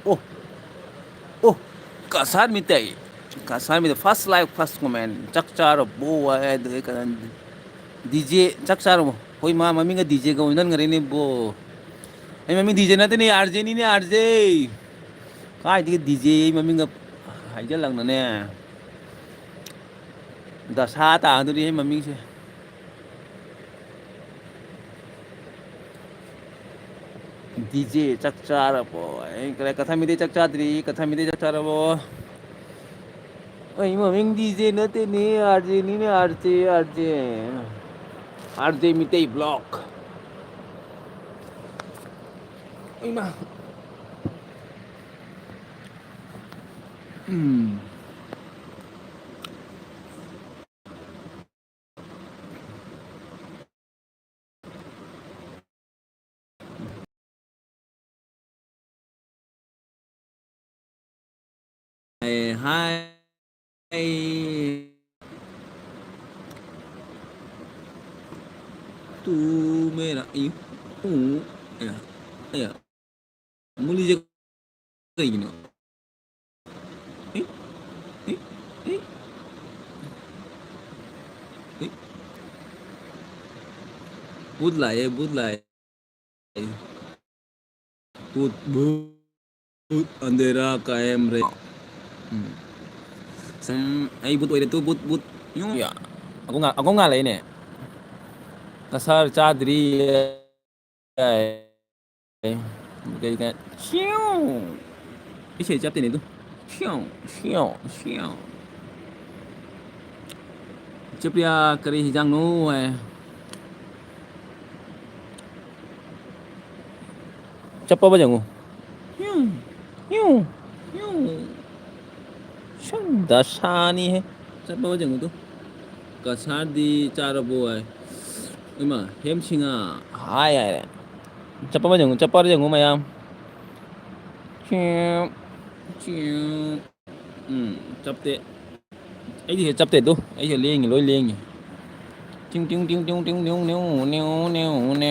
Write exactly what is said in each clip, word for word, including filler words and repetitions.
ꯑꯣ, ꯑꯣ, Cachar Meitei, Cachar Meitei, first like, first comment꯫ ꯆꯥꯛ ꯆꯥꯔꯕꯣ? ꯍꯥꯏ, ꯑꯗꯨꯒ ꯀꯩꯅꯣ, ꯗꯤ ꯖꯦ, ꯆꯥꯛ ꯆꯥꯔꯕꯣ? ꯍꯣꯏ, ꯃꯥ ꯃꯃꯤꯡꯒ ꯗꯤ ꯖꯦꯒ ꯑꯣꯟꯁꯤꯟꯈ꯭ꯔꯦꯅꯦ, ꯕꯣ꯫ ꯑꯩ ꯃꯃꯤꯡ ꯗꯤ ꯖꯦ ꯅꯠꯇꯦꯅꯦ, ꯑꯥꯔ ꯖꯦꯅꯤꯅꯦ, ꯑꯥꯔ ꯖꯦ꯫ ꯀꯥꯏꯗꯒꯤ ꯗꯤ ꯖꯦ ꯑꯩ ꯃꯃꯤꯡꯒ ꯍꯥꯏꯖꯜꯂꯛꯅꯅꯦ꯫ ꯗꯁꯥ ꯇꯥꯗꯣꯔꯤ ꯑꯩ ꯃꯃꯤꯡꯁꯦ꯫ ꯗꯤ ꯖꯦ ꯆꯥꯛ ꯆꯥꯔꯕꯣ? ꯑꯩ ꯀꯗꯥꯏ, ꯀꯊꯥꯃꯤꯗꯤ ꯆꯥꯛ ꯆꯥꯗ꯭ꯔꯤ, ꯀꯊꯥꯃꯤꯗꯤ ꯆꯥꯛ ꯆꯥꯔꯕꯣ? ꯑꯩ ꯃꯃꯤꯡ ꯗꯤ ꯖꯦ ꯅꯠꯇꯦꯅꯦ, ꯑꯥꯔ ꯖꯦꯅꯤꯅꯦ, R J, R J. R J Meitei block. ꯏꯃꯥ꯫ ꯎꯝ꯫ ꯑꯦ, ꯍꯥꯏ꯫ ꯇꯨ ꯃꯦꯔꯥ ꯏ ꯎ꯫ ꯑꯌꯥ, ꯑꯌꯥ꯫ ꯃꯨꯂꯤꯁꯦ ꯀꯩꯒꯤꯅꯣ? ꯑꯦ? ꯑꯦ? ꯑꯦ? ꯑꯦ? ꯕꯨꯠ ꯂꯥꯛꯑꯦ, ꯕꯨꯠ ꯂꯥꯛꯑꯦ꯫ ꯕꯨꯠ, ꯕꯨꯠ꯫ ꯕꯨꯠ ꯑꯟꯙꯦꯔꯥ ꯀꯥꯌꯝ ꯔꯦ꯫ ꯎꯝ꯫ ꯁꯨꯝ ꯑꯩ ꯕꯨꯠ ꯑꯣꯏꯔꯦ ꯇꯨ, ꯕꯨꯠ, ꯕꯨꯠ꯫ ꯌꯨꯝ ꯌꯥ-, ꯑꯒꯣꯡ ꯉꯥ-, ꯑꯒꯣꯡ ꯉꯥ ꯂꯩꯅꯦ꯫ ꯀꯁꯥꯔ ꯆꯥꯗ꯭ꯔꯤ꯫ ꯀꯩ ꯀꯩ ꯁꯤꯌꯣ꯫ ꯏꯁꯩ ꯆꯞꯇꯦꯅꯦ ꯑꯗꯨ꯫ ꯁꯤꯌꯣ, ꯁꯤꯌꯣ, ꯁꯤꯌꯣ꯫ ꯆꯦ ꯄ꯭ꯔꯤꯌꯥ, ꯀꯔꯤ ꯍꯤꯟꯖꯥꯡꯅꯣ ꯍꯥꯏ? ꯆꯞꯄꯕ ꯌꯦꯡꯉꯨ꯫ ꯁꯨꯝ ꯗꯁꯥꯅꯤꯍꯦ꯫ ꯆꯞꯄꯕ ꯌꯦꯡꯉꯨ ꯇꯨ꯫ ꯀꯁꯥꯔꯗꯤ ꯆꯥꯔꯕꯣ ꯍꯥꯏ꯫ ꯏꯃꯥ, ꯍꯦꯝꯁꯤꯡꯉꯥ꯫ ꯍꯥꯏ ꯍꯥꯏꯔꯦ꯫ ꯆꯞꯄꯕ ꯌꯦꯡꯉꯨ, ꯆꯞꯄꯕ ꯌꯦꯡꯉꯨ ꯃꯌꯥꯝ꯫ ꯎꯝ, ꯆꯞꯇꯦ꯫ ꯑꯩꯗꯤ ꯍꯦꯛ ꯆꯞꯇꯦ ꯑꯗꯨ꯫ ꯑꯩꯁꯦ ꯂꯦꯡꯉꯤ, ꯂꯣꯏ ꯂꯦꯡꯉꯤ꯫ ꯇꯤꯡ, ꯇꯤꯡ, ꯇꯤꯡ, ꯇꯤꯡ, ꯇꯤꯡ, new, new, new, new, new,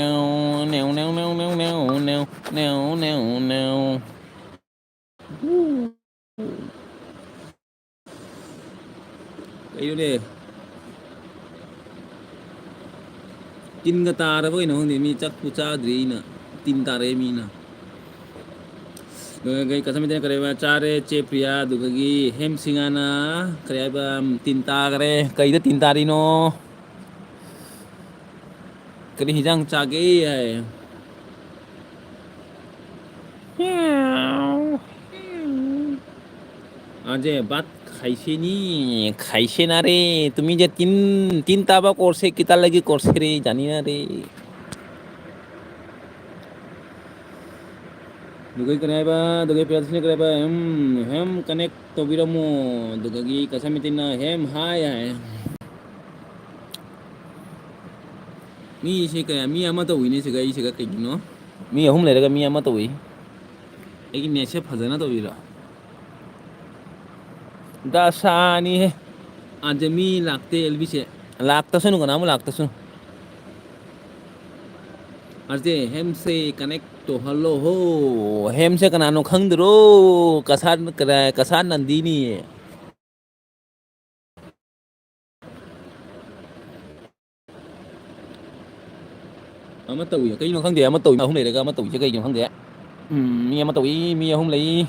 new. ꯀꯩꯅꯣꯅꯦ? ꯇꯤꯟꯒ ꯇꯥꯔꯕ ꯀꯩꯅꯣ ꯈꯪꯗꯦ, ꯃꯤ ꯆꯥꯛꯄꯨ ꯆꯥꯗ꯭ꯔꯤ ꯑꯩꯅ, ꯇꯤꯟ ꯇꯥꯔꯛꯑꯦ ꯃꯤꯅ꯫ ꯑꯗꯨꯒ ꯀꯩ ꯀꯁꯃꯤꯇꯤꯅ ꯀꯔꯤ ꯍꯥꯏꯕ ꯆꯥꯔꯦ, ꯆꯦ ꯄ꯭ꯔꯤꯌꯥ, ꯑꯗꯨꯗꯒꯤ ꯍꯦꯝꯁꯤꯡꯍꯥꯅ ꯀꯔꯤ ꯍꯥꯏꯕ, ꯇꯤꯟ ꯇꯥꯈꯔꯦ꯫ ꯀꯩꯗ ꯇꯤꯟ ꯇꯥꯔꯤꯅꯣ? ꯀꯔꯤ ꯍꯤꯟꯖꯥꯡ ꯆꯥꯒꯦ ꯍꯥꯏ꯫ आज भात खाइसे नि, खाइसे ना रे। তুমি যে তিন, তিন তাবা করছে, কিতা লাগি করছে রে, জানি না রে। ꯑꯗꯨꯒ ꯀꯔꯤ ꯍꯥꯏꯕ? ꯑꯗꯨꯒ ꯄ꯭ꯔꯤꯌꯥꯁꯤꯅ ꯀꯔꯤ ꯍꯥꯏꯕ? ꯎꯝ, ꯍꯦꯝ connect ꯇꯧꯕꯤꯔꯝꯃꯣ꯫ ꯑꯗꯨꯗꯒꯤ ꯀꯁꯥꯃꯤꯇꯤꯅ ꯍꯦꯝ ꯍꯥꯏ ꯍꯥꯏ꯫ ꯃꯤꯁꯦ ꯀꯌꯥ, ꯃꯤ ꯑꯃ ꯇꯧꯋꯤꯅꯦ ꯁꯤꯒ ꯑꯩꯁꯤꯒ ꯀꯩꯒꯤꯅꯣ? ꯃꯤ ꯑꯍꯨꯝ ꯂꯩꯔꯒ ꯃꯤ ꯑꯃ ꯇꯧꯋꯤ꯫ ꯑꯩꯒꯤ ꯅꯦꯠꯁꯦ ꯐꯖꯅ ꯇꯧꯔꯤꯔꯣ? ꯗꯁꯥꯅꯤꯍꯦ꯫ ꯑꯥꯗ ꯃꯤ ꯂꯥꯛꯇꯦ ꯑꯦꯜꯕꯤꯁꯦ꯫ ꯂꯥꯛꯇꯁꯅꯨ, ꯀꯅꯥ ꯑꯃ ꯂꯥꯛꯇꯁꯅꯨ꯫ ꯑꯥꯔꯖꯦ, ꯍꯦꯝꯁꯦ connect ꯇꯧꯍꯜꯂꯣ ꯍꯣ꯫ ꯍꯦꯝꯁꯦ ꯀꯅꯥꯅꯣ ꯈꯪꯗ꯭ꯔꯣ? ꯀꯁꯥꯔ, ꯀꯁꯥꯔ ꯅꯟꯗꯤꯅꯤ꯫ ꯑꯃ ꯇꯧꯏ꯫ ꯀꯩꯅꯣ ꯈꯪꯗꯦ꯫ ꯑꯃ ꯇꯧꯏ꯫ ꯑꯍꯨꯝ ꯂꯩꯔꯒ ꯑꯃ ꯇꯧꯏꯁꯦ ꯀꯩꯒꯤꯅꯣ ꯈꯪꯗꯦ꯫ ꯎꯝ, ꯃꯤ ꯑꯃ ꯇꯧꯏ, ꯃꯤ ꯑꯍꯨꯝ ꯂꯩ꯫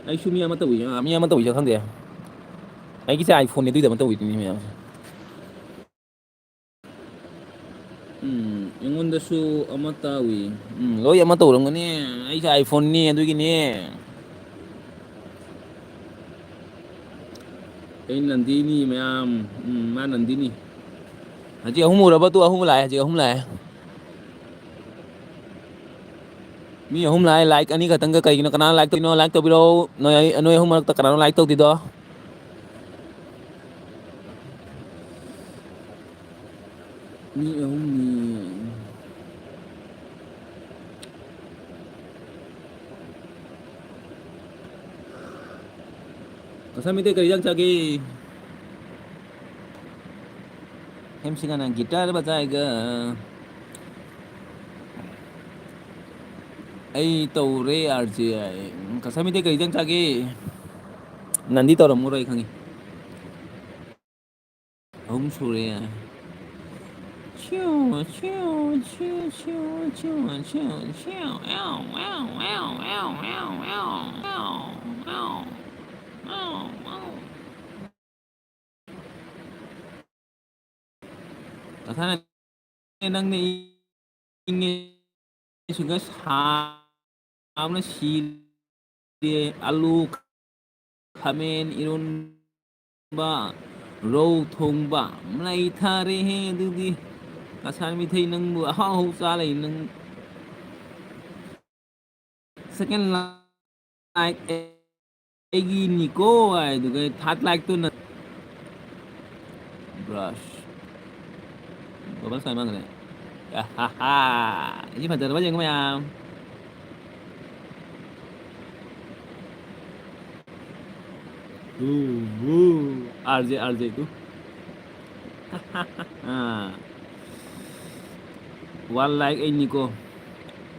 ꯑꯩꯁꯨ ꯃꯤ ꯑꯃ ꯇꯧꯏ, ꯑ, ꯃꯤ ꯑꯃ ꯇꯧꯏꯁꯦ ꯈꯪꯗꯦ꯫ ꯑꯩꯒꯤꯁꯦ iPhone-ꯅꯦ, ꯑꯗꯨꯏꯗꯃꯛ ꯇꯧꯏꯗꯨꯅꯤ ꯃꯌꯥꯝꯁꯦ꯫ ꯎꯝ, ꯑꯩꯉꯣꯟꯗꯁꯨ ꯑꯃ ꯇꯧꯏ꯫ ꯎꯝ, ꯂꯣꯏ ꯑꯃ ꯇꯧꯔꯝꯒꯅꯤ꯫ ꯑꯩꯁꯦ iPhone-ꯅꯤ, ꯑꯗꯨꯒꯤꯅꯦ꯫ ꯑꯩ ꯅꯟꯗꯤꯅꯤ ꯃꯌꯥꯝ꯫ ꯎꯝ, ꯃꯥ ꯅꯟꯗꯤꯅꯤ꯫ ꯍꯧꯖꯤꯛ ꯑꯍꯨꯝ ꯎꯔꯕ? ꯇꯨ ꯑꯍꯨꯝ ꯂꯥꯛꯑꯦ, ꯍꯧꯖꯤꯛ ꯑꯍꯨꯝ ꯂꯥꯛꯑꯦ꯫ ꯃꯤ ꯑꯍꯨꯝ ꯂꯥꯛꯑꯦ, like ꯑꯅꯤ ꯈꯛꯇꯪꯒ ꯀꯩꯒꯤꯅꯣ? ꯀꯅꯥꯅ like ꯇꯧꯔꯤꯅꯣ? Like ꯇꯧꯕꯤꯔꯛꯑꯣ꯫ ꯅꯣꯏ, ꯅꯣꯏ ꯑꯍꯨꯝ ꯃꯔꯛꯇ ꯀꯅꯥꯅꯣ like ꯇꯧꯗ꯭ꯔꯤꯗꯣ? ꯃꯤ ꯑꯍꯨꯝꯅꯤ꯫ ꯀꯁꯥ ꯃꯤꯇꯩ ꯀꯔꯤ ꯏꯟꯖꯥꯡ ꯆꯥꯒꯦ? ꯍꯦꯝꯁꯤꯡꯒꯅ guitar ꯕꯖꯥꯏꯒ꯫ ꯑꯩ ꯇꯧꯔꯦ, RJ꯫ ꯀꯁꯥ ꯃꯤꯇꯩ ꯀꯔꯤ ꯏꯟꯖꯥꯡ ꯆꯥꯒꯦ? ꯅꯟꯗꯤ ꯇꯧꯔꯝꯃꯔꯣꯏ, ꯑꯩ ꯈꯪꯉꯤ꯫ ꯑꯍꯨꯝ ꯁꯨꯔꯦ꯫ ꯀꯁꯥꯅ ꯅꯪꯅ ꯏꯪꯉꯦ, ꯁꯤꯒ ꯁꯥꯕꯅ ꯁꯤꯔꯦ꯫ ꯑꯂꯨ, ꯈꯥꯃꯦꯟ ꯏꯔꯣꯟꯕ, ꯔꯧ ꯊꯣꯡꯕ, ꯅꯩꯊꯔꯦꯍꯦ꯫ ꯑꯗꯨꯗꯤ ꯀꯁꯥꯔ ꯃꯤꯊꯩ ꯅꯪꯕꯨ ꯑꯍꯥꯎ ꯑꯍꯥꯎ ꯆꯥ ꯂꯩ ꯅꯪ꯫ Second like ꯑꯩꯒꯤꯅꯤꯀꯣ ꯍꯥꯏꯗꯨꯒ third like ꯇꯨꯅ brush꯫ Bubble ꯁ꯭ꯋꯥꯏ ꯃꯥꯡꯈ꯭ꯔꯦ꯫ ꯑꯍꯥꯍꯥ꯫ ꯁꯤ ꯐꯖꯔꯕ ꯌꯦꯡꯉꯨ ꯃꯌꯥꯝ꯫ ꯎ, ꯎ꯫ RJ, RJ ꯇꯨ꯫ ꯑꯥ꯫ One like ꯑꯩꯅꯤꯀꯣ꯫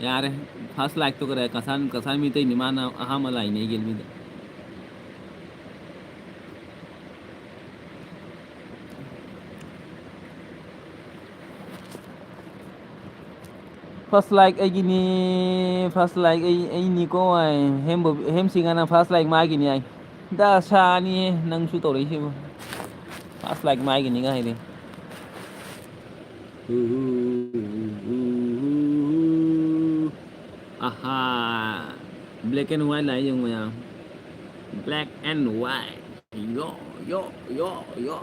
ꯌꯥꯔꯦ꯫ First like ꯇꯣ ꯀꯔꯦ? ꯀꯁꯥꯟ, ꯀꯁꯥꯟ ꯃꯤꯇꯩꯅꯤ, ꯃꯥꯅ ꯑꯍꯥꯟꯕ ꯂꯥꯛꯏꯅꯦ ꯑꯩꯒꯤ ꯑꯦꯜꯃꯤꯗ꯫ First like ꯑꯩꯒꯤꯅꯤ, first like ꯑꯩ, ꯑꯩꯅꯤꯀꯣ꯫ ꯍꯦꯝꯕꯣ-, ꯍꯦꯝꯁꯤꯡꯒꯅ first like ꯃꯥꯒꯤꯅꯤ ꯍꯥꯏ꯫ ꯗꯁꯥꯅꯤꯍꯦ ꯅꯪꯁꯨ ꯇꯧꯔꯛꯏꯁꯤꯕꯨ꯫ First like ꯃꯥꯒꯤꯅꯤꯒ ꯍꯥꯏꯗꯤ꯫ ꯑꯍꯥ꯫ Black and white ꯂꯥꯛꯑꯦ ꯌꯦꯡꯉꯨ ꯃꯌꯥꯝ꯫ Black and white꯫ ꯌꯣ, ꯌꯣ, ꯌꯣ, ꯌꯣ꯫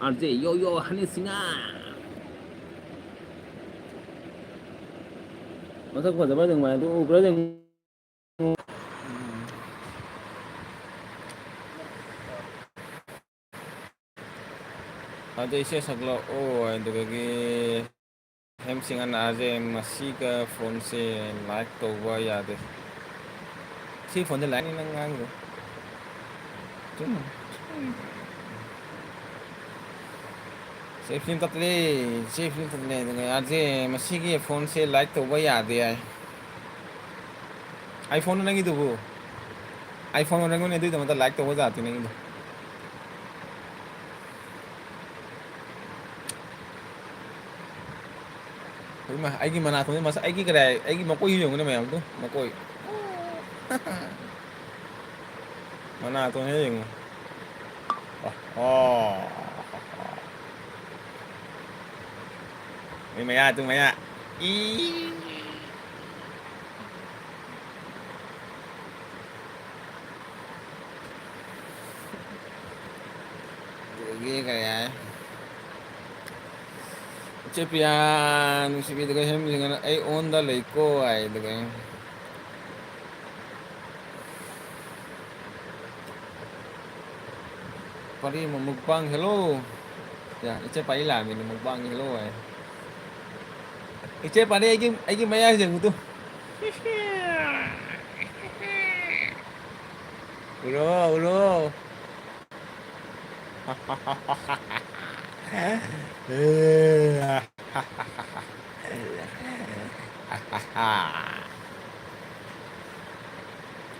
ꯑꯥꯔ ꯖꯦ, ꯌꯣ, ꯌꯣ, ꯍꯅꯤ ꯁꯤꯡꯍ꯫ ꯃꯁꯛ ꯐꯖꯕ꯭ꯔꯥ ꯌꯦꯡꯉꯨ ꯃꯌꯥꯝ꯫ ꯑꯗꯨ ꯎꯕ꯭ꯔꯥ ꯌꯦꯡꯉꯨ꯫ ꯑꯗꯨ ꯏꯁꯩ ꯁꯛꯂꯛꯑꯣ ꯑꯗꯨꯗꯒꯤ ꯍꯦꯝꯁꯤꯡ ꯑꯅꯥꯁꯦ ꯃꯁꯤꯒ ꯐꯣꯟꯁꯦ ꯂꯥꯏꯛ ꯇꯧꯕ ꯌꯥꯗꯦ꯫ ꯁꯤ ꯐꯣꯟꯁꯦ ꯂꯥꯏꯛꯅꯤ ꯅꯪ ꯉꯥꯡꯉꯤꯗꯣ꯫ ꯆꯨꯝ꯫ ꯁꯦ ꯐꯤꯂꯝ ꯇꯠꯂꯦ, ꯁꯦ ꯐꯤꯂꯝ ꯇꯠꯂꯦ꯫ ꯑꯗꯨꯒ ꯌꯥꯗꯦ, ꯃꯁꯤꯒꯤ ꯐꯣꯟꯁꯦ ꯂꯥꯏꯛ ꯇꯧꯕ ꯌꯥꯗꯦ ꯍꯥꯏ꯫ ꯑꯥꯏꯐꯣꯟ ꯅꯪꯒꯤꯗꯨꯕꯨ? ꯑꯥꯏꯐꯣꯟ ꯑꯣꯏꯔꯝꯒꯅꯤ, ꯑꯗꯨꯏꯗꯃꯛꯇ ꯂꯥꯏꯛ ꯇꯧꯕ ꯖꯥꯠꯇꯤ ꯅꯪꯒꯤꯗꯣ꯫ ꯍꯣꯏꯃꯥ, ꯑꯩꯒꯤ ꯃꯅꯥꯇꯣꯟꯁꯦ ꯃꯁꯛ, ꯑꯩꯒꯤ ꯀꯗꯥꯏ, ꯑꯩꯒꯤ ꯃꯀꯣꯏꯁꯨ ꯌꯦꯡꯉꯨꯅꯦ ꯃꯌꯥꯝꯗꯣ, ꯃꯀꯣꯏ꯫ ꯃꯅꯥꯇꯣꯟꯁꯦ ꯌꯦꯡꯉꯨ꯫ ꯑꯣ, ꯑꯣ꯫ ꯃꯤ ꯃꯌꯥ, ꯇꯨ ꯃꯌꯥ꯫ ꯏ꯫ ꯑꯗꯒꯤ ꯀꯔꯤ ꯍꯥꯏ? ꯏꯆꯦ ꯄꯤꯌꯥ ꯅꯨꯡꯁꯤꯕꯤꯗꯒ ꯍꯦꯝꯖꯤꯡꯉꯅ ꯑꯩ ꯑꯣꯟꯗ ꯂꯩꯀꯣ ꯍꯥꯏꯗꯒ꯫ ꯄꯔꯤ ꯃꯨꯛꯕꯥꯡ ꯍꯦꯜꯂꯣ꯫ ꯌꯥ, ꯏꯆꯦ ꯄꯥꯔꯤ ꯂꯥꯛꯑꯃꯤꯅꯦ, ꯃꯨꯛꯕꯥꯡ ꯍꯦꯜꯂꯣ ꯍꯥꯏ꯫ ꯏꯆꯦ ꯄꯥꯔꯤ, ꯑꯩꯒꯤ, ꯑꯩꯒꯤ ꯃꯌꯥꯏ ꯌꯦꯡꯉꯨ ꯇꯨ꯫ ꯎꯔꯣ, ꯎꯔꯣ꯫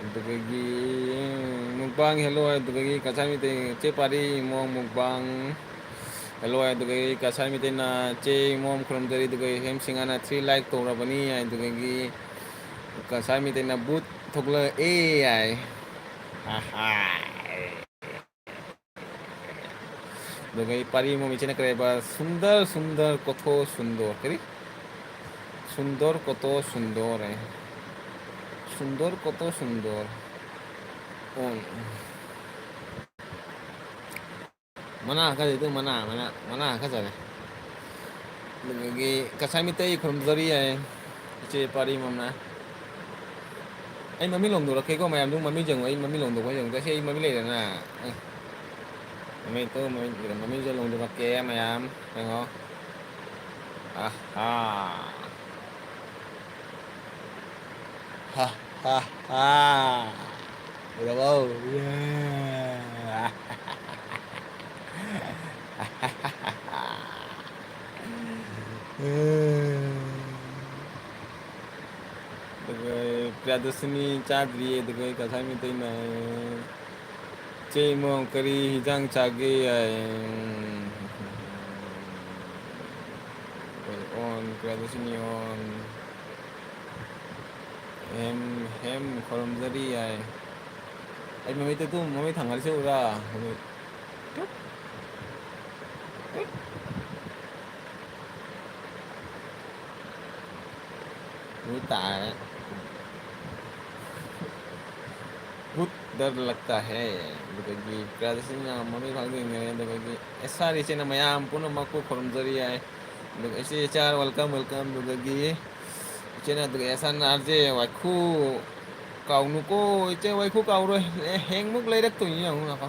ꯑꯗꯨꯗꯒꯤ ꯃꯨꯛꯕꯥꯡ ꯍꯦꯜꯂꯣ, ꯑꯗꯨꯗꯒꯤ ꯀꯆꯥ ꯃꯤꯇꯩ ꯆꯦ ꯄꯥꯔꯤ ꯃꯣꯡ ꯃꯨꯛꯕꯥꯡ꯫ ꯍꯦꯜꯂꯣ ꯍꯥꯏ, ꯑꯗꯨꯗꯒꯤ ꯀꯁꯥꯔ ꯃꯤꯇꯩꯅ ꯆꯦ ꯏꯃꯣꯝ ꯈꯨꯔꯨꯝꯖꯔꯤ, ꯑꯗꯨꯒ ꯍꯦꯝ ꯁꯤꯡꯍꯥꯅ ꯊ꯭ꯔꯤ ꯂꯥꯏꯛ ꯇꯧꯔꯕꯅꯤ ꯍꯥꯏ, ꯑꯗꯨꯗꯒꯤ ꯀꯁꯥꯔ ꯃꯤꯇꯩꯅ ꯕꯨꯠ ꯊꯣꯛꯂꯛꯑꯦ ꯍꯥꯏ꯫ ꯑꯍꯥ꯫ ꯑꯗꯨꯗꯒꯤ ꯄꯥꯔꯤ ꯏꯃꯣꯝ ꯏꯆꯦꯅ ꯀꯔꯤ ꯍꯥꯏꯕ? ꯁꯨꯟꯗꯔ, ꯁꯨꯟꯗꯔ, ꯀꯣꯊꯣ ꯁꯨꯟꯗꯣꯔ꯫ ꯀꯔꯤ? ꯁꯨꯟꯗꯣꯔ ꯀꯣꯊꯣ ꯁꯨꯟꯗꯣꯔ ꯍꯥꯏ꯫ ꯁꯨꯟꯗꯣꯔ ꯀꯣꯊꯣ ꯁꯨꯟꯗꯣꯔ꯫ ꯑꯣꯟ꯫ ꯃꯅꯥ ꯈꯔꯗꯤ ꯑꯗꯨꯝ ꯃꯅꯥ, ꯃꯅꯥ, ꯃꯅꯥ ꯈꯔ ꯆꯥꯔꯦ꯫ ꯑꯗꯨꯗꯒꯤ ꯀꯁꯥꯔ ꯃꯤꯇꯩ ꯈꯨꯔꯨꯝꯖꯔꯤ ꯍꯥꯏ ꯏꯆꯦ ꯄꯥꯔꯤ ꯃꯝꯅ꯫ ꯑꯩ ꯃꯃꯤꯡ ꯂꯣꯡꯗꯣꯔꯛꯀꯦꯀꯣ, ꯃꯌꯥꯝꯗꯨ ꯃꯃꯤꯡ ꯌꯦꯡꯉꯣ, ꯑꯩ ꯃꯃꯤꯡ ꯂꯣꯡꯗꯣꯛꯄ ꯌꯦꯡꯉꯣ꯫ ꯁꯤ ꯑꯩ ꯃꯃꯤꯡ ꯂꯩꯗꯅ꯫ ꯑꯦ꯫ ꯃꯃꯤꯡ ꯇꯨ, ꯃꯃꯤꯡ, ꯃꯃꯤꯡꯁꯦ ꯂꯣꯡꯗꯣꯔꯛꯀꯦ ꯃꯌꯥꯝ ꯌꯦꯡꯉꯣ꯫ ꯑꯍꯥ꯫ ꯍꯥ, ꯍꯥ, ꯍꯥ꯫ ꯎꯔꯕꯣ? ꯑꯗꯨꯒ ꯄ꯭ꯔꯤꯌꯥꯗꯔꯁꯤꯅꯤ ꯆꯥꯗ꯭ꯔꯤꯌꯦ, ꯑꯗꯨꯒ ꯀꯁꯥꯔ ꯃꯤꯇꯩꯅ ꯆꯦ ꯏꯃꯣ ꯀꯔꯤ ꯍꯤꯟꯖꯥꯡ ꯆꯥꯒꯦ ꯍꯥꯏ꯫ ꯑꯣꯟ, ꯄ꯭ꯔꯤꯌꯥꯗꯔꯁꯤꯅꯤ ꯑꯣꯟ꯫ ꯍꯦꯝ, ꯍꯦꯝ ꯈꯨꯔꯨꯝꯖꯔꯤ ꯍꯥꯏ꯫ ꯑꯩ ꯃꯃꯤꯠꯇ ꯑꯗꯨꯝ ꯃꯃꯤꯠ ꯊꯥꯡꯒꯠꯂꯤꯁꯦ ꯎꯕ꯭ꯔꯥ? ꯃꯃꯤꯠ꯫ ꯎ ꯇꯥꯔꯦ꯫ ꯕꯨꯠ ꯗꯔ ꯂꯛꯇꯥ ꯍꯦ꯫ ꯑꯗꯨꯗꯒꯤ ꯄ꯭ꯔꯤꯌꯥꯗꯔꯁꯤꯅ ꯃꯃꯤꯠ ꯈꯪꯗꯦ ꯌꯦꯡꯉꯦ꯫ ꯑꯗꯨꯗꯒꯤ ꯑꯦꯁ ꯑꯥꯔ ꯏꯆꯦꯅ ꯃꯌꯥꯝ ꯄꯨꯝꯅꯃꯛꯄꯨ ꯈꯨꯔꯨꯝꯖꯔꯤ ꯍꯥꯏ꯫ ꯑꯗꯨꯒ ꯏꯆꯦ ꯑꯦꯆ ꯑꯥꯔ, welcome, welcome꯫ ꯑꯗꯨꯗꯒꯤ ꯏꯆꯦꯅ, ꯑꯗꯨꯒ ꯑꯦꯁ ꯑꯥꯔ, ꯑꯥꯔ ꯖꯦ ꯋꯥꯏꯈꯨ ꯀꯥꯎꯅꯨꯀꯣ꯫ ꯏꯆꯦ ꯋꯥꯏꯈꯨ ꯀꯥꯎꯔꯣꯏ꯫ ꯑꯦ, ꯍꯌꯦꯡꯃꯨꯛ ꯂꯩꯔꯛꯇꯣꯏꯅꯤ, ꯌꯦꯡꯉꯨ ꯉꯥꯏꯈꯣ꯫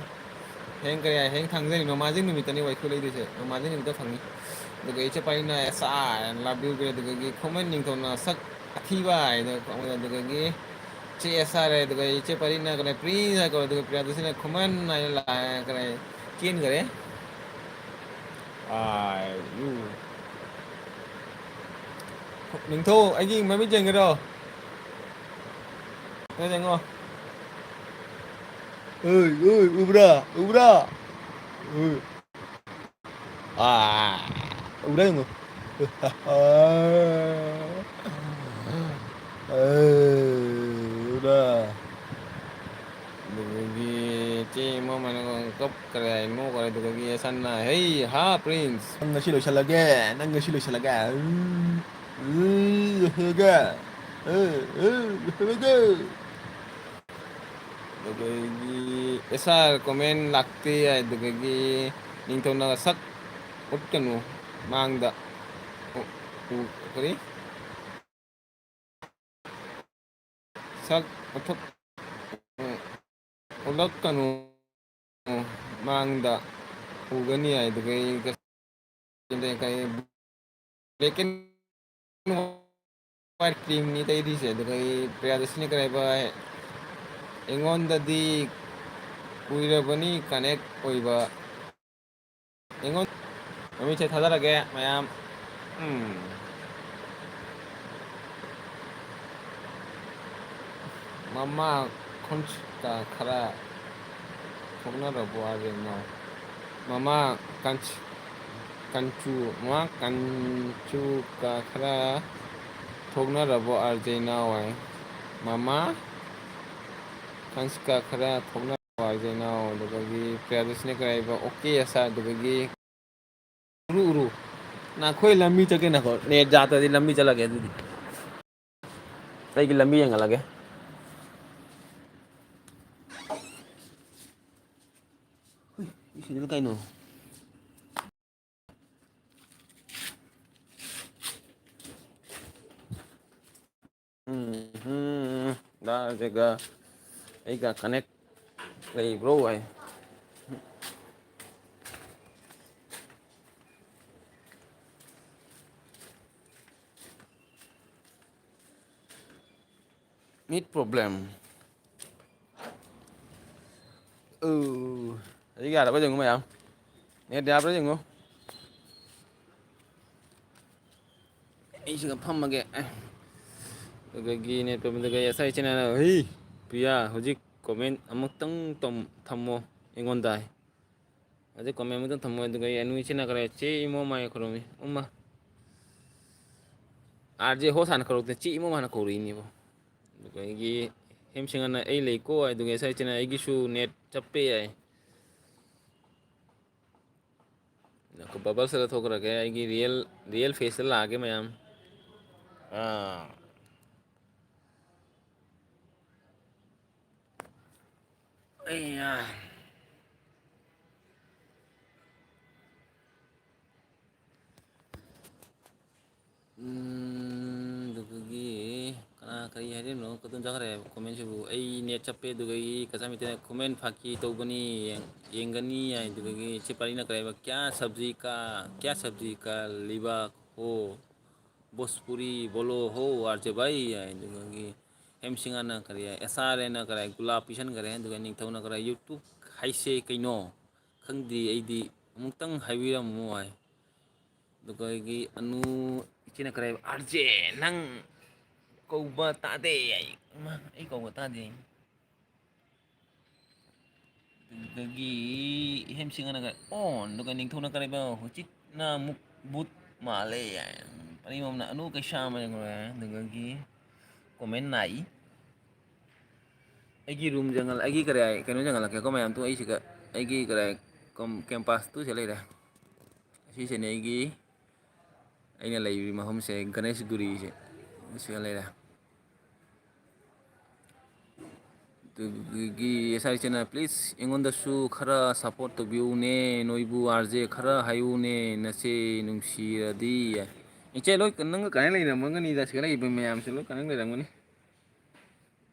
ꯍꯌꯦꯡ ꯀꯔꯤ ꯍꯥꯏ? ꯍꯌꯦꯡ ꯊꯥꯡꯖꯅꯤ, ꯅꯣꯡꯃꯥꯏꯖꯤꯡ ꯅꯨꯃꯤꯠꯇꯅꯤ ꯋꯥꯏꯈꯨ ꯂꯩꯗꯣꯏꯁꯦ, ꯅꯣꯡꯃꯥꯏꯖꯤꯡ ꯅꯨꯃꯤꯠꯇ ꯐꯪꯅꯤ꯫ ꯑꯗꯨꯒ ꯏꯆꯦ ꯄꯥꯔꯤꯅ ꯑꯦꯁ ꯑꯥꯔ ꯍꯥꯏꯅ ꯂꯥꯞ ꯕ꯭ꯌꯨ ꯄꯤꯔꯦ꯫ ꯑꯗꯨꯗꯒꯤ ꯈꯨꯃꯟ ꯅꯤꯡꯊꯧꯅ ꯁꯛ ꯑꯊꯤꯕ ꯍꯥꯏꯅ, ꯑꯗꯨꯗꯒꯤ ꯏꯆꯦ ꯑꯦꯁ ꯑꯥꯔ ꯍꯥꯏ, ꯑꯗꯨꯒ ꯏꯆꯦ ꯄꯥꯔꯤꯅ ꯀꯩꯅꯣ, ꯄ꯭ꯔꯤꯟꯁ ꯍꯥꯏ ꯀꯧꯔꯦ꯫ ꯑꯗꯨꯒ ꯄ꯭ꯔꯤꯌꯥꯗꯔꯁꯤꯅ ꯈꯨꯃꯟ ꯍꯥꯏꯅ ꯂꯥꯛꯑꯦ, ꯀꯩꯅꯣ, ꯆꯦꯟꯈꯔꯦ꯫ I U. ꯅꯤꯡꯊꯧ, ꯑꯩꯒꯤ ꯃꯃꯤꯠ ꯌꯦꯡꯒꯦꯔꯣ? ꯅꯪ ꯌꯦꯡꯉꯣ꯫ ꯑꯣꯏ, ꯑꯣꯏ, ꯎꯕ꯭ꯔꯥ? ꯎꯕ꯭ꯔꯥ? ꯑꯣꯏ꯫ ꯑꯥ, ꯎꯔꯦ ꯌꯦꯡꯉꯨ꯫ ꯑꯥ, ꯎꯔꯦ꯫ ꯑꯗꯨꯗꯒꯤ ꯆꯦ ꯃꯃꯥꯅ ꯀꯞꯈ꯭ꯔꯦ ꯍꯥꯏ, ꯅꯣꯛꯈ꯭ꯔꯦ꯫ ꯑꯗꯨꯗꯒꯤ ꯁꯟꯅ, "ꯍꯩ ꯍꯥ, ꯄ꯭ꯔꯤꯟꯁ, ꯅꯪ ꯉꯁꯤ ꯂꯣꯏꯁꯤꯜꯂꯒꯦ, ꯅꯪ ꯉꯁꯤ ꯂꯣꯏꯁꯤꯜꯂꯒꯦ꯫ ꯎꯝ, ꯎꯝ, ꯂꯣꯏꯁꯤꯜꯂꯒꯦ꯫ ꯎꯝ, ꯎꯝ, ꯂꯣꯏꯁꯤꯜꯂꯒꯦ꯫" ꯑꯗꯨꯗꯒꯤ ꯑꯦꯁ ꯑꯥꯔ ꯀꯣꯃꯦꯟ ꯂꯥꯛꯇꯦ ꯍꯥꯏ꯫ ꯑꯗꯨꯗꯒꯤ ꯅꯤꯡꯊꯧꯅ ꯁꯛ ꯎꯠꯀꯅꯨ ꯃꯥꯡꯗ꯫ ꯎ-, ꯎ-, ꯀꯔꯤ? ꯁꯛ ꯎꯊꯨꯞ-, ꯎ-, ꯎꯠꯂꯛꯀꯅꯨ ꯃꯥꯡꯗ ꯎꯒꯅꯤ ꯍꯥꯏꯗꯨꯒ ꯑꯩ ꯀꯩ black and white creamꯅꯤ ꯇꯩꯔꯤꯁꯦ꯫ ꯑꯗꯨꯒ ꯑꯩ ꯄ꯭ꯔꯤꯌꯥꯗꯔꯁꯤꯅꯤ ꯀꯔꯥꯏꯕ ꯑꯩꯉꯣꯟꯗꯗꯤ ꯀꯨꯏꯔꯕꯅꯤ connect ꯑꯣꯏꯕ꯫ ꯑꯩꯉꯣꯟ-, ꯃꯃꯤꯡꯁꯦ ꯊꯥꯗꯔꯒꯦ ꯃꯌꯥꯝ꯫ ꯎꯝ꯫ ꯃꯃꯥ ꯈꯨꯟꯁꯀ ꯈꯔ ꯊꯣꯛꯅꯔꯕꯣ ꯍꯥꯏꯕꯅꯣ? ꯃꯃꯥ ꯀꯟꯁ-, ꯀꯟꯆꯨ, ꯃꯃꯥ ꯀꯟꯆꯨꯀ ꯈꯔ ꯊꯣꯛꯅꯔꯕꯣ ꯑꯥꯔ ꯖꯦ ꯅꯥꯎ ꯍꯥꯏ꯫ ꯃꯃꯥ ꯀꯟꯁꯀ ꯈꯔ ꯊꯣꯛꯅꯔꯕꯣ ꯑꯥꯔ ꯖꯦ ꯅꯥꯎ? ꯑꯗꯨꯗꯒꯤ ꯄ꯭ꯔꯤꯌꯥꯗꯔꯁꯤꯅꯤ ꯀꯔꯥꯏꯕ, ꯑꯣꯀꯦ ꯁꯥꯔ꯫ ꯑꯗꯨꯗꯒꯤ ꯎꯔꯨ ꯎꯔꯨ꯫ ꯅꯈꯣꯏ ꯂꯝꯕꯤ ꯆꯠꯀꯦ ꯅꯈꯣ꯫ ꯅꯦꯠ ꯌꯥꯗ꯭ꯔꯗꯤ ꯂꯝꯕꯤ ꯆꯠꯂꯒꯦ ꯑꯗꯨꯗꯤ꯫ ꯑꯩꯒꯤ ꯂꯝꯕꯤ ꯌꯦꯡꯍꯜꯂꯒꯦ꯫ ꯍꯨꯏ, ꯁꯤꯗꯅ ꯀꯩꯅꯣ? ꯎꯝ, ꯎꯝ, ꯗꯥ ꯖꯒꯥ ꯑꯩꯒ connect ꯂꯩꯕ꯭ꯔꯣ ꯍꯥꯏ꯫ Net problem꯫ ꯑꯧ, ꯍꯧꯖꯤꯛ ꯌꯥꯔꯕ ꯌꯦꯡꯉꯨ ꯃꯌꯥꯝ꯫ ꯅꯦꯠ ꯌꯥꯕ꯭ꯔꯥ ꯌꯦꯡꯉꯨ꯫ ꯑꯩꯁꯤꯒ ꯐꯝꯃꯒꯦ꯫ ꯑꯗꯨꯗꯒꯤ ꯅꯦꯠ problemꯗꯒꯤ ꯑꯦꯁ ꯑꯥꯏ ꯆꯦꯅꯦꯜ, ꯍꯩ, ꯄ꯭ꯔꯤꯌꯥ, ꯍꯧꯖꯤꯛ comment ꯑꯃꯨꯛꯇꯪ ꯇꯝ-, ꯊꯝꯃꯣ ꯑꯩꯉꯣꯟꯗ꯫ ꯑꯗꯩ comment ꯑꯃꯇꯪ ꯊꯝꯃꯣ꯫ ꯑꯗꯨꯒ ꯑꯩ ꯑꯅꯨ ꯏꯆꯤꯟꯅ ꯀꯔꯦ ꯆꯦ ꯏꯃꯣ ꯃꯥꯏ ꯈꯨꯔꯨꯝꯃꯤ ꯎꯝꯃ꯫ ꯑꯥꯔ ꯖꯦ ꯍꯣꯁ ꯍꯥꯟꯅ ꯀꯧꯔꯛꯇꯦ, ꯆꯦ ꯏꯃꯣ ꯍꯥꯟꯅ ꯀꯧꯔꯛꯏꯅꯦꯕ꯫ ꯑꯗꯨꯒ ꯑꯩꯒꯤ ꯍꯦꯝꯁꯤꯡ ꯑꯅ ꯑꯩ ꯂꯩꯀꯣ ꯍꯥꯏꯗꯨꯒ ꯑꯦꯁ ꯑꯥꯏ ꯆꯤꯅ ꯑꯩꯒꯤꯁꯨ ꯅꯦꯠ ꯆꯞꯄꯦ ꯌꯥꯏ꯫ ꯕꯕꯜꯁꯇ ꯊꯣꯛꯈ꯭ꯔꯒꯦ, ꯑꯩꯒꯤ ꯔꯤꯌꯦꯜ ꯔꯤꯌꯦꯜ ꯐꯦꯁꯇ ꯂꯥꯛꯑꯒꯦ ꯃꯌꯥꯝ꯫ ꯑꯥ꯫ ꯑꯩꯌꯥ꯫ ꯎꯝ, ꯑꯗꯨꯗꯒꯤ ꯀꯅꯥ ꯀꯔꯤ ꯍꯥꯏꯔꯤꯕꯅꯣ? ꯀꯗꯣꯝ ꯆꯠꯈ꯭ꯔꯦ comment ꯁꯤꯕꯨ? ꯑꯩ ꯅꯦꯠ ꯆꯞꯄꯦ, ꯑꯗꯨꯗꯒꯤ ꯀꯆꯥ ꯃꯤꯇꯩꯅ comment ꯐꯥꯀꯤ ꯇꯧꯕꯅꯤ, ꯌꯦꯡ-, ꯌꯦꯡꯒꯅꯤ ꯍꯥꯏ꯫ ꯑꯗꯨꯗꯒꯤ ꯆꯦ ꯄꯥꯔꯤꯅ ꯀꯔꯤ ꯍꯥꯏꯕ? "ꯀ꯭ꯌꯥ ꯁꯕꯖꯤ ꯀꯥ, ꯀ꯭ꯌꯥ ꯁꯕꯖꯤ ꯀꯥ ꯂꯤꯕꯥꯛ ꯍꯣ, ꯚꯣꯖꯄꯨꯔꯤ ꯕꯣꯂꯣ ꯍꯣ ꯑꯥꯔ ꯖꯦ ꯚꯥꯏ" ꯍꯥꯏ꯫ ꯑꯗꯨꯗꯒꯤ ꯍꯦꯝꯁꯤꯡꯍꯅ ꯀꯔꯤ ꯍꯥꯏ? ꯑꯦꯁ ꯑꯥꯔ ꯑꯦꯅ ꯀꯔꯤ ꯍꯥꯏ? ꯒꯨꯂꯥꯞ ꯄꯤꯁꯟꯈꯔꯦ꯫ ꯑꯗꯨꯒ ꯅꯤꯡꯊꯧꯅ ꯀꯔꯤ ꯍꯥꯏ? "ꯌꯨꯇ꯭ꯌꯨꯕ ꯍꯥꯏꯁꯦ ꯀꯩꯅꯣ? ꯈꯪꯗꯦ ꯑꯩꯗꯤ, ꯑꯃꯨꯛꯇꯪ ꯍꯥꯏꯕꯤꯔꯝꯃꯨ" ꯍꯥꯏ꯫ ꯑꯗꯨꯒ ꯑꯩꯒꯤ ꯑꯅꯨ ꯏꯆꯦꯅ ꯀꯔꯤ ꯍꯥꯏꯕ? "ꯑꯥꯔ ꯖꯦ, ꯅꯪ ꯀꯧꯕ ꯇꯥꯗꯦ" ꯑꯩ꯫ ꯏꯃꯥ, ꯑꯩ ꯀꯧꯕ ꯇꯥꯗꯦ꯫ ꯑꯗꯨꯗꯒꯤ ꯏꯍꯦꯝ ꯁꯤꯡꯍꯅ ꯀꯔꯤ, "ꯑꯣ"꯫ ꯑꯗꯨꯒ ꯅꯤꯡꯊꯧꯅ ꯀꯔꯤ ꯍꯥꯏꯕ? "ꯍꯧꯖꯤꯛꯅ ꯑꯃꯨꯛ ꯕꯨꯠ ꯃꯥꯜꯂꯦ" ꯍꯥꯏ꯫ ꯑꯅꯤꯃꯛꯅ "ꯑꯅꯨ ꯀꯩꯁꯥ ꯑꯃ ꯌꯦꯡꯉꯨꯔꯦ"꯫ ꯑꯗꯨꯗꯒꯤ comment ꯂꯥꯛꯏ꯫ ꯑꯩꯒꯤ ꯔꯨꯝ ꯆꯪꯉꯜ-, ꯑꯩꯒꯤ ꯀꯔꯤ ꯍꯥꯏ, ꯀꯩꯅꯣ ꯆꯪꯍꯜꯂꯛꯀꯦꯀꯣ ꯃꯌꯥꯝ꯫ ꯇꯨ ꯑꯩꯁꯤꯒ ꯑꯩꯒꯤ ꯀꯔꯤ ꯍꯥꯏ, ꯀꯝ-, ꯀꯦꯝꯄꯁꯇꯨ ꯁꯤꯗ ꯂꯩꯔꯦ꯫ ꯑꯁꯤꯁꯤꯅꯦ ꯑꯩꯒꯤ, ꯑꯩꯅ ꯂꯩꯔꯤꯕ ꯃꯐꯝꯁꯦ, ꯒꯅꯦꯁꯒꯨꯔꯤꯁꯦ꯫ ꯁꯤꯗ ꯂꯩꯔꯦ꯫ ꯑꯗꯨꯗꯒꯤ ꯑꯦꯁ ꯑꯥꯔ ꯏꯆꯦꯅ, "Please ꯑꯩꯉꯣꯟꯗꯁꯨ ꯈꯔ support ꯇꯧꯕꯤꯌꯨꯅꯦ, ꯅꯣꯏꯕꯨ ꯑꯥꯔ ꯖꯦ ꯈꯔ ꯍꯥꯏꯌꯨꯅꯦ, ꯅꯆꯦ ꯅꯨꯡꯁꯤꯔꯗꯤ"꯫ ꯏꯆꯦ ꯂꯣꯏ ꯅꯪꯒ connect ꯂꯩꯅꯔꯝꯒꯅꯤꯗ, ꯁꯤꯗ ꯂꯩꯔꯤꯕ ꯃꯌꯥꯝꯁꯦ ꯂꯣꯏ connect ꯂꯩꯔꯝꯒꯅꯤ꯫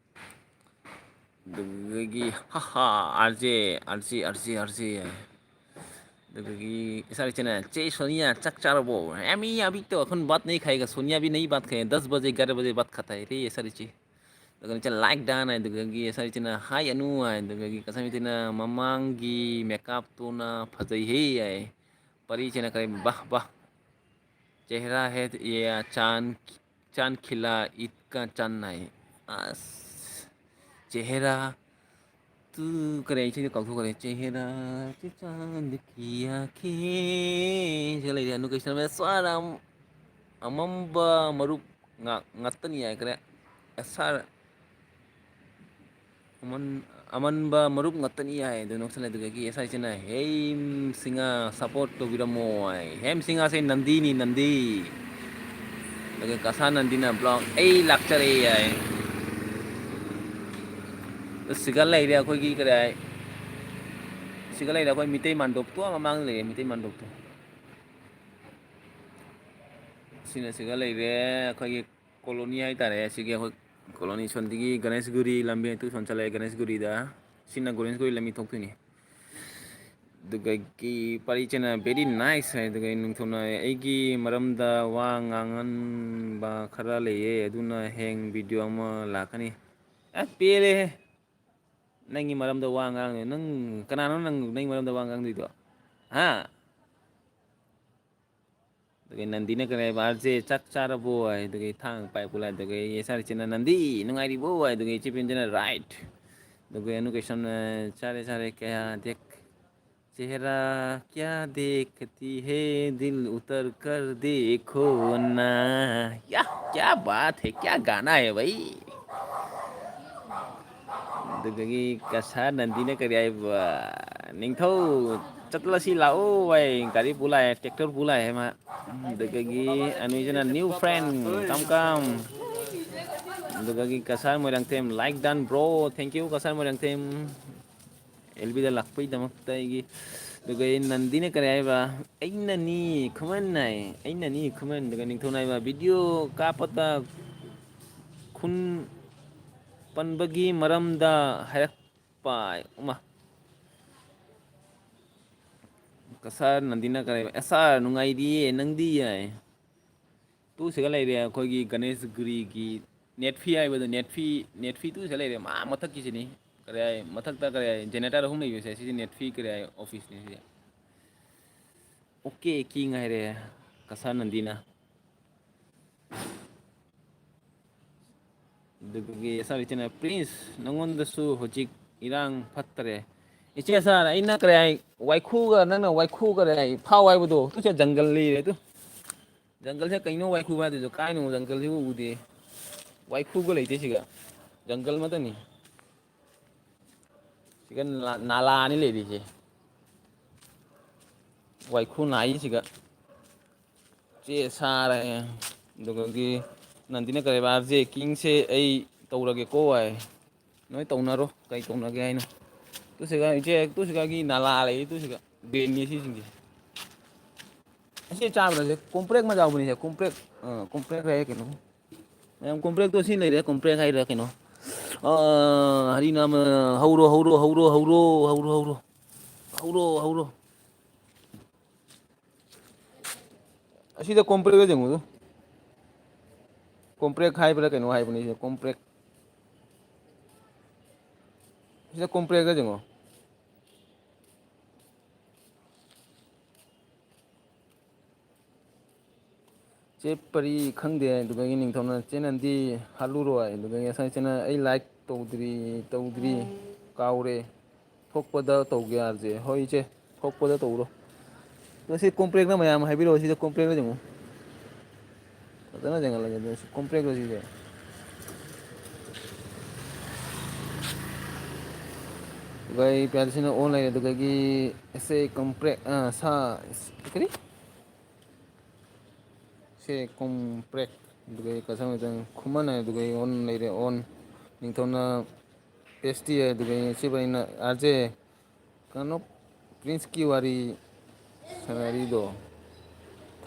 ꯑꯗꯨꯗꯒꯤ, "ꯍꯥ ꯍꯥ, R J, R J, R J, R J" ꯍꯥꯏ꯫ ꯑꯗꯨꯗꯒꯤ ꯑꯦꯁ ꯑꯥꯔ ꯏꯆꯦꯅ, "ꯆꯦ ꯁꯣꯅꯤꯌꯥ, ꯆꯥꯛ ꯆꯥꯔꯕꯣ?" "ꯑꯦ ꯃꯤ, ꯑꯕꯤ ꯇꯣ ꯑꯈꯣꯟ ꯕꯥꯠ ꯅꯍꯤ ꯈꯥꯏꯒ, ꯁꯣꯅꯤꯌꯥ ꯕꯤ ꯅꯍꯤ ꯕꯥꯠ ꯈꯥꯏ, ꯗꯁ ꯕꯖꯦ, ꯒ꯭ꯌꯥꯔꯥ ꯕꯖꯦ ꯕꯥꯠ ꯈꯥꯇꯥ ꯍꯦ ꯔꯦ ꯑꯦꯁ ꯑꯥꯔ ꯏꯆꯦ"꯫ ꯑꯗꯨꯒ ꯏꯆꯦ like done ꯍꯥꯏ꯫ ꯑꯗꯨꯗꯒꯤ ꯑꯦꯁ ꯑꯥꯔ ꯏꯆꯦꯅ, "ꯍꯥꯏ ꯑꯅꯨ" ꯍꯥꯏ꯫ ꯑꯗꯨꯗꯒꯤ ꯀꯁꯝ ꯏꯆꯦꯅ, "ꯃꯃꯥꯡꯒꯤ ꯃꯦꯀꯞꯇꯨꯅ ꯐꯖꯩꯍꯦ" ꯍꯥꯏ꯫ ꯄꯔꯤ ꯏꯆꯦꯅ ꯀꯔꯤ, "ꯕꯥꯍ ꯕꯥꯍ, ꯆꯦꯍꯔꯥ ꯍꯦ ꯌꯦ ꯆꯥꯟ, ꯆꯥꯟ ꯈꯤꯂꯥ ꯏꯗ ꯀꯥ ꯆꯥꯟ" ꯍꯥꯏ꯫ ꯑꯁ, ꯆꯦꯍꯔꯥ ꯇꯨ, ꯀꯔꯤ ꯏꯁꯩꯗꯣ ꯀꯥꯎꯊꯣꯛꯈ꯭ꯔꯦ꯫ ꯆꯦꯍꯦꯔꯥ ꯆꯦ ꯆꯥꯟꯗ ꯀꯤ ꯑꯥꯈꯦ꯫ ꯁꯤꯒ ꯂꯩꯔꯦ, ꯑꯅꯨ ꯀ꯭ꯔꯤꯁꯅ ꯁ꯭ꯋꯥꯔꯥꯝ ꯑꯃꯝꯕ ꯃꯔꯨꯞ ꯉꯥꯛ-, ꯉꯥꯛꯇꯅꯤ ꯍꯥꯏꯈ꯭ꯔꯦ꯫ ꯑꯦꯁ ꯑꯥꯔ ꯑꯃꯟ-, ꯑꯃꯟꯕ ꯃꯔꯨꯞ ꯉꯥꯛꯇꯅꯤ ꯍꯥꯏ꯫ ꯑꯗꯨ ꯅꯣꯛꯁꯜꯂꯦ꯫ ꯑꯗꯨꯗꯒꯤ ꯑꯦꯁ ꯑꯥꯔ ꯏꯆꯦꯅ, "ꯍꯦ ꯁꯤꯡꯍ, ꯁꯞꯄꯣꯔꯠ ꯇꯧꯕꯤꯔꯝꯃꯣ" ꯍꯥꯏ꯫ ꯍꯦꯝ ꯁꯤꯡꯍꯁꯦ ꯅꯟꯗꯤꯅꯤ, ꯅꯟꯗꯤ꯫ ꯑꯗꯨꯒ ꯀꯁꯥ ꯅꯟꯗꯤꯅ ꯕ꯭ꯂꯣꯛ, "ꯑꯩ ꯂꯥꯛꯆꯔꯦ" ꯍꯥꯏ꯫ ꯑꯗꯨ ꯁꯤꯒ ꯂꯩꯔꯦ ꯑꯩꯈꯣꯏꯒꯤ ꯀꯔꯤ ꯍꯥꯏ, ꯁꯤꯒ ꯂꯩꯔꯦ ꯑꯩꯈꯣꯏ ꯃꯤꯇꯩ ꯃꯥꯟꯗꯣꯞꯇꯣ, ꯑꯥ ꯃꯃꯥꯡꯗ ꯂꯩꯔꯦ ꯃꯤꯇꯩ ꯃꯥꯟꯗꯣꯞꯇꯣ꯫ ꯁꯤꯅ ꯁꯤꯒ ꯂꯩꯔꯦ ꯑꯩꯈꯣꯏꯒꯤ ꯀꯣꯂꯣꯅꯤ ꯍꯥꯏꯇꯥꯔꯦ꯫ ꯁꯤꯒꯤ ꯑꯩꯈꯣꯏ ꯀꯣꯂꯣꯅꯤ ꯁꯣꯟꯗꯒꯤ ꯒꯅꯦꯁꯒꯨꯔꯤ ꯂꯝꯕꯤ ꯑꯗꯨ ꯁꯣꯟ ꯆꯠꯂꯛꯑꯦ, ꯒꯅꯦꯁꯒꯨꯔꯤꯗ꯫ ꯁꯤꯅ ꯒꯅꯦꯁꯒꯨꯔꯤ ꯂꯝꯕꯤ ꯊꯣꯛꯇꯣꯏꯅꯤ꯫ ꯑꯗꯨꯗꯒꯤ ꯄꯥꯔꯤ ꯏꯆꯦꯅ very nice ꯍꯥꯏ꯫ ꯑꯗꯨꯒ ꯅꯤꯡꯊꯧꯅ, "ꯑꯩꯒꯤ ꯃꯔꯝꯗ ꯋꯥ ꯉꯥꯡꯍꯟꯕ ꯈꯔ ꯂꯩꯌꯦ, ꯑꯗꯨꯅ ꯍꯌꯦꯡ video ꯑꯃ ꯂꯥꯛꯀꯅꯤ"꯫ ꯑꯦ, ꯄꯦꯜꯂꯦꯍꯦ! ꯅꯪꯒꯤ ꯃꯔꯝꯗ ꯋꯥ ꯉꯥꯡꯉꯦ꯫ ꯅꯪ ꯀꯅꯥꯅꯣ ꯅꯪ, ꯅꯪꯒꯤ ꯃꯔꯝꯗ ꯋꯥ ꯉꯥꯡꯗꯣꯏꯗꯣ? ꯍꯥ? ꯑꯗꯨꯒ ꯅꯟꯗꯤꯅ ꯀꯔꯤ ꯍꯥꯏꯕ? "ꯑꯥꯔ ꯖꯦ ꯆꯥꯛ ꯆꯥꯔꯕꯣ?" ꯍꯥꯏ꯫ ꯑꯗꯨꯒ ꯊꯥꯡ ꯄꯥꯏ ꯄꯨꯂꯥꯏ꯫ ꯑꯗꯨꯒ ꯑꯦꯁ ꯑꯥꯔ ꯏꯆꯦꯅ, "ꯅꯟꯗꯤ ꯅꯨꯡꯉꯥꯏꯔꯤꯕꯣ?" ꯍꯥꯏ꯫ ꯑꯗꯨꯒ ꯏꯆꯦ ꯄꯦꯝꯖꯅ, "Right"꯫ ꯑꯗꯨꯒ ꯑꯅꯨ ꯀꯩꯁꯝꯅ, "ꯆꯥꯔꯦ, ꯆꯥꯔꯦ, ꯀꯌꯥ ꯗꯦꯛ, ꯆꯦꯍꯦꯔꯥ ꯀꯌꯥ ꯗꯦꯈꯇꯤ ꯍꯦ, ꯗꯤꯜ ꯎꯇꯔ ꯀꯔ ꯗꯦꯈꯣ ꯅꯥ꯫ ꯌꯥ, ꯀꯌꯥ ꯕꯥꯠ ꯍꯦ, ꯀꯌꯥ ꯒꯥꯅꯥ ꯍꯦ ꯚꯥꯏ"꯫ ꯑꯗꯨꯗꯒꯤ ꯀꯁꯥꯔ ꯅꯟꯗꯤꯅ ꯀꯔꯤ ꯍꯥꯏꯕ? "ꯅꯤꯡꯊꯧ, ꯆꯠꯂꯁꯤ ꯂꯥꯛꯑꯣ" ꯍꯥꯏ, ꯒꯥꯔꯤ ꯄꯨ ꯂꯥꯛꯑꯦ, tractor ꯄꯨ ꯂꯥꯛꯑꯦ ꯃꯥ꯫ ꯑꯗꯨꯗꯒꯤ ꯑꯅꯨꯏꯁꯤꯅ, "New friend, come come"꯫ ꯑꯗꯨꯗꯒꯤ Cachar Moirangthem, "Like done bro, thank you Cachar Moirangthem. L ꯕꯤꯗ ꯂꯥꯛꯄꯒꯤꯗꯃꯛꯇ ꯑꯩꯒꯤ"꯫ ꯑꯗꯨꯒ ꯅꯟꯗꯤꯅ ꯀꯔꯤ ꯍꯥꯏꯕ? "ꯑꯩꯅꯅꯤ ꯈꯨꯃꯟ" ꯍꯥꯏ, "ꯑꯩꯅꯅꯤ ꯈꯨꯃꯟ"꯫ ꯑꯗꯨꯒ ꯅꯤꯡꯊꯧꯅ ꯍꯥꯏꯕ, "Video ꯀꯥꯞꯄꯗ ꯈꯨꯟ ꯄꯟꯕꯒꯤ ꯃꯔꯝꯗ ꯍꯥꯏꯔꯛꯄ"꯫ ꯎꯃ꯫ ꯀꯁꯥꯔ ꯅꯟꯗꯤꯅ ꯀꯔꯤ ꯍꯥꯏꯕ? "ꯑꯦꯁ ꯑꯥꯔ ꯅꯨꯡꯉꯥꯏꯔꯤꯌꯦ, ꯅꯪꯗꯤ?" ꯍꯥꯏ꯫ ꯇꯨ ꯁꯤꯒ ꯂꯩꯔꯦ ꯑꯩꯈꯣꯏꯒꯤ ꯒꯅꯦꯁꯒꯤꯔꯤꯒꯤ net fee ꯍꯥꯏꯕꯗꯣ, net fee, net fee two ꯁꯤꯒ ꯂꯩꯔꯦ꯫ ꯃꯥ ꯃꯊꯛꯀꯤꯁꯤꯅꯤ꯫ ꯀꯔꯤ ꯍꯥꯏ, ꯃꯊꯛꯇ ꯀꯔꯤ ꯍꯥꯏ, generator ꯑꯍꯨꯝ ꯂꯩꯕꯁꯦ, ꯁꯤꯁꯦ net fee ꯀꯔꯤ ꯍꯥꯏ, office ꯅꯤ ꯁꯤꯁꯦ꯫ OK king ꯍꯥꯏꯔꯦ ꯀꯁꯥꯔ ꯅꯟꯗꯤꯅ꯫ ꯑꯗꯨꯗꯒꯤ ꯑꯦꯁ ꯑꯥꯔ ꯏꯆꯦꯅ, "Prince, ꯅꯪꯉꯣꯟꯗꯁꯨ ꯍꯧꯖꯤꯛ ꯏꯔꯥꯡ ꯐꯠꯇꯔꯦ꯫ ꯏꯆꯦ ꯁꯥꯔ, ꯑꯩꯅ ꯀꯔꯤ ꯍꯥꯏ, ꯋꯥꯏꯈꯨꯒ, ꯅꯪꯅ ꯋꯥꯏꯈꯨ ꯀꯔꯤ ꯍꯥꯏ, ꯐꯥꯎ ꯍꯥꯏꯕꯗꯣ, ꯇꯨ ꯁꯦ ꯖꯪꯒꯜ ꯂꯩꯔꯦ ꯇꯨ꯫ ꯖꯪꯒꯜꯁꯦ ꯀꯩꯅꯣ ꯋꯥꯏꯈꯨ ꯍꯥꯏꯗꯨꯁꯨ? ꯀꯥꯏꯅꯣ ꯖꯪꯒꯜꯁꯤꯕꯨ ꯎꯗꯦ꯫ ꯋꯥꯏꯈꯨꯒ ꯂꯩꯇꯦ ꯁꯤꯒ꯫ ꯖꯪꯒꯜ ꯑꯃꯠꯇꯅꯤ꯫ ꯁꯤꯒ ꯅꯥ-, ꯅꯥꯂꯥꯅꯤ ꯂꯩꯔꯤꯁꯦ꯫ ꯋꯥꯏꯈꯨ ꯅꯥꯏꯁꯤꯒ꯫ ꯆꯦ ꯁꯥꯔꯦ꯫ ꯑꯗꯨꯒꯒꯤ ꯅꯟꯗꯤꯅ ꯀꯔꯤ ꯍꯥꯏꯕ? "ꯑꯥꯔ ꯖꯦ ꯀꯤꯡꯁꯦ ꯑꯩ ꯇꯧꯔꯒꯦꯀꯣ" ꯍꯥꯏ꯫ ꯅꯣꯏ ꯇꯧꯅꯔꯣ, ꯀꯩ ꯇꯧꯅꯒꯦ ꯍꯥꯏꯅꯣ? ꯇꯨꯁꯤꯒ ꯏꯆꯦ, ꯇꯨꯁꯤꯒꯒꯤ ꯅꯥꯂꯥ ꯂꯩ, ꯇꯨꯁꯤꯒ ꯗ꯭ꯔꯦꯟꯅꯤ ꯁꯤꯁꯤꯡꯁꯦ꯫ ꯑꯁꯤ ꯆꯥꯕꯗꯁꯦ ꯀꯣꯝꯄ꯭ꯔꯦꯛ ꯑꯃ ꯌꯥꯎꯕꯅꯤꯁꯦ, ꯀꯣꯝꯄ꯭ꯔꯦꯛ, ꯑ, ꯀꯣꯝꯄ꯭ꯔꯦꯛ ꯍꯥꯏ ꯀꯩꯅꯣ? ꯃꯌꯥꯝ ꯀꯣꯝꯄ꯭ꯔꯦꯛꯇꯣ ꯁꯤ ꯂꯩꯔꯦ, ꯀꯣꯝꯄ꯭ꯔꯦꯛ ꯍꯥꯏꯔ ꯀꯩꯅꯣ? ꯑ, ꯍꯔꯤꯅꯥꯃ, ꯍꯧꯔꯣ, ꯍꯧꯔꯣ꯫ ꯍꯧꯔꯣ, ꯍꯧꯔꯣ꯫ ꯑꯁꯤꯗ ꯀꯣꯝꯄ꯭ꯔꯦꯛꯇ ꯌꯦꯡꯉꯨꯗꯨ꯫ ꯀꯣꯝꯄ꯭ꯔꯦꯛ ꯍꯥꯏꯕ꯭ꯔꯥ ꯀꯩꯅꯣ ꯍꯥꯏꯕꯅꯤ ꯁꯤꯗ, ꯀꯣꯝꯄ꯭ꯔꯦꯛ꯫ ꯁꯤꯗ ꯀꯣꯝꯄ꯭ꯔꯦꯛꯇ ꯌꯦꯡꯉꯣ꯫ ꯆꯦ ꯄꯔꯤ ꯈꯪꯗꯦ, ꯑꯗꯨꯗꯒꯤ ꯅꯤꯡꯊꯧꯅ ꯆꯦ ꯅꯟꯗꯤ ꯍꯥꯠꯂꯨꯔꯣ ꯍꯥꯏ, ꯑꯗꯨꯗꯒꯤ ꯉꯁꯥꯏ ꯆꯦꯅ ꯑꯩ ꯂꯥꯏꯛ ꯇꯧꯗ꯭ꯔꯤ, ꯇꯧꯗ꯭ꯔꯤ, ꯀꯥꯎꯔꯦ, ꯊꯣꯛꯄꯗ ꯇꯧꯒꯦ ꯍꯥꯏꯔꯁꯦ꯫ ꯍꯣꯏ ꯏꯆꯦ, ꯊꯣꯛꯄꯗ ꯇꯧꯔꯣ꯫ ꯑꯗꯣ ꯁꯤ ꯀꯣꯝꯄ꯭ꯔꯦꯛꯅ ꯃꯌꯥꯝ ꯍꯥꯏꯕꯤꯔꯛꯑꯣ, ꯁꯤꯗ ꯀꯣꯝꯄ꯭ꯔꯦꯛꯅ ꯌꯦꯡꯉꯨ꯫ ꯐꯖꯅ ꯌꯦꯡꯍꯜꯂꯒꯦ, ꯑꯗꯨ ꯁꯤ ꯀꯣꯝꯄ꯭ꯔꯦꯛꯇꯣ ꯁꯤꯁꯦ꯫ ꯑꯗꯨꯒ ꯑꯩ ꯄꯤꯌꯥꯂꯤꯁꯤꯅ ꯑꯣꯟ ꯂꯩꯔꯦ, ꯑꯗꯨꯗꯒꯤ ꯑꯦꯁ ꯑꯦ ꯀꯣꯝꯄ꯭ꯔꯦꯛ, ꯑ, ꯁꯥ, ꯀꯔꯤ? ꯁꯦ ꯀꯣꯝꯄ꯭ꯔꯦꯛ, ꯑꯗꯨꯒ ꯀꯁꯥꯔ ꯃꯩꯇꯩ ꯈꯨꯃꯟ ꯍꯥꯏ, ꯑꯗꯨꯒ ꯑꯣꯟ ꯂꯩꯔꯦ, ꯑꯣꯟ꯫ ꯅꯤꯡꯊꯧꯅ ꯑꯦꯁ ꯇꯤ ꯍꯥꯏ, ꯑꯗꯨꯒ ꯁꯤ ꯄꯔꯤꯅ ꯑꯥꯔ ꯖꯦ꯫ ꯀꯩꯅꯣ, ꯄ꯭ꯔꯤꯟꯁꯀꯤ ꯋꯥꯔꯤ ꯁꯥꯟꯅꯔꯤꯗꯣ,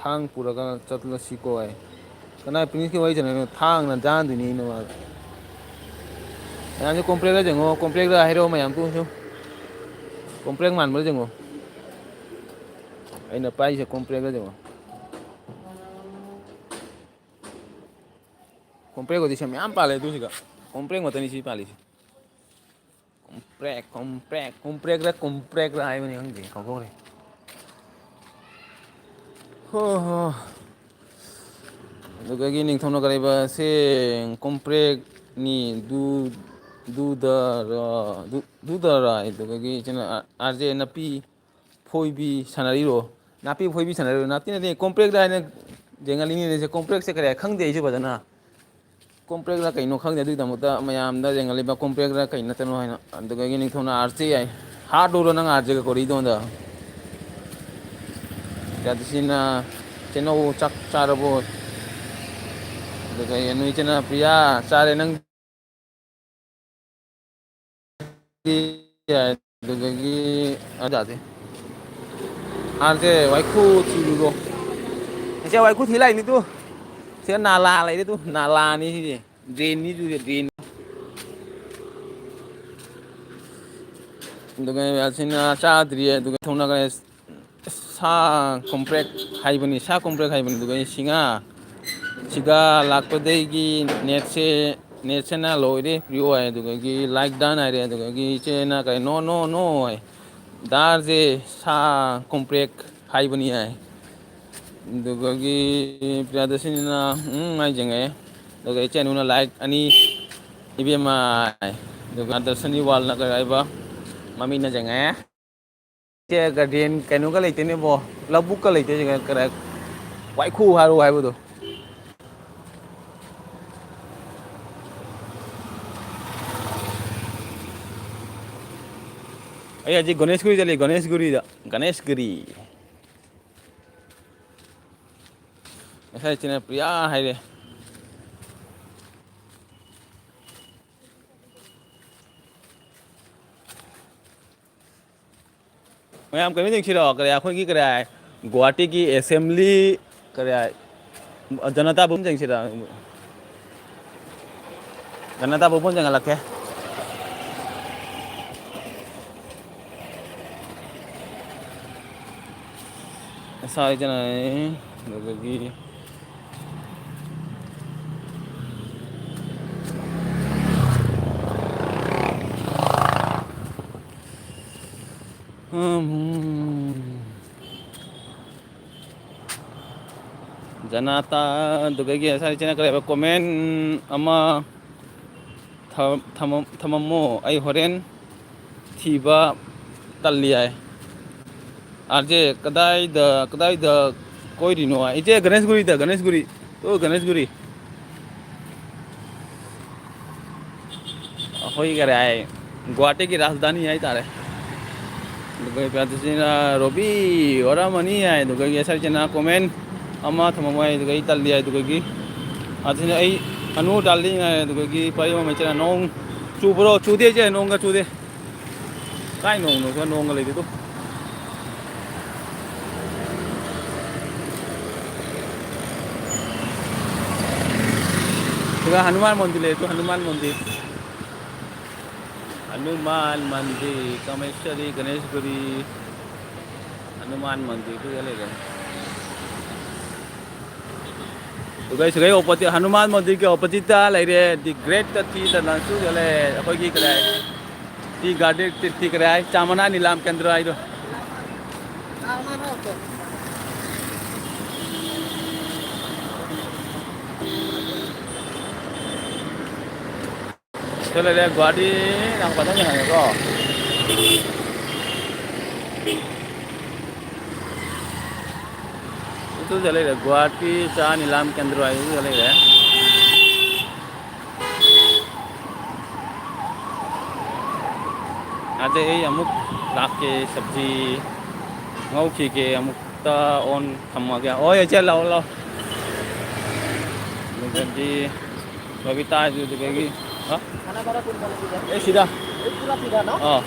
ꯊꯥꯡ ꯄꯨꯔꯒ ꯆꯠꯂꯁꯤꯀꯣ ꯍꯥꯏ꯫ ꯀꯅꯥ ꯄ꯭ꯔꯤꯟꯁꯀꯤ ꯋꯥꯔꯤ ꯁꯥꯟꯅꯔꯤꯅꯣ? ꯊꯥꯡꯅ ꯌꯥꯟꯗꯣꯏꯅꯤ ꯑꯩꯅ ꯃꯥ꯫ ꯃꯌꯥꯝꯁꯦ ꯀꯣꯝꯄ꯭ꯔꯦꯛꯇ ꯌꯦꯡꯉꯣ, ꯀꯣꯝꯄ꯭ꯔꯦꯛꯇ ꯍꯥꯏꯔꯛꯑꯣ ꯃꯌꯥꯝ ꯇꯨ ꯁꯨꯝ꯫ ꯀꯣꯝꯄ꯭ꯔꯦꯛ ꯃꯥꯟꯕ꯭ꯔꯥ ꯌꯦꯡꯉꯣ꯫ ꯑꯩꯅ ꯄꯥꯏꯔꯤꯁꯦ ꯀꯣꯝꯄ꯭ꯔꯦꯛꯇ ꯌꯦꯡꯉꯣ꯫ ꯀꯣꯝꯄ꯭ꯔꯦꯛ ꯑꯣꯏꯗꯤ ꯁꯦ ꯃꯌꯥꯝ ꯄꯥꯜꯂꯦ ꯑꯗꯨꯁꯤꯒ꯫ ꯀꯣꯝꯄ꯭ꯔꯦꯛ ꯉꯥꯛꯇꯅꯤ ꯁꯤ ꯄꯥꯜꯂꯤꯁꯦ꯫ ꯀꯣꯝꯄ꯭ꯔꯦꯛ, ꯀꯣꯝꯄ꯭ꯔꯦꯛ, ꯀꯣꯝꯄ꯭ꯔꯦꯛꯂ ꯀꯣꯝꯄ꯭ꯔꯦꯛꯂ ꯍꯥꯏꯕꯅꯤ ꯈꯪꯗꯦ, ꯀꯥꯎꯊꯣꯛꯈ꯭ꯔꯦ꯫ ꯍꯣ ꯍꯣ꯫ ꯑꯗꯨꯗꯒꯤ ꯅꯤꯡꯊꯧꯅ ꯀꯔꯤꯕ ꯁꯦ ꯀꯣꯝꯄ꯭ꯔꯦꯛꯅꯤ, ꯗꯨ, ꯗꯨꯗꯔ, ꯗꯨ-, ꯗꯨꯗꯔ ꯍꯥꯏ, ꯑꯗꯨꯗꯒꯤ ꯏꯆꯦꯅ ꯑꯥꯔ ꯖꯦ ꯅꯥꯄꯤ ꯐꯣꯏꯕꯤ ꯁꯥꯟꯅꯔꯤꯔꯣ? ꯅꯥꯄꯤ ꯐꯣꯏꯕꯤ ꯁꯥꯟꯅꯔꯤꯔꯣ? ꯅꯥꯄꯤ ꯅꯠꯇꯦ, ꯀꯣꯝꯄ꯭ꯔꯦꯛꯇ ꯍꯥꯏꯅ ꯌꯦꯡꯍꯜꯂꯤꯅꯤꯅꯦ꯫ ꯁꯦ ꯀꯣꯝꯄ꯭ꯔꯦꯛꯁꯦ ꯀꯔꯤ ꯍꯥꯏ ꯈꯪꯗꯦ ꯑꯩꯁꯨ ꯐꯖꯅ꯫ ꯀꯣꯝꯄ꯭ꯔꯦꯛꯂ ꯀꯩꯅꯣ ꯈꯪꯗꯦ, ꯑꯗꯨꯒꯤꯗꯃꯛꯇ ꯃꯌꯥꯝꯗ ꯌꯦꯡꯍꯜꯂꯤꯕ ꯀꯣꯝꯄ꯭ꯔꯦꯛꯂ ꯀꯩ ꯅꯠꯇꯅꯣ ꯍꯥꯏꯅ꯫ ꯑꯗꯨꯗꯒꯤ ꯅꯤꯡꯊꯧꯅ ꯑꯥꯔ ꯖꯦ ꯍꯥꯏ꯫ ꯍꯥꯠꯂꯨꯔꯣ ꯅꯪ ꯑꯥꯔ ꯖꯦꯒ ꯀꯣꯔꯤꯗꯣꯟꯗ꯫ ꯌꯥꯗꯤꯁꯤꯅ ꯆꯦꯅꯧ ꯆꯥꯛ ꯆꯥꯔꯕꯣ? ꯑꯗꯨꯒ ꯅꯣꯏ ꯏꯆꯦꯅ ꯄ꯭ꯔꯤꯌꯥ ꯆꯥꯔꯦ ꯅꯪ ꯌꯥꯏ꯫ ꯑꯗꯨꯗꯒꯤ ꯑꯗꯥꯗꯤ ꯑꯥꯔꯁꯦ ꯋꯥꯏꯈꯨ ꯊꯤꯔꯨꯔꯣ꯫ ꯏꯆꯦ ꯋꯥꯏꯈꯨ ꯊꯤ ꯂꯥꯛꯏꯅꯤ ꯇꯨ꯫ ꯁꯤꯗ ꯅꯥꯂꯥ ꯂꯩꯔꯦ ꯇꯨ꯫ ꯅꯥꯂꯥꯅꯤ ꯁꯤꯗꯤ꯫ ꯗ꯭ꯔꯦꯟꯅꯤ ꯇꯨ, ꯗ꯭ꯔꯦꯟ꯫ ꯑꯗꯨꯒ ꯑꯁꯤꯅ ꯆꯥꯗ꯭ꯔꯤꯌꯦ꯫ ꯑꯗꯨꯒ ꯊꯣꯡꯅꯒ ꯁꯥ ꯀꯣꯝꯄ꯭ꯔꯦꯛ ꯍꯥꯏꯕꯅꯤ, ꯁꯥ ꯀꯣꯝꯄ꯭ꯔꯦꯛ ꯍꯥꯏꯕꯅꯤ꯫ ꯑꯗꯨꯒ ꯑꯩ ꯁꯤꯡꯉꯥ, ꯁꯤꯒꯥ ꯂꯥꯛꯄꯗꯒꯤ ꯅꯦꯠꯁꯦ, ꯅꯦꯠꯁꯤꯅ ꯂꯣꯏꯔꯦ ꯄ꯭ꯔꯤꯌꯣ ꯍꯥꯏ꯫ ꯑꯗꯨꯗꯒꯤ ꯂꯥꯏꯛ ꯗꯟ ꯍꯥꯏꯔꯦ꯫ ꯑꯗꯨꯗꯒꯤ ꯏꯆꯦꯅ ꯀꯔꯤ ꯅꯣ ꯅꯣ ꯅꯣ ꯍꯥꯏ꯫ ꯗꯥꯔꯁꯦ ꯁꯥ ꯀꯣꯝꯄ꯭ꯔꯦꯛ ꯍꯥꯏꯕꯅꯤ ꯍꯥꯏ꯫ ꯑꯗꯨꯗꯒꯤ ꯄ꯭ꯔꯤꯌꯥꯗꯁꯤꯅꯤꯅ ꯎꯝ ꯍꯥꯏ ꯌꯦꯡꯉꯛꯑꯦ꯫ ꯑꯗꯨꯒ ꯏꯆꯦ ꯑꯅꯨꯅ ꯂꯥꯏꯛ ꯑꯅꯤ ꯏꯕꯦꯝꯃ ꯍꯥꯏ꯫ ꯑꯗꯨꯒ ꯗꯔꯁꯅꯤ ꯋꯥꯜꯅ ꯀꯔꯤ ꯍꯥꯏꯕ ꯃꯃꯤꯡꯅ ꯌꯦꯡꯉꯛꯑꯦ꯫ ꯆꯦ ꯒꯥꯔꯗꯦꯟ ꯀꯩꯅꯣꯒ ꯂꯩꯇꯦꯅꯦꯕꯣ, ꯂꯧꯕꯨꯛꯀ ꯂꯩꯇꯦ꯫ ꯀꯔꯥꯏ ꯋꯥꯏꯈꯨ ꯍꯥꯏꯔꯣ ꯍꯥꯏꯕꯗꯣ꯫ ꯑꯩ ꯍꯧꯖꯤꯛ ꯒꯣꯅꯦꯁꯒꯨꯔꯤ ꯆꯠꯂꯤ, ꯒꯣꯅꯦꯁꯒꯨꯔꯤꯗ, ꯒꯅꯦꯁꯒꯤꯔꯤ꯫ ꯉꯁꯥꯏ ꯏꯆꯦꯅ ꯄ꯭ꯔꯤꯌꯥ ꯍꯥꯏꯔꯦ꯫ ꯃꯌꯥꯝ ꯀꯩꯅꯣ ꯌꯦꯡꯁꯤꯔꯣ? ꯀꯔꯤ ꯑꯩꯈꯣꯏꯒꯤ ꯀꯔꯤ ꯍꯥꯏ, ꯒꯨꯋꯥꯍꯥꯇꯤꯒꯤ ꯑꯦꯁꯦꯝꯕ꯭ꯂꯤ ꯀꯔꯤ ꯍꯥꯏ, ꯖꯅꯇꯥ ꯚꯕꯟ ꯌꯦꯡꯁꯤꯔꯣ? ꯖꯅꯇꯥ ꯚꯕꯟ ꯌꯦꯡꯍꯜꯂꯛꯀꯦ꯫ ꯉꯁꯥꯏ ꯆꯠꯅꯩ꯫ ꯑꯗꯨꯗꯒꯤ ꯎꯝ꯫ ꯖꯅꯇꯥ, ꯑꯗꯨꯗꯒꯤ ꯉꯁꯥꯏ ꯏꯆꯦꯅ ꯀꯔꯤ ꯍꯥꯏꯕ comment ꯑꯃ ꯊ-, ꯊꯃꯝ-, ꯊꯃꯝꯃꯣ, ꯑꯩ ꯍꯣꯔꯦꯟ ꯊꯤꯕ ꯇꯜꯂꯤ ꯍꯥꯏ꯫ ꯑꯥꯔꯖꯦ, ꯀꯗꯥꯏꯗ, ꯀꯗꯥꯏꯗ ꯀꯣꯏꯔꯤꯅꯣ ꯍꯥꯏ? ꯏꯆꯦ, ꯒꯅꯦꯁꯒꯨꯔꯤꯗ, ꯒꯅꯦꯁꯒꯨꯔꯤ꯫ ꯇꯨ, ꯒꯅꯦꯁꯒꯨꯔꯤ꯫ ꯑꯩꯈꯣꯏ ꯀꯔꯤ ꯍꯥꯏ, ꯒꯨꯋꯥꯍꯥꯇꯤꯒꯤ ꯔꯥꯖꯙꯥꯅꯤ ꯍꯥꯏꯇꯥꯔꯦ꯫ ꯑꯗꯨꯒ ꯏꯄꯥꯇꯣꯟꯁꯤꯅ ꯔꯣꯕꯤ ꯋꯥꯔꯝꯃꯅꯤ ꯍꯥꯏ, ꯑꯗꯨꯒ ꯌꯦꯁ ꯍꯥꯏꯁꯤꯅ ꯀꯣꯃꯦꯟ ꯑꯃ ꯊꯝꯃꯝꯃꯣ ꯍꯥꯏ, ꯑꯗꯨꯒ ꯑꯩ ꯇꯜꯂꯤ ꯍꯥꯏ, ꯑꯗꯨꯒꯒꯤ ꯑꯗꯨꯅ ꯑꯩ ꯑꯅꯨ ꯇꯜꯂꯤ ꯍꯥꯏ, ꯑꯗꯨꯒꯒꯤ ꯄꯔꯤꯃ ꯃꯩꯆꯅ ꯅꯣꯡ ꯆꯨꯕ꯭ꯔꯣ? ꯆꯨꯗꯦ ꯏꯆꯦ, ꯅꯣꯡꯒ ꯆꯨꯗꯦ꯫ ꯀꯥꯏ ꯅꯣꯡꯅꯣ? ꯁꯤꯗ ꯅꯣꯡꯒ ꯂꯩꯇꯦ ꯇꯨ꯫ ꯁꯤꯗ ꯍꯅꯨꯃꯥꯟ ꯃꯟꯗꯤꯔ ꯂꯩ ꯇꯨ, ꯍꯅꯨꯃꯥꯟ ꯃꯟꯗꯤꯔ꯫ ꯍꯅꯨꯃꯥꯟ ꯃꯟꯗꯤꯔ, ꯀꯥꯃꯦꯁꯔꯤ, ꯒꯅꯦꯁꯒꯨꯔꯤ, ꯍꯅꯨꯃꯥꯟ ꯃꯟꯗꯤꯔꯗꯨꯗ ꯂꯩꯔꯦ꯫ ꯁꯤꯗꯩ, ꯁꯤꯗꯩ opposite, ꯍꯅꯨꯃꯥꯟ ꯃꯟꯗꯤꯔꯒꯤ oppositeꯇ ꯂꯩꯔꯦ, The Great Tea Garden ꯁꯨ ꯂꯩꯔꯦ, ꯑꯩꯈꯣꯏꯒꯤ ꯀꯗꯥꯏ, Tea Garden, tea, tea ꯀꯗꯥꯏ, ꯆꯥꯃꯅꯥ ꯅꯤꯂꯥꯝ ꯀꯦꯟꯗ꯭ꯔ ꯍꯥꯏꯗꯣ꯫ ꯁꯤꯗ ꯂꯩꯔꯦ, ꯒꯨꯍꯥꯇꯤ ꯌꯥꯝ ꯐꯖꯅ ꯌꯦꯡꯉꯦꯀꯣ꯫ ꯑꯗꯨꯗ ꯂꯩꯔꯦ, ꯒꯨꯍꯥꯇꯤ ꯆꯥ ꯅꯤꯂꯥꯝ ꯀꯦꯟꯗ꯭ꯔ ꯍꯥꯏꯗꯨꯗ ꯂꯩꯔꯦ꯫ ꯑꯗꯩ ꯑꯩ ꯑꯃꯨꯛ ꯂꯥꯛꯀꯦ, ꯁꯕꯖꯤ ꯉꯧꯈꯤꯒꯦ, ꯑꯃꯨꯛꯇ ꯑꯣꯟ ꯊꯝꯃꯒꯦ꯫ ꯍꯣꯏ, ꯏꯆꯦ, ꯂꯥꯛꯑꯣ, ꯂꯥꯛꯑꯣ꯫ ꯑꯗꯨꯗꯒꯤ ꯕꯕꯤꯇꯥ ꯑꯗꯨꯗꯒꯤ, ꯍꯥ? ꯑꯦ, ꯁꯤꯗ꯫ ꯑꯥ꯫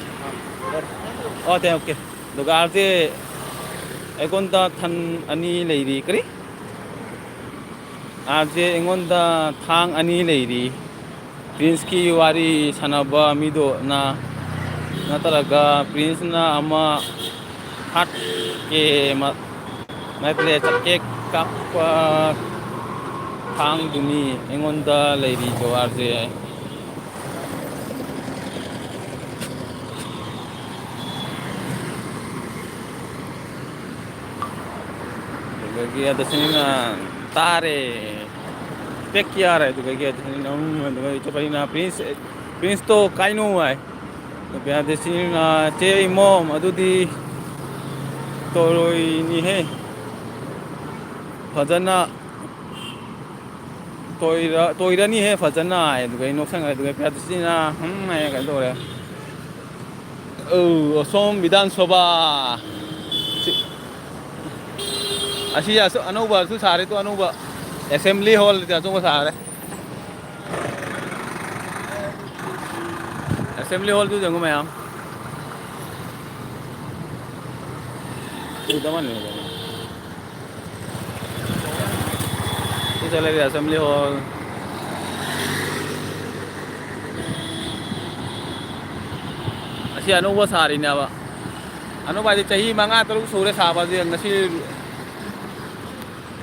Okay, okay. ꯑꯗꯨꯒ ꯑꯥꯔꯖꯦ ꯑꯩꯉꯣꯟꯗ ꯊꯟ ꯑꯅꯤ ꯂꯩꯔꯤ꯫ ꯀꯔꯤ? ꯑꯥꯔꯖꯦ ꯑꯩꯉꯣꯟꯗ ꯊꯥꯡ ꯑꯅꯤ ꯂꯩꯔꯤ꯫ ꯄ꯭ꯔꯤꯟꯁꯀꯤ ꯋꯥꯔꯤ ꯁꯥꯟꯅꯕ ꯃꯤꯗꯣ ꯅ-, ꯅꯠꯇ꯭ꯔꯒ ꯄ꯭ꯔꯤꯟꯁꯅ ꯑꯃ ꯍꯥꯠꯀꯦ ꯃ-, ꯅꯠꯇ꯭ꯔꯦ, ꯆꯠꯀꯦ ꯀꯥꯞꯄ ꯊꯥꯡꯗꯨꯅꯤ ꯑꯩꯉꯣꯟꯗ ꯂꯩꯔꯤꯗꯣ, ꯑꯥꯔꯖꯦ꯫ ꯑꯗꯒꯤ ꯑꯗꯨꯁꯤꯅ ꯇꯥꯔꯦ꯫ ꯄꯦꯛ ꯀꯤꯌꯥ ꯔꯍꯥ ꯍꯥꯏ ꯇꯨ ꯀꯩ ꯀꯤꯌꯥ ꯊꯦ ꯅꯪ ꯑꯗꯨꯒ ꯆꯠꯄꯅꯤꯅ ꯄ꯭ꯔꯤꯟꯁ, ꯄ꯭ꯔꯤꯟꯁꯇꯣ ꯀꯥꯏꯅꯣ ꯍꯥꯏ꯫ ꯄ꯭ꯔꯤꯟꯁꯅ ꯆꯦ ꯏꯃꯣꯝ ꯑꯗꯨꯗꯤ ꯇꯣꯔꯣꯏꯅꯤꯍꯦ꯫ ꯐꯖꯅ ꯇꯣꯏꯔ-, ꯇꯣꯏꯔꯅꯤꯍꯦ ꯐꯖꯅ ꯍꯥꯏ꯫ ꯑꯗꯨꯒ ꯑꯩ ꯅꯣꯛꯁꯟꯈ꯭ꯔꯦ꯫ ꯑꯗꯨꯒ ꯄ꯭ꯔꯤꯌꯥꯗꯁꯤꯅ ꯍꯝ ꯍꯥꯏ ꯀꯩꯅꯣ ꯇꯧꯔꯦ꯫ ꯑꯧ, ꯑꯁꯣꯝ ꯕꯤꯙꯥꯟ ꯁꯣꯚꯥ꯫ ꯁꯤ, ꯑꯁꯤ ꯑꯁ-, ꯑꯅꯧꯕꯁꯨ ꯁꯥꯔꯦ ꯇꯣ, ꯑꯅꯧꯕ ꯑꯦꯁꯦꯝꯕ꯭ꯂꯤ ꯍꯣꯜ ꯑꯆꯧꯕ ꯁꯥꯔꯦ꯫ ꯑꯦꯁꯦꯝꯕ꯭ꯂꯤ ꯍꯣꯜꯗꯨ ꯌꯦꯡꯉꯨ ꯃꯌꯥꯝ꯫ ꯎꯗ ꯃꯥꯜꯂꯦ꯫ ꯁꯤ ꯆꯠꯂꯒ ꯑꯦꯁꯦꯝꯕ꯭ꯂꯤ ꯍꯣꯜ꯫ ꯑꯁꯤ ꯑꯅꯧꯕ ꯁꯥꯔꯤꯅꯦꯕ꯫ ꯑꯅꯧꯕ ꯍꯥꯏꯗꯤ ꯆꯍꯤ ꯃꯉꯥ ꯇꯔꯨꯛ ꯁꯨꯔꯦ ꯁꯥꯕ꯫ ꯑꯗꯨ ꯉꯁꯤ,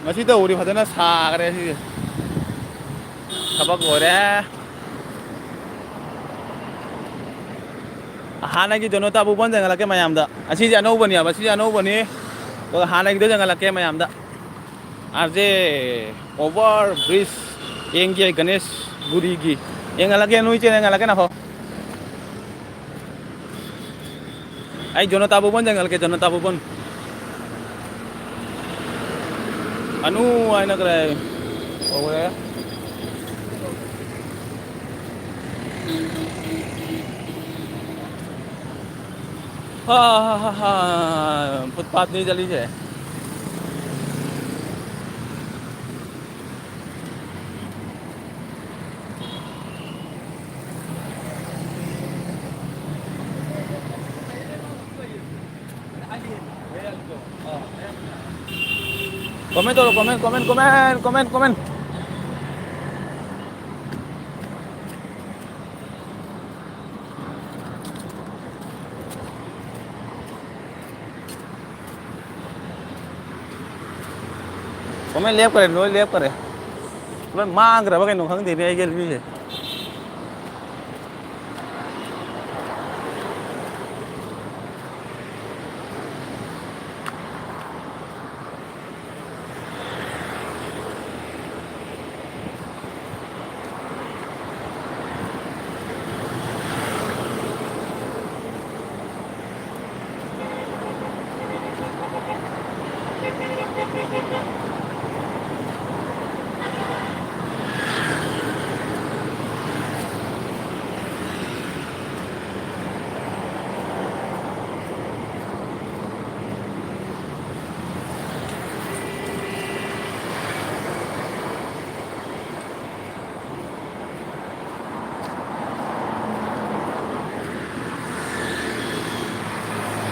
ꯉꯁꯤ ꯇꯧꯕꯗꯤ ꯐꯖꯅ ꯁꯥꯈ꯭ꯔꯦ ꯁꯤꯁꯦ꯫ ꯊꯕꯛ ꯂꯣꯏꯔꯦ꯫ ꯍꯥꯟꯅꯒꯤ ꯖꯅꯇꯥ ꯚꯕꯟ ꯌꯦꯡꯍꯜꯂꯛꯀꯦ ꯃꯌꯥꯝꯗ꯫ ꯑꯁꯤꯁꯦ ꯑꯅꯧꯕꯅꯦꯕ, ꯁꯤꯁꯦ ꯑꯅꯧꯕꯅꯤ꯫ ꯑꯗꯨꯒ ꯍꯥꯟꯅꯒꯤꯗꯣ ꯌꯦꯡꯍꯜꯂꯛꯀꯦ ꯃꯌꯥꯝꯗ꯫ ꯑꯥꯔ ꯖꯦ ꯑꯣꯚꯔ ꯕ꯭ꯔꯤꯖ ꯌꯦꯡꯒꯦ ꯒꯅꯦꯁ ꯒꯨꯔꯤꯒꯤ꯫ ꯌꯦꯡꯍꯜꯂꯛꯀꯦ, ꯅꯣꯏ ꯆꯦꯅ ꯌꯦꯡꯍꯜꯂꯛꯀꯦ ꯅꯈꯣ꯫ ꯑꯩ ꯖꯅꯇꯥ ꯚꯕꯟ ꯌꯦꯡꯍꯜꯂꯛꯀꯦ, ꯖꯅꯇꯥ ꯚꯕꯟ꯫ ꯑꯅꯨ ꯍꯥꯏꯅ ꯀꯗꯥꯏ ꯀꯧꯔꯦ? ꯍꯥ, ꯍꯥ, ꯍꯥ, ꯍꯥ꯫ ꯐꯨꯠꯄꯥꯠꯅꯤ ꯆꯠꯂꯤꯁꯦ꯫ ꯀꯣꯃꯦꯟ ꯇꯧꯔꯣ, comment, comment, comment, comment, comment. Comment ꯂꯦꯞꯈ꯭ꯔꯦ, ꯂꯣꯏ ꯂꯦꯞꯈ꯭ꯔꯦ꯫ ꯂꯣꯏ ꯃꯥꯡꯈ꯭ꯔꯕ ꯀꯩꯅꯣ ꯈꯪꯗꯦꯅꯦ ꯑꯩꯒꯤ ꯑꯦꯜ ꯕꯤꯁꯦ꯫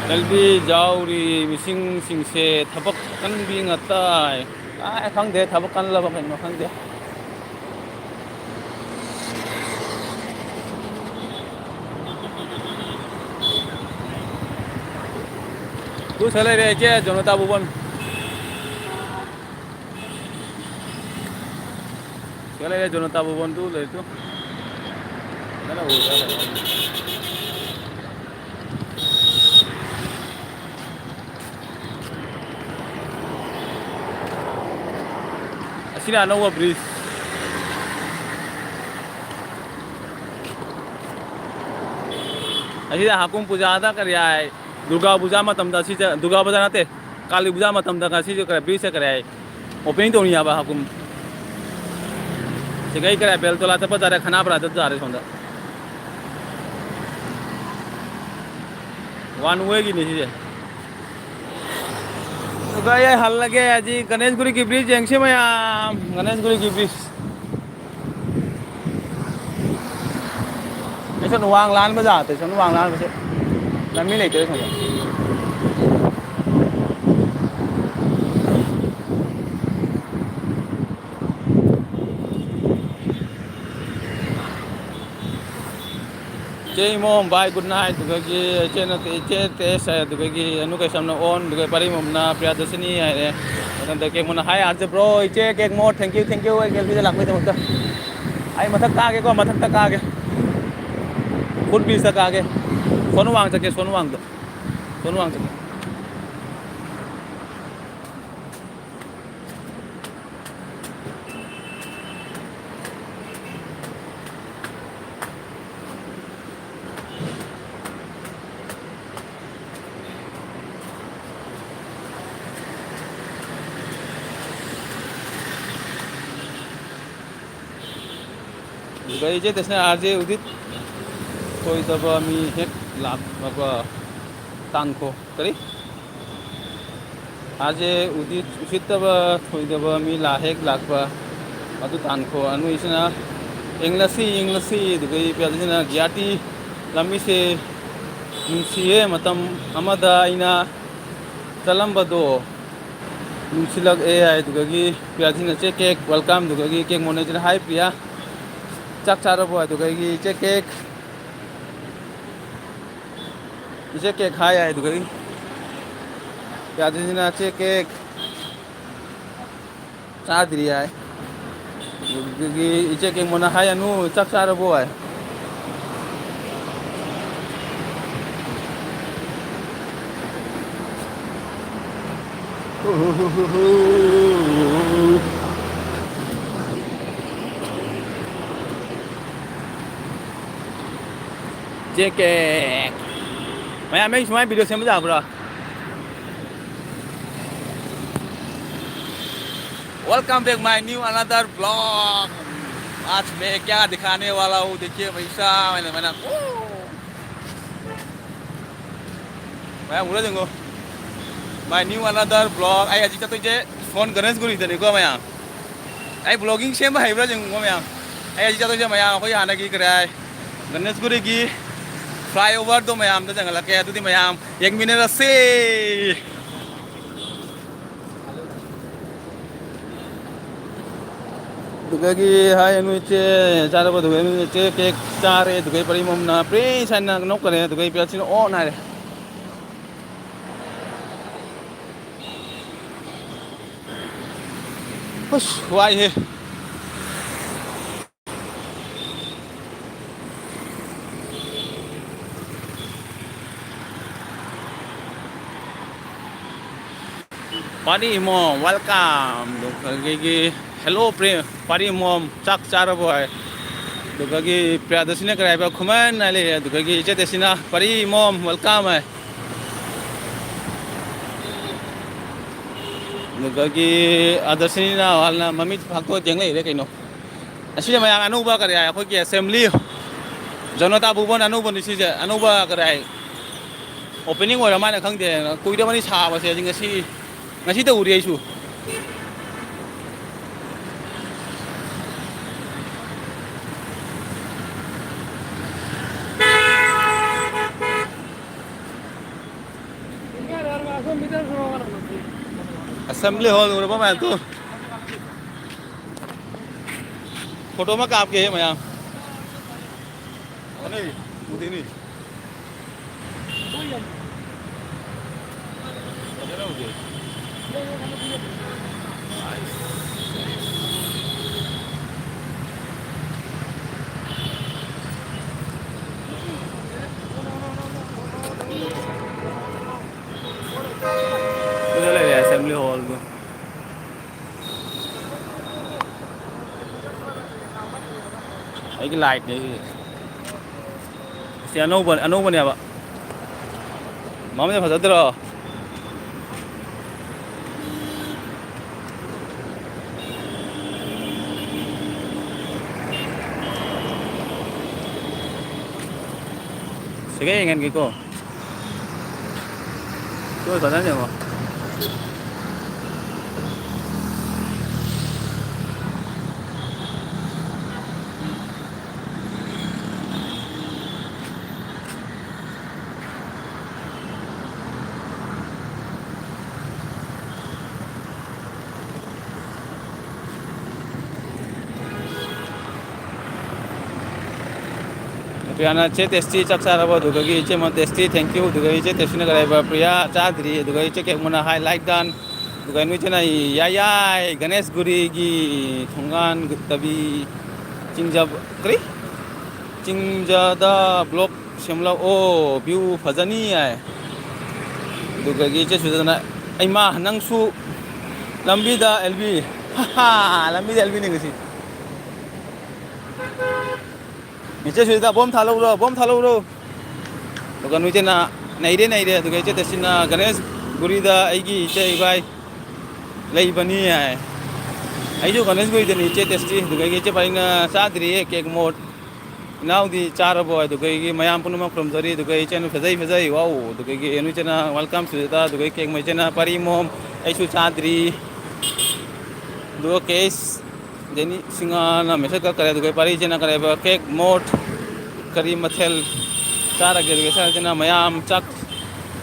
ꯂꯝꯕꯤ ꯌꯥꯎꯔꯤ ꯃꯤꯁꯤꯡꯁꯤꯡꯁꯦ ꯊꯕꯛ ꯀꯟꯕꯤ ꯉꯥꯛꯇ꯫ ꯑꯥꯏ, ꯈꯪꯗꯦ, ꯊꯕꯛ ꯀꯜꯂꯕ ꯀꯩꯅꯣ ꯈꯪꯗꯦ꯫ ꯇꯨ ꯁꯤ ꯂꯩꯔꯦ ꯏꯆꯦ ꯖꯅꯇꯥ ꯚꯕꯟ꯫ ꯁꯤ ꯂꯩꯔꯦ ꯖꯅꯇꯥ ꯚꯕꯟ ꯇꯨ ꯂꯩꯔꯦ ꯇꯨ꯫ ꯐꯖꯅ ꯎꯔꯦ꯫ ꯑꯁꯤꯅ ꯑꯅꯧꯕ ꯕ꯭ꯔꯤꯖ꯫ ꯑꯁꯤꯗ ꯍꯥꯀꯨꯝ ꯄꯨꯖꯥꯗ ꯀꯔꯤ ꯍꯥꯏ, ꯗꯨꯔꯒꯥ ꯄꯨꯖꯥ ꯃꯇꯝꯗ ꯁꯤꯁꯦ, ꯗꯨꯔꯒꯥ ꯄꯨꯖꯥ ꯅꯠꯇꯦ, ꯀꯥꯂꯤ ꯄꯨꯖꯥ ꯃꯇꯝꯗ ꯉꯁꯤꯁꯦ ꯀꯔꯤ ꯕ꯭ꯔꯤꯖꯁꯦ ꯀꯔꯤ ꯍꯥꯏ, ꯑꯣꯄꯦꯅꯤꯡ ꯇꯧꯅꯤ ꯍꯥꯏꯕ ꯍꯥꯀꯨꯝ꯫ ꯁꯤꯒꯩ ꯀꯔꯤ ꯍꯥꯏ, ꯕꯦꯜꯇꯣꯂꯥ ꯆꯠꯄ ꯇꯥꯔꯦ, ꯈꯅꯥꯄꯔꯥ ꯆꯠꯄ ꯇꯥꯔꯦ ꯁꯣꯝꯗ꯫ ꯋꯥꯟ ꯋꯦꯒꯤꯅꯤ ꯁꯤꯁꯦ꯫ ꯑꯗꯨꯒ ꯑꯩ ꯍꯜꯂꯒꯦ꯫ ꯍꯧꯖꯤꯛ ꯒꯅꯦꯁꯒꯨꯔꯤꯒꯤ ꯕ꯭ꯔꯤꯖ ꯌꯦꯡꯁꯤ ꯃꯌꯥꯝ, ꯒꯅꯦꯁꯒꯨꯔꯤꯒꯤ ꯕ꯭ꯔꯤꯖ꯫ ꯁꯣꯝꯗ ꯋꯥꯡ ꯂꯥꯟꯕ ꯖꯥꯠꯇ, ꯁꯣꯝꯗ ꯋꯥꯡ ꯂꯥꯟꯕꯁꯦ ꯂꯝꯕꯤ ꯂꯩꯇ꯭ꯔꯦ ꯁꯣꯝꯗ꯫ ꯏꯆꯦ ꯏꯃꯣꯝ ꯕꯥꯏ ꯒꯨꯗ ꯅꯥꯏꯠ, ꯑꯗꯨꯗꯒꯤ ꯏꯆꯦ ꯅꯠꯇꯦ, ꯏꯆꯦ ꯇꯦꯁ ꯍꯥꯏ, ꯑꯗꯨꯗꯒꯤ ꯑꯅꯨ ꯀꯩꯁꯝꯅ ꯑꯣꯟ, ꯑꯗꯨꯒ ꯄꯔꯤꯃꯣꯝꯅ ꯄ꯭ꯔꯤꯌꯥꯗꯔꯁꯤꯅꯤ ꯍꯥꯏꯔꯦ꯫ ꯃꯊꯪꯗ ꯀꯦꯛ ꯃꯣꯟꯅ ꯍꯥꯏ ꯑꯥꯔꯖꯦ ꯕ꯭ꯔꯣ, ꯏꯆꯦ ꯀꯦꯛ ꯃꯣꯠ, thank you, thank you, ꯑꯩ ꯒꯦꯜꯐꯤꯗ ꯂꯥꯛꯄꯩꯗꯃꯛꯇ꯫ ꯑꯩ ꯃꯊꯛ ꯀꯥꯒꯦꯀꯣ, ꯃꯊꯛꯇ ꯀꯥꯒꯦ꯫ ꯐꯨꯠ ꯕ꯭ꯔꯤꯖꯇ ꯀꯥꯒꯦ꯫ ꯁꯣꯅꯨ ꯋꯥꯡ ꯆꯠꯀꯦ, ꯁꯣꯅꯨ ꯋꯥꯡꯗ꯫ ꯁꯣꯅꯨ ꯋꯥꯡ ꯆꯠꯀꯦ꯫ ꯑꯗꯨꯒ ꯏꯆꯦ ꯇꯦꯁꯅ ꯑꯥꯔ ꯖꯦ ꯎꯗꯤꯠ ꯊꯣꯏꯗꯕ ꯃꯤ ꯍꯦꯛ ꯂꯥꯛꯅꯕ ꯇꯥꯟꯈꯣ꯫ ꯀꯔꯤ? ꯑꯥꯔ ꯖꯦ ꯎꯗꯤꯠ ꯎꯁꯤꯠꯇꯕ ꯊꯣꯏꯗꯕ ꯃꯤ ꯂꯥꯛ ꯍꯦꯛ ꯂꯥꯛꯄ ꯑꯗꯨ ꯇꯥꯟꯈꯣ꯫ ꯑꯅꯣꯏꯁꯤꯅ ꯌꯦꯡꯂꯁꯤ, ꯌꯦꯡꯂꯁꯤ꯫ ꯑꯗꯨꯒ ꯏꯄꯦꯜꯁꯤꯅ ꯒꯤꯌꯥꯇꯤ ꯂꯝꯕꯤꯁꯦ ꯅꯨꯡꯁꯤꯌꯦ, ꯃꯇꯝ ꯑꯃꯗ ꯑꯩꯅ ꯆꯠꯂꯝꯕꯗꯣ ꯅꯨꯡꯁꯤꯜꯂꯛꯑꯦ ꯍꯥꯏꯗꯨꯒꯤ ꯄ꯭ꯔꯤꯌꯥꯁꯤꯅ ꯆꯦ ꯀꯦꯛ ꯋꯦꯜꯀꯝꯗꯨꯒꯤ ꯀꯦꯛ ꯃꯣꯟꯅꯁꯤꯅ ꯍꯥꯏ ꯄ꯭ꯔꯤꯌꯥ ꯆꯥꯛ ꯆꯥꯔꯕꯣ ꯍꯥꯏꯗꯨꯒꯤ ꯆꯦ ꯀꯦꯛ ꯏꯆꯦ ꯀꯦꯛ ꯍꯥꯏ ꯍꯥꯏꯗꯨꯒꯤ ꯄ꯭ꯔꯤꯌꯥꯁꯤꯅ ꯆꯦ ꯀꯦꯛ ꯆꯥꯗ꯭ꯔꯤ ꯍꯥꯏ꯫ ꯑꯗꯨꯗꯒꯤ ꯏꯆꯦ ꯀꯦꯛ ꯃꯣꯟꯅ ꯍꯥꯏ ꯑꯅꯨ ꯆꯥꯛ ꯆꯥꯔꯕꯣ ꯍꯥꯏ꯫ Check cake. ꯃꯌꯥꯝ ꯑꯩ ꯁꯨꯃꯥꯏꯅ ꯚꯤꯗꯤꯑꯣ ꯁꯦꯝꯕ ꯌꯥꯕ꯭ꯔꯣ? Welcome back my new another vlog. आज मैं क्या दिखाने वाला हूँ, देखिए भाई साहब, मैंने, मैंने, ओ! ꯃꯌꯥꯝ ꯎꯔ ꯌꯦꯡꯉꯣ꯫ My new another vlog. ꯑꯩ ꯍꯧꯖꯤꯛ ꯆꯠꯇꯣꯏꯁꯦ ꯁꯣꯟ ꯒꯅꯦꯁꯒꯨꯔꯤꯗꯅꯤꯀꯣ ꯃꯌꯥꯝ꯫ ꯑꯩ vlogging ꯁꯦꯝꯕ ꯍꯩꯕ꯭ꯔꯥ ꯌꯦꯡꯉꯨꯀꯣ ꯃꯌꯥꯝ꯫ ꯑꯩ ꯍꯧꯖꯤꯛ ꯆꯠꯇꯣꯏꯁꯦ ꯃꯌꯥꯝ ꯑꯩꯈꯣꯏ ꯍꯥꯟꯅꯒꯤ ꯀꯔꯤ ꯍꯥꯏ, ꯒꯅꯦꯁꯒꯨꯔꯤꯒꯤ flyover ꯗꯣ ꯃꯌꯥꯝꯗ ꯌꯦꯡꯍꯜꯂꯛꯀꯦ꯫ ꯑꯗꯨꯗꯤ ꯃꯌꯥꯝ ꯌꯦꯡꯃꯤꯟꯅꯔꯁꯤ꯫ ꯑꯗꯨꯗꯒꯤ ꯍꯥꯏ ꯅꯣꯏ ꯆꯦ ꯆꯥꯔꯕ? ꯑꯗꯨꯒ ꯅꯣꯏ ꯆꯦ ꯀꯦꯛ ꯆꯥꯔꯦ꯫ ꯑꯗꯨꯒ ꯄꯔꯤꯃꯣꯝꯅ ꯄ꯭ꯔꯤꯟꯁ ꯍꯥꯏꯅ ꯅꯣꯛꯀꯔꯦ꯫ ꯑꯗꯨꯒ ꯄꯤꯌꯥꯁꯤꯅ ꯑꯣꯟ ꯍꯥꯏꯔꯦ꯫ ꯑꯁ, ꯋꯥꯏꯍꯦ꯫ ꯄꯥꯔꯤ ꯃꯣꯝ, welcome꯫ ꯑꯗꯨꯗꯒꯤ, hello, ꯄ꯭ꯔꯦ-, ꯄꯥꯔꯤ ꯃꯣꯝ, ꯆꯥꯛ ꯆꯥꯔꯕꯣ ꯍꯥꯏ꯫ ꯑꯗꯨꯗꯒꯤ ꯄ꯭ꯔꯤꯌꯥꯗꯁꯤꯅ ꯀꯔꯤ ꯍꯥꯏꯕ? ꯈꯨꯃꯟ ꯍꯥꯏ ꯂꯩꯔꯦ꯫ ꯑꯗꯨꯗꯒꯤ ꯏꯆꯦ ꯇꯦꯁꯤꯅ, ꯄꯥꯔꯤ ꯃꯣꯝ, welcome ꯍꯥꯏ꯫ ꯑꯗꯨꯗꯒꯤ ꯑꯥꯗꯔꯁꯅꯤꯅ ꯍꯥꯟꯅ ꯃꯃꯤꯠ ꯐꯥꯛꯇꯣꯛꯑ ꯌꯦꯡ ꯂꯩꯔꯦ ꯀꯩꯅꯣ꯫ ꯑꯁꯤꯁꯦ ꯃꯌꯥꯝ ꯑꯅꯧꯕ ꯀꯔꯤ ꯍꯥꯏ, ꯑꯩꯈꯣꯏꯒꯤ ꯑꯦꯁꯦꯝꯕ꯭ꯂꯤ, ꯖꯅꯇꯥ ꯚꯕꯟ ꯑꯅꯧꯕꯅꯤ ꯁꯤꯁꯦ, ꯑꯅꯧꯕ ꯀꯔꯤ ꯍꯥꯏ, ꯑꯣꯄꯦꯅꯤꯡ ꯑꯣꯏꯔ ꯃꯥꯜꯂꯦ, ꯈꯪꯗꯦ, ꯀꯨꯏꯔꯕꯅꯤ ꯁꯥꯕꯁꯦ, ꯑꯗꯤ ꯉꯁꯤ, ꯉꯁꯤꯗ ꯎꯔꯤ ꯑꯩꯁꯨ꯫ ꯑꯦꯁꯦꯝꯕ꯭ꯂꯤ ꯍꯣꯜ ꯎꯔꯕ ꯃꯌꯥꯝ ꯇꯨ꯫ ꯐꯣꯇꯣ ꯑꯃ ꯀꯥꯞꯀꯦ ꯃꯌꯥꯝ꯫ ꯑꯅꯤ, ꯎꯗꯦꯅꯤ꯫ ꯁꯤꯗ ꯂꯩꯔꯦ ꯑꯦꯁꯦꯝꯕ꯭ꯂꯤ ꯍꯣꯜꯗꯣ꯫ ꯑꯩꯒꯤ ꯂꯥꯏꯠꯅꯦ ꯁꯤꯁꯦ꯫ ꯁꯤ ꯑꯅꯧꯕ, ꯑꯅꯧꯕꯅꯦꯕ꯫ ꯃꯝꯁꯦ ꯐꯖꯗ꯭ꯔꯣ? ꯁꯤꯒ ꯌꯦꯡꯍꯟꯒꯦꯀꯣ꯫ ꯇꯨ ꯐꯖꯅ ꯌꯦꯡꯉꯣ꯫ ꯄ꯭ꯔꯤꯌꯥꯅ, "ꯆꯦ ꯇꯦꯁꯇꯤ ꯆꯥꯛ ꯆꯥꯔꯕꯣ?" ꯑꯗꯨꯗꯒꯤ ꯏꯆꯦ ꯃꯣ ꯇꯦꯁꯇꯤ, "Thank you"꯫ ꯑꯗꯨꯗꯒꯤ ꯏꯆꯦ ꯇꯦꯁꯇꯤꯅ ꯀꯔꯤ ꯍꯥꯏꯕ? "ꯄ꯭ꯔꯤꯌꯥ ꯆꯥꯗ꯭ꯔꯤ"꯫ ꯑꯗꯨꯒ ꯏꯆꯦ ꯀꯦꯛꯃꯣꯅ, "Hi, like done"꯫ ꯑꯗꯨꯒ ꯅꯣꯏ ꯏꯆꯦꯅ, "ꯌꯥꯏ ꯌꯥꯏ, ꯒꯅꯦꯁ ꯒꯨꯔꯤꯒꯤ ꯊꯣꯡꯒꯥꯟ ꯇꯕꯤ ꯆꯤꯡꯖꯕ ꯀꯔꯤ? ꯆꯤꯡꯖꯗ ꯕ꯭ꯂꯣꯛ ꯁꯦꯝꯂꯛꯑꯣ, ꯚ꯭ꯌꯨ ꯐꯖꯅꯤ" ꯍꯥꯏ꯫ ꯑꯗꯨꯗꯒꯤ ꯏꯆꯦ ꯁꯨꯖꯥꯇꯥꯅ, "ꯑꯩꯃꯥ, ꯅꯪꯁꯨ ꯂꯝꯕꯤꯗ ꯑꯦꯜ ꯕꯤ"꯫ ꯂꯝꯕꯤꯗ ꯑꯦꯜ ꯕꯤꯅꯤ ꯉꯁꯤ꯫ ꯏꯆꯦ ꯁꯨꯖꯥꯇꯥ, "ꯕꯣꯝ ꯊꯥꯜꯍꯧꯔꯣ, ꯕꯣꯝ ꯊꯥꯜꯍꯧꯔꯣ"꯫ ꯑꯗꯨꯒ ꯅꯣꯏ ꯏꯆꯦꯅ, "ꯅꯩꯔꯦ, ꯅꯩꯔꯦ"꯫ ꯑꯗꯨꯒ ꯏꯆꯦ ꯇꯦꯁꯤꯅ, "ꯒꯅꯦꯁ ꯒꯨꯔꯤꯗ ꯑꯩꯒꯤ ꯏꯆꯦ ꯏꯕꯥꯏ ꯂꯩꯕꯅꯤ" ꯍꯥꯏ꯫ ꯑꯩꯁꯨ ꯀꯟꯐ꯭ꯌꯨꯁ ꯑꯣꯏꯗꯅꯤ, ꯏꯆꯦ ꯇꯦꯁꯇꯤ꯫ ꯑꯗꯨꯒ ꯑꯩꯒꯤ ꯏꯆꯦ ꯄꯥꯔꯤꯅ ꯆꯥꯗ꯭ꯔꯤꯌꯦ ꯀꯦꯛ ꯃꯣꯠ꯫ ꯏꯅꯥꯎꯗꯤ ꯆꯥꯔꯕꯣ? ꯑꯗꯨꯒ ꯑꯩꯒꯤ ꯃꯌꯥꯝ ꯄꯨꯝꯅꯃꯛ ꯈꯨꯔꯨꯝꯖꯔꯤ꯫ ꯑꯗꯨꯒ ꯏꯆꯦꯅ ꯐꯖꯩ, ꯐꯖꯩ, ꯋꯥꯎ꯫ ꯑꯗꯨꯒ ꯑꯩꯒꯤ ꯏꯆꯦꯅ welcome ꯁꯨꯖꯥꯇꯥ꯫ ꯑꯗꯨꯒ ꯑꯩ ꯀꯦꯛ ꯃꯣꯠ ꯏꯆꯦꯅ ꯄꯥꯔꯤ ꯃꯣꯝ, ꯑꯩꯁꯨ ꯆꯥꯗ꯭ꯔꯤ꯫ ꯑꯗꯨꯒ ꯀꯦꯁ ꯖꯦꯅꯤ ꯁꯤꯡꯍꯅ ꯃꯦꯁꯦꯖ ꯀꯛꯈꯔꯦ꯫ ꯑꯗꯨꯒ ꯄꯥꯔꯤ ꯏꯆꯦꯅ ꯀꯔꯦꯕ ꯀꯦꯛ ꯃꯣꯠ ꯀꯔꯤ ꯃꯊꯦꯜ ꯆꯥꯔꯒꯦ? ꯑꯗꯨꯒ ꯏꯆꯦꯅ ꯃꯌꯥꯝ ꯆꯥꯛ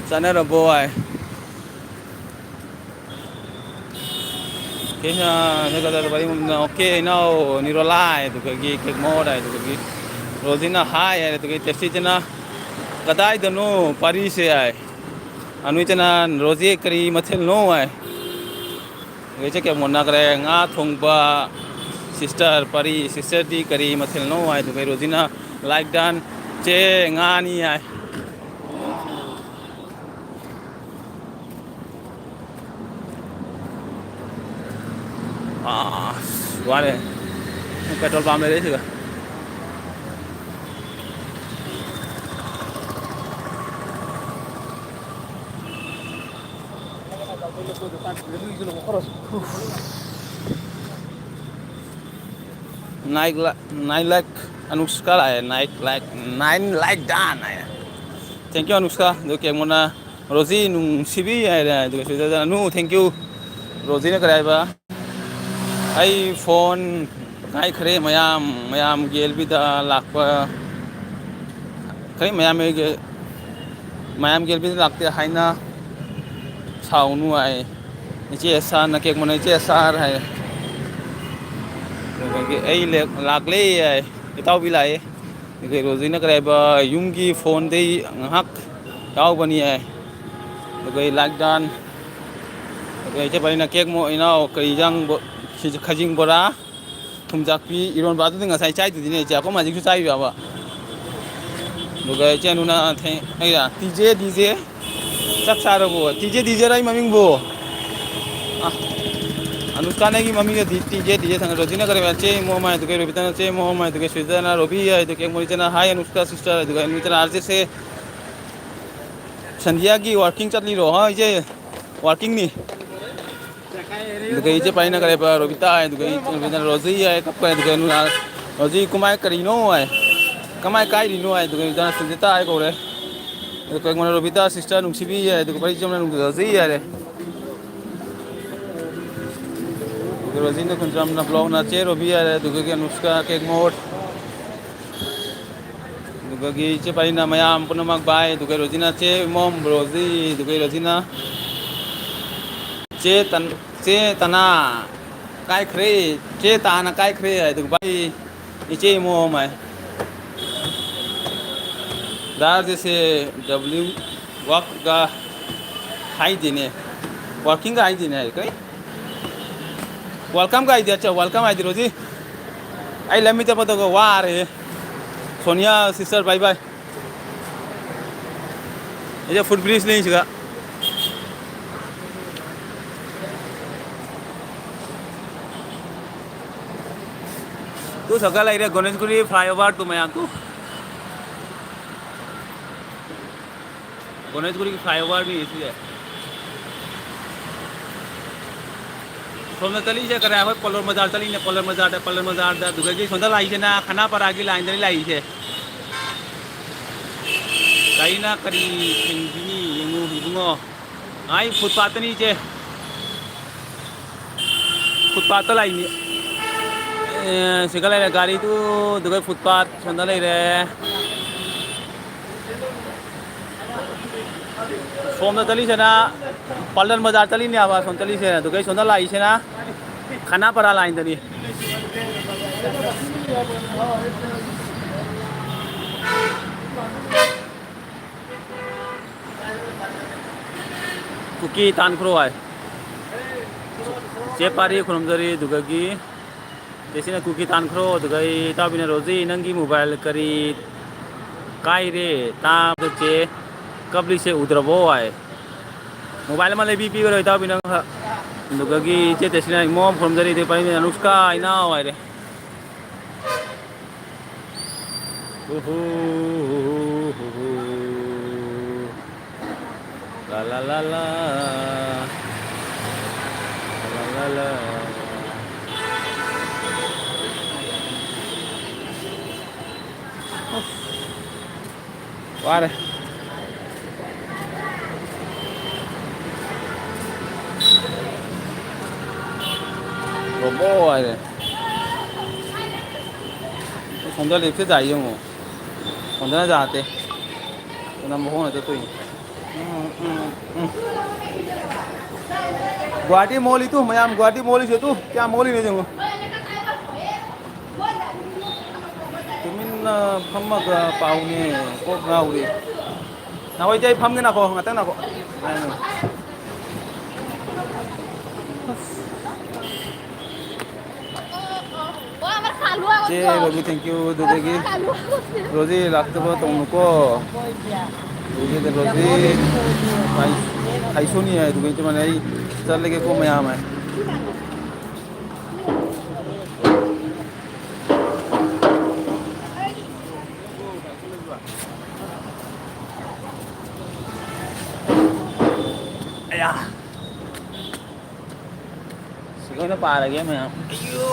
ꯆꯥꯅꯔꯕꯣ ꯍꯥꯏ꯫ ꯀꯩꯅ ꯅꯒꯗꯔ ꯄꯥꯔꯤ ꯃꯣꯝꯅ, "ꯑꯣꯀꯦ, ꯏꯅꯥꯎ ꯅꯤꯔꯣꯂꯥ" ꯍꯥꯏ, ꯑꯗꯨꯗꯒꯤ ꯀꯦꯛ ꯃꯣꯠ ꯍꯥꯏ, ꯑꯗꯨꯗꯒꯤ ꯔꯣꯖꯤꯅ "ꯍꯥꯏ" ꯍꯥꯏ, ꯑꯗꯨꯗꯒꯤ ꯇꯦꯁꯇꯤꯁꯤꯅ "ꯀꯗꯥꯏꯗꯅꯣ ꯄꯥꯔꯤꯁꯦ?" ꯍꯥꯏ꯫ ꯑꯅꯨꯏꯆꯅ "ꯔꯣꯖꯤ ꯀꯔꯤ ꯃꯊꯦꯜꯅꯣ?" ꯍꯥꯏ꯫ ꯑꯗꯨꯒ ꯏꯆꯦ ꯀꯦꯛ ꯃꯣꯠꯅ ꯀꯔꯦ "ꯉꯥ ꯊꯣꯡꯕ ꯁꯤꯁꯇꯔ ꯄꯥꯔꯤ, ꯁꯤꯁꯇꯔꯗꯤ ꯀꯔꯤ ꯃꯊꯦꯜꯅꯣ?" ꯍꯥꯏ꯫ ꯑꯗꯨꯒ ꯔꯣꯖꯤꯅ "ꯂꯥꯏꯛ ꯗꯥꯟ ꯆꯦ ꯉꯥꯅꯤ" ꯍꯥꯏ꯫ ꯑꯁ, ꯋꯥꯔꯦ꯫ ꯄꯦꯇ꯭ꯔꯣꯜ ꯄꯥꯝ ꯂꯩꯔꯦ ꯁꯤꯗ꯫ Nine lakh, nine lakh ꯑꯅꯨꯁꯀꯥ ꯂꯥꯛꯑꯦ, nine lakh, nine lakh done high. Thank you ꯑꯅꯨꯁꯀꯥ꯫ ꯑꯗꯨ ꯀꯦꯛ ꯃꯣꯠꯅ ꯔꯣꯖꯤ ꯅꯨꯡꯁꯤꯕꯤ ꯍꯥꯏꯔꯦ꯫ ꯑꯗꯨꯒ ꯁꯤꯗ ꯑꯅꯨ, thank you꯫ ꯔꯣꯖꯤꯅ ꯀꯔꯤ ꯍꯥꯏꯕ? ꯑꯩ ꯐꯣꯟ ꯀꯥꯏꯈ꯭ꯔꯦ ꯃꯌꯥꯝ, ꯃꯌꯥꯝꯒꯤ ꯑꯦꯜ ꯕꯤꯗ ꯂꯥꯛꯄ, ꯀꯔꯤ ꯃꯌꯥꯝꯒꯤ, ꯃꯌꯥꯝꯒꯤ ꯑꯦꯜ ꯕꯤꯗ ꯂꯥꯛꯇꯦ ꯍꯥꯏꯅ ꯁꯥꯎꯅꯨ ꯍꯥꯏ꯫ ꯏꯆꯦ ꯑꯦꯁ ꯑꯥꯔꯅ ꯀꯦꯛ ꯃꯣꯠꯅ ꯏꯆꯦ ꯑꯦꯁ ꯑꯥꯔ ꯍꯥꯏ꯫ ꯑꯗꯨꯗꯒꯤ ꯑꯩ ꯂꯦꯛ-, ꯂꯥꯛꯂꯦ ꯍꯥꯏ꯫ ꯏꯇꯥꯎꯕꯤ ꯂꯥꯛꯑꯦ꯫ ꯑꯗꯨꯒ ꯔꯣꯖꯤꯅ ꯀꯔꯤ ꯍꯥꯏꯕ, ꯌꯨꯝꯒꯤ ꯐꯣꯟꯗꯩ ꯉꯥꯏꯍꯥꯛ ꯌꯥꯎꯕꯅꯤ ꯍꯥꯏ꯫ ꯑꯗꯨꯒ ꯂꯥꯏꯛ ꯗꯥꯟ꯫ ꯑꯗꯨꯒ ꯏꯆꯦ ꯄꯥꯔꯤꯅ ꯀꯦꯛ ꯃꯣ-, ꯏꯅꯥꯎ ꯀꯔꯤ ꯏꯟꯖꯥꯡ ꯕꯣ-, ꯁꯤ-, ꯈꯖꯤꯡ ꯕꯣꯔꯥ, ꯊꯨꯝꯖꯥꯛꯄꯤ, ꯏꯔꯣꯟꯕ ꯑꯗꯨꯗꯤ ꯉꯁꯥꯏ ꯆꯥꯏꯗꯨꯗꯤꯅꯦ ꯏꯆꯦ, ꯑꯩꯈꯣꯏ ꯃꯥꯖꯤꯛꯁꯨ ꯆꯥꯏꯕ ꯌꯥꯕ꯫ ꯑꯗꯨꯒ ꯏꯆꯦ ꯑꯅꯨꯅ ꯊꯦꯡ-, ꯑꯩꯔ, ꯇꯤ ꯖꯦ, ꯗꯤ ꯖꯦ, ꯆꯥꯛ ꯆꯥꯔꯕꯣ? ꯇꯤ ꯖꯦ, ꯗꯤ ꯖꯦ ꯔ ꯑꯩ ꯃꯃꯤꯡꯕꯨ? ꯑ, ꯑꯅꯨꯁꯀꯥꯅ ꯑꯩꯒꯤ ꯃꯃꯤꯡꯗ ꯗꯤ-, ꯇꯤ ꯖꯦ, ꯗꯤ ꯖꯦ ꯊꯥꯡꯒꯠ-, ꯔꯣꯖꯤꯅ ꯀꯔꯤ ꯍꯥꯏꯕ? ꯆꯦ ꯃꯣꯝ ꯍꯥꯏ, ꯑꯗꯨꯒ ꯔꯣꯕꯤꯇꯥꯅ ꯆꯦ ꯃꯣꯝ ꯍꯥꯏ, ꯑꯗꯨꯒ ꯁꯨꯖꯤꯇꯥꯅ ꯔꯣꯕꯤ ꯍꯥꯏ, ꯑꯗꯨꯒ ꯀꯦꯛ ꯃꯣꯔꯤꯇꯥꯅ ꯍꯥꯏ, ꯑꯅꯨꯁꯀꯥ ꯁꯤꯁꯇꯔ, ꯑꯗꯨꯒ ꯑꯅꯨꯇꯥꯅ ꯑꯥꯔ ꯖꯦ ꯁꯦ꯫ ꯁꯟꯙꯤꯌꯥꯒꯤ ꯋꯥꯔꯀꯤꯡ ꯆꯠꯂꯤꯔꯣ? ꯍꯥ, ꯏꯆꯦ, ꯋꯥꯔꯀꯤꯡꯅꯤ꯫ ꯑꯗꯨꯒ ꯏꯆꯦ ꯄꯥꯏꯅꯈ꯭ꯔꯦꯕ ꯔꯣꯕꯤꯇꯥ ꯍꯥꯏ, ꯑꯗꯨꯒ ꯏꯆꯦ ꯔꯣꯕꯤꯇꯥꯅ ꯔꯣꯖꯤ ꯍꯥꯏ, ꯀꯞꯈ꯭ꯔꯦ꯫ ꯑꯗꯨꯒ ꯅꯨꯅꯥ, "ꯔꯣꯖꯤ, ꯀꯃꯥꯏ ꯀꯔꯤꯅꯣ?" ꯍꯥꯏ, "ꯀꯃꯥꯏ ꯀꯥꯏꯔꯤꯅꯣ?" ꯍꯥꯏ꯫ ꯑꯗꯨꯒ ꯏꯆꯦ ꯁꯟꯖꯤꯇꯥ ꯍꯥꯏ ꯀꯧꯔꯦ꯫ ꯑꯗꯨꯒ ꯑꯩꯉꯣꯟꯗ ꯔꯣꯕꯤꯇꯥ, "ꯁꯤꯁꯇꯔ ꯅꯨꯡꯁꯤꯕꯤ" ꯍꯥꯏ, ꯑꯗꯨꯒ ꯄꯔꯤꯖꯝꯅ ꯅꯨꯡꯁꯤ ꯔꯣꯖꯤ ꯍꯥꯏꯔꯦ꯫ ꯑꯗꯨꯒ ꯔꯣꯖꯤꯅ ꯈꯨꯟꯖꯝꯅ ꯕ꯭ꯂꯣꯛꯅ ꯆꯦ ꯔꯣꯕꯤ ꯍꯥꯏꯔꯦ, ꯑꯗꯨꯒ ꯑꯅꯨꯁꯀꯥ ꯀꯦꯛ ꯃꯣꯠ꯫ ꯑꯗꯨꯒꯒꯤ ꯏꯆꯦ ꯄꯥꯔꯤꯅ ꯃꯌꯥꯝ ꯄꯨꯝꯅꯃꯛ ꯕꯥꯏ, ꯑꯗꯨꯒ ꯔꯣꯖꯤꯅ ꯆꯦ ꯃꯣꯝ ꯔꯣꯖꯤ, ꯑꯗꯨꯒ ꯔꯣꯖꯤꯅ ꯆꯦ ꯇꯟ-, ꯆꯦ ꯇꯅꯥ ꯀꯥꯏꯈ꯭ꯔꯦ, ꯆꯦ ꯇꯥꯅ ꯀꯥꯏꯈ꯭ꯔꯦ, ꯑꯗꯨꯒ ꯕꯥꯏ ꯏꯆꯦ ꯃꯣꯝ ꯍꯥꯏ꯫ ꯗꯥꯁꯦ ꯗꯕ꯭ꯂꯤꯎ ꯋꯥꯛꯀ ꯍꯥꯏꯗꯦꯅꯦ, ꯋꯥꯔꯀꯤꯡꯒ ꯍꯥꯏꯗꯦꯅꯦ, ꯀꯔꯤ? ꯋꯦꯜꯀꯝꯒ ꯍꯥꯏꯗꯦ, ꯑꯠꯆꯥ, ꯋꯦꯜꯀꯝ ꯍꯥꯏꯗꯦ, ꯔꯣꯖꯤ꯫ ꯑꯩ ꯂꯝꯕꯤ ꯆꯠꯄꯗꯒ ꯋꯥꯔꯦ꯫ ꯁꯣꯅꯤꯌꯥ ꯁꯤꯁꯇꯔ, ꯕꯥꯏ ꯕꯥꯏ꯫ ꯑꯩꯁꯦ ꯐꯨꯠ ꯕ꯭ꯔꯤꯖꯅꯤ ꯁꯤꯒ꯫ ꯇꯨ ꯁꯔꯀꯜ ꯂꯩꯔꯦ, ꯒꯣꯅꯦꯁꯒꯨꯔꯤ ꯐ꯭ꯂꯥꯏꯑꯣꯚꯔ ꯇꯨ ꯃꯌꯥꯝ ꯇꯨ꯫ ꯒꯣꯅꯦꯁꯒꯨꯔꯤꯒꯤ ꯐ꯭ꯂꯥꯏꯑꯣꯚꯔꯅꯤ ꯁꯤꯁꯦ꯫ ꯁꯣꯝꯗ ꯆꯠꯂꯤꯁꯦ ꯀꯔꯥꯏ? ꯑꯩꯈꯣꯏ ꯄꯣꯂꯣꯔ ꯕꯖꯥꯔ ꯆꯠꯂꯤꯅꯦ, ꯄꯣꯂꯣꯔ ꯕꯖꯥꯔꯗ, ꯄꯣꯂꯣꯔ ꯕꯖꯥꯔꯗ꯫ ꯑꯗꯨꯗꯒꯤ ꯁꯣꯝꯗ ꯂꯥꯛꯏꯁꯤꯅ ꯈꯅꯥꯄꯥꯔꯥꯒꯤ ꯂꯥꯏꯟꯗꯅꯤ ꯂꯥꯛꯏꯁꯦ꯫ ꯒꯥꯔꯤꯅ ꯀꯔꯤ ꯊꯤꯡꯕꯤꯅꯤ ꯌꯦꯡꯉꯨ ꯏꯕꯨꯡꯉꯣ꯫ ꯑꯥ, ꯑꯩ ꯐꯨꯠꯄꯥꯠꯇꯅꯤ ꯏꯆꯦ꯫ ꯐꯨꯠꯄꯥꯠꯇ ꯂꯥꯛꯏꯅꯤ꯫ ꯑꯦ, ꯁꯤꯒ ꯂꯩꯔꯦ ꯒꯥꯔꯤꯗꯨ, ꯑꯗꯨꯒ ꯐꯨꯠꯄꯥꯠ ꯁꯣꯝꯗ ꯂꯩꯔꯦ꯫ ꯁꯣꯝꯗ ꯆꯠꯂꯤꯁꯤꯅ ꯄꯥꯜꯇꯟ ꯕꯖꯥꯔ ꯆꯠꯂꯤꯅꯦꯕ, ꯁꯣꯝ ꯆꯠꯂꯤꯁꯦ꯫ ꯑꯗꯨꯒ ꯁꯣꯝꯗ ꯂꯥꯛꯏꯁꯤꯅ ꯈꯅꯥꯄꯥꯔꯥ ꯂꯥꯏꯟꯗꯅꯤ꯫ ꯀꯨꯀꯤ ꯇꯥꯟꯈ꯭ꯔꯣ ꯍꯥꯏ꯫ ꯆꯦ ꯄꯥꯔꯤ ꯈꯨꯔꯨꯝꯖꯔꯤ, ꯑꯗꯨꯗꯒꯤ ꯆꯦꯁꯤꯅ ꯀꯨꯀꯤ ꯇꯥꯟꯈ꯭ꯔꯣ, ꯑꯗꯨꯒ ꯑꯩ ꯏꯇꯥꯎꯕꯤꯅ ꯔꯣꯖꯤ ꯅꯪꯒꯤ ꯃꯣꯕꯥꯏꯜ ꯀꯔꯤ ꯀꯥꯏꯔꯦ? ꯇꯥꯕꯗ ꯆꯦ ꯀꯞꯂꯤꯁꯦ ꯎꯗ꯭ꯔꯕꯣ ꯍꯥꯏ꯫ ꯃꯣꯕꯥꯏꯜ ꯑꯃ ꯂꯩꯕꯤ ꯄꯤꯈ꯭ꯔꯣ ꯏꯇꯥꯎꯕꯤ ꯅꯪ꯫ ꯑꯗꯨꯗꯒꯤ ꯏꯆꯦ ꯇꯦꯁꯤꯅ ꯏꯃꯣꯝ ꯈꯨꯔꯨꯝꯖꯔꯤ, ꯏꯇꯦ ꯄꯥꯔꯤꯅ ꯑꯅꯨꯁꯀꯥ ꯏꯅꯥꯎ ꯍꯥꯏꯔꯦ꯫ ꯎꯍꯨ, ꯎꯍꯨ, ꯎꯍꯨ, ꯎꯍꯨ꯫ ꯂꯥ, ꯂꯥ, ꯂꯥ, ꯂꯥ꯫ ꯋꯥꯔꯦ꯫ ꯔꯣꯕꯣ ꯍꯥꯏꯔꯦ꯫ ꯁꯣꯝꯗ ꯂꯦꯞꯁꯦ ꯇꯥꯏ ꯌꯦꯡꯉꯣ꯫ ꯁꯣꯝꯗꯅ ꯌꯥꯗꯦ꯫ ꯅꯝꯕ ꯍꯣꯡꯅ ꯆꯠꯇꯣꯏꯅꯤ꯫ ꯎꯝ, ꯎꯝ, ꯎꯝ꯫ ꯒꯨꯍꯥꯇꯤ ꯃꯣꯜꯂꯤ ꯇꯨ, ꯃꯌꯥꯝ ꯒꯨꯍꯥꯇꯤ ꯃꯣꯜꯂꯤꯁꯦ ꯇꯨ, ꯀꯌꯥꯝ ꯃꯣꯜꯂꯤꯅꯣ ꯌꯦꯡꯉꯨ꯫ ꯇꯨꯃꯤꯟꯅ ꯐꯝꯃꯒ ꯄꯥꯎꯅꯦ, ꯀꯣꯛ ꯉꯥꯎꯔꯦ꯫ ꯅꯍꯣꯏꯗꯤ ꯑꯩ ꯐꯝꯒꯦ ꯅꯥꯈꯣ, ꯉꯥꯛꯇꯪ ꯅꯥꯈꯣ꯫ ꯆꯦ ꯔꯣꯖꯤ, thank you꯫ ꯑꯗꯨꯗꯒꯤ ꯔꯣꯖꯤ ꯂꯥꯛꯇꯕ ꯇꯧꯅꯨꯀꯣ꯫ ꯔꯣꯖꯤꯗ ꯔꯣꯖꯤ ꯈꯥꯏ-, ꯈꯥꯏꯁꯣꯅꯤ ꯍꯥꯏ, ꯑꯗꯨꯒ ꯏꯆꯦ ꯃꯥꯅ ꯑꯩ ꯆꯠꯂꯒꯦꯀꯣ ꯃꯌꯥꯝ ꯍꯥꯏ꯫ ꯑꯌꯥ꯫ ꯁꯤ ꯂꯣꯏꯅ ꯄꯥꯔꯒꯦ ꯃꯌꯥꯝ꯫ ꯑꯌꯣ!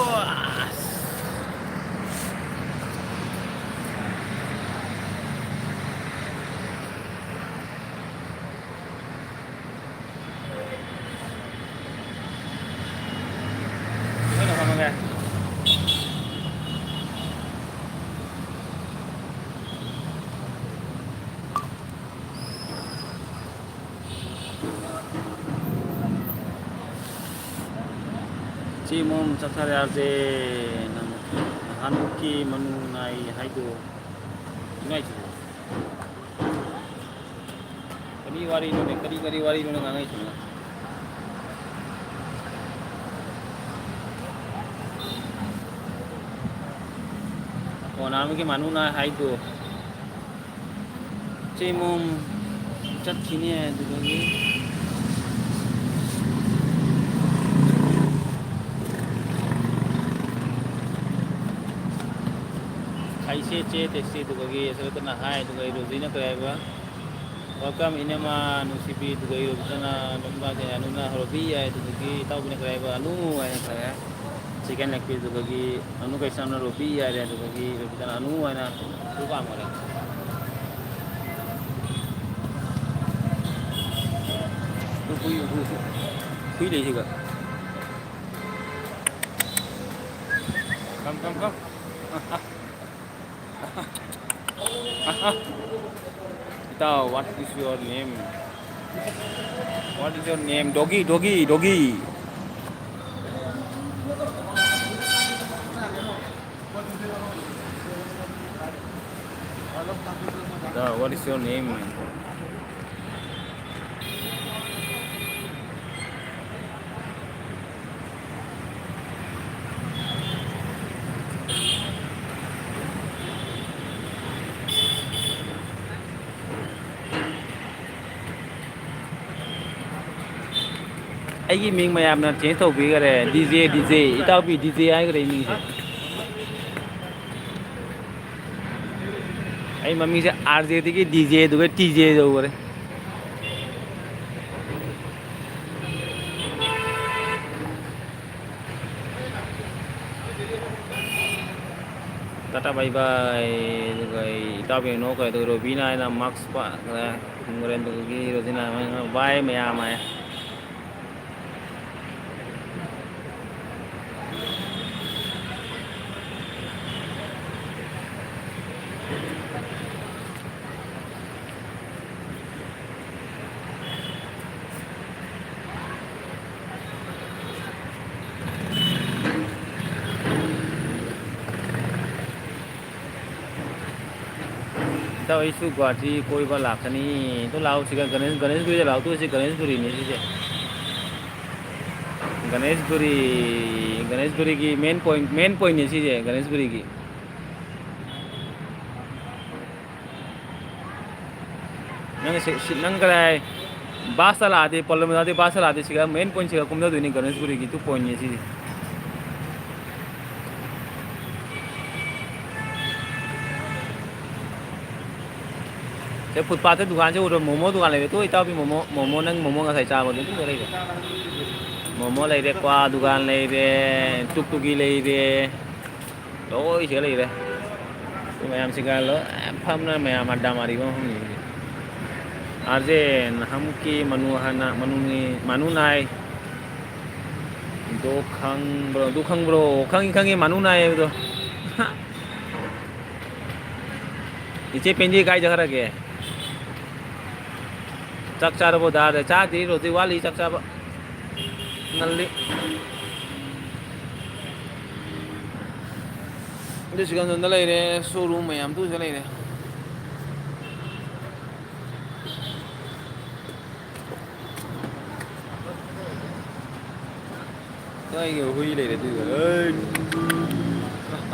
ꯂꯣꯏꯅ ꯐꯝꯃꯒꯦ꯫ ꯆꯦ ꯃꯣꯝ ꯆꯥꯛ ꯆꯥꯔꯦ ꯍꯥꯏꯕꯁꯦ ꯅꯪ ꯅꯍꯥꯟꯃꯨꯛꯀꯤ ꯃꯅꯨ ꯅꯥꯏ ꯍꯥꯏꯗꯣ ꯏꯃꯥꯏꯁꯤꯕꯣ꯫ ꯀꯔꯤ ꯋꯥꯔꯤꯅꯣꯅꯦ? ꯀꯔꯤ, ꯀꯔꯤ ꯋꯥꯔꯤꯅꯣꯅꯦ ꯉꯥꯡꯉꯛꯏꯁꯤꯅ? ꯑꯣ, ꯅꯍꯥꯟꯃꯨꯛꯀꯤ ꯃꯅꯨ ꯅꯥꯏ ꯍꯥꯏꯗꯣ꯫ ꯆꯦꯃꯣꯝ ꯆꯠꯈꯤꯅꯤ ꯑꯗꯨꯗꯒꯤ꯫ ꯈꯥꯏꯁꯦ ꯆꯦ ꯇꯦꯛꯁꯤ ꯑꯗꯨꯗꯒꯤ ꯑꯁꯣꯏꯗꯅ ꯍꯥꯏ, ꯑꯗꯨꯒ ꯑꯩ ꯔꯣꯖꯤꯅ ꯀꯔꯤ ꯍꯥꯏꯕ? Welcome, ꯏꯅꯝꯃ ꯅꯨꯡꯁꯤꯕꯤ, ꯑꯗꯨꯒ ꯔꯣꯕꯤꯇꯥꯅ, ꯔꯣꯕꯤꯇꯥ ꯀꯩ, ꯑꯅꯨꯅ ꯔꯣꯕꯤ ꯍꯥꯏ, ꯑꯗꯨꯗꯒꯤ ꯏꯇꯥꯎꯕꯤꯅ ꯀꯔꯤ ꯍꯥꯏꯕ, ꯑꯅꯨ ꯍꯥꯏꯅ ꯈꯔ ꯍꯥꯏ꯫ Chicken leg piece, ꯑꯗꯨꯗꯒꯤ ꯑꯅꯨ ꯀꯩꯁꯥꯝꯅ ꯔꯣꯕꯤ ꯍꯥꯏꯔꯦ, ꯑꯗꯨꯗꯒꯤ ꯔꯣꯕꯤꯇꯥꯅ ꯑꯅꯨ ꯍꯥꯏꯅ ꯑꯗꯨ ꯄꯥꯝꯈꯔꯦ꯫ ꯍꯨꯏ, ꯍꯨꯏ, ꯍꯨꯏ, ꯍꯨꯏ ꯂꯩꯁꯤꯒ꯫ Come, come, come. Itaw, what is your name? What is your name? Doggy, doggy, doggy. Itaw, what is your name? ꯑꯩꯒꯤ ꯃꯤꯡ ꯃꯌꯥꯝꯅ change ꯇꯧꯕꯤꯈꯔꯦ, DJ, DJ, ꯏꯇꯥꯎꯕꯤ DJ ꯍꯥꯏꯈ꯭ꯔꯦ ꯃꯤꯡꯁꯦ꯫ ꯑꯩ ꯃꯃꯤꯡꯁꯦ RJ ꯗꯒꯤ DJ ꯑꯗꯨꯒ TJ ꯇꯧꯈ꯭ꯔꯦ꯫ Tata bye bye꯫ ꯑꯗꯨꯒ ꯑꯩ ꯏꯇꯥꯎꯕꯤ ꯅꯣꯛꯈ꯭ꯔꯦ꯫ ꯑꯗꯨꯒ ꯔꯣꯕꯤꯅ ꯍꯥꯏꯅ mask ꯄꯥ-, ꯈꯨꯝꯈ꯭ꯔꯦ꯫ ꯑꯗꯨꯗꯒꯤ ꯔꯣꯖꯤꯅ ꯍꯥꯏꯅ bye ꯃꯌꯥꯝ ꯍꯥꯏ꯫ ꯏꯇꯥꯎ, ꯑꯩꯁꯨ ꯒꯨꯍꯥꯇꯤ ꯀꯣꯏꯕ ꯂꯥꯛꯀꯅꯤ꯫ ꯑꯗꯨ ꯂꯥꯛꯑꯣ ꯁꯤꯒ ꯒꯅꯦꯁ, ꯒꯅꯦꯁꯄꯨꯔꯤꯗ ꯂꯥꯛꯑꯣ꯫ ꯇꯨ ꯁꯤ ꯒꯅꯦꯁꯄꯨꯔꯤꯅꯤ ꯁꯤꯁꯦ꯫ ꯒꯅꯦꯁꯄꯨꯔꯤ, ꯒꯅꯦꯁꯄꯨꯔꯤꯒꯤ main point, main pointꯅꯤ ꯁꯤꯁꯦ ꯒꯅꯦꯁꯄꯨꯔꯤꯒꯤ꯫ ꯅꯪ ꯁꯤ, ꯁꯤ, ꯅꯪ ꯀꯗꯥꯏ? Busꯇ ꯂꯥꯛꯑꯗꯤ, ꯄꯣꯂꯝꯗꯗꯤ busꯇ ꯂꯥꯛꯑꯗꯤ ꯁꯤꯒ main pointꯁꯤꯒ ꯀꯨꯝꯊꯗꯣꯏꯅꯤ ꯒꯅꯦꯁꯄꯨꯔꯤꯒꯤ꯫ Two pointꯅꯤ ꯁꯤꯗꯤ꯫ ꯑꯗꯩ ꯐꯨꯠꯄꯥꯠꯇ ꯗꯨꯀꯥꯟꯁꯦ ꯎꯔꯣ, ꯃꯣꯃꯣ ꯗꯨꯀꯥꯟ ꯂꯩꯔꯦ꯫ ꯇꯨ ꯏꯇꯥꯎꯕꯤ ꯃꯣꯃꯣ, ꯃꯣꯃꯣ, ꯅꯪ ꯃꯣꯃꯣ ꯉꯁꯥꯏ ꯆꯥꯕꯗꯣ ꯑꯗꯨꯗ ꯂꯩꯔꯦ꯫ ꯃꯣꯃꯣ ꯂꯩꯔꯦ, ꯀ꯭ꯋꯥ ꯗꯨꯀꯥꯟ ꯂꯩꯔꯦ, ꯇꯨꯛ ꯇꯨꯀꯤ ꯂꯩꯔꯦ꯫ ꯂꯣꯏ ꯁꯤꯗ ꯂꯩꯔꯦ꯫ ꯁꯤ ꯃꯌꯥꯝꯁꯤꯒ ꯂꯣꯏ ꯐꯝꯅ ꯃꯌꯥꯝ ꯑꯗꯥ ꯃꯥꯔꯤꯕ ꯃꯐꯝꯅꯤ꯫ ꯑꯥꯔꯖꯦ ꯅꯍꯥꯟꯃꯨꯛꯀꯤ ꯃꯅꯨ ꯍꯥꯟꯅ ꯃꯅꯨꯅꯤ, ꯃꯅꯨ ꯅꯥꯏ꯫ ꯑꯗꯨ ꯈꯪꯕ꯭ꯔꯣ? ꯑꯗꯨ ꯈꯪꯕ꯭ꯔꯣ? ꯈꯪꯉꯤ, ꯈꯪꯉꯤ, ꯃꯅꯨ ꯅꯥꯏ ꯍꯥꯏꯕꯗꯣ꯫ ꯏꯆꯦ ꯄꯦꯟꯖꯤ ꯀꯥꯏ ꯆꯠꯈ꯭ꯔꯒꯦ? ꯆꯥꯛ ꯆꯥꯔꯕꯣ ꯗꯥ? ꯆꯥꯗ꯭ꯔꯤ, ꯔꯣꯖꯤ, ꯋꯥꯠꯂꯤ ꯆꯥꯛ ꯆꯥꯕ꯫ ꯉꯜꯂꯤ꯫ ꯑꯗꯨ ꯁꯤꯀꯟꯗꯣꯟꯗ ꯂꯩꯔꯦ, ꯁꯣꯔꯨꯝ ꯃꯌꯥꯝꯗꯨ ꯁꯤꯗ ꯂꯩꯔꯦ꯫ ꯑꯩꯒꯤ ꯍꯨꯏ ꯂꯩꯔꯦ ꯑꯗꯨꯒ꯫ ꯑꯩ꯫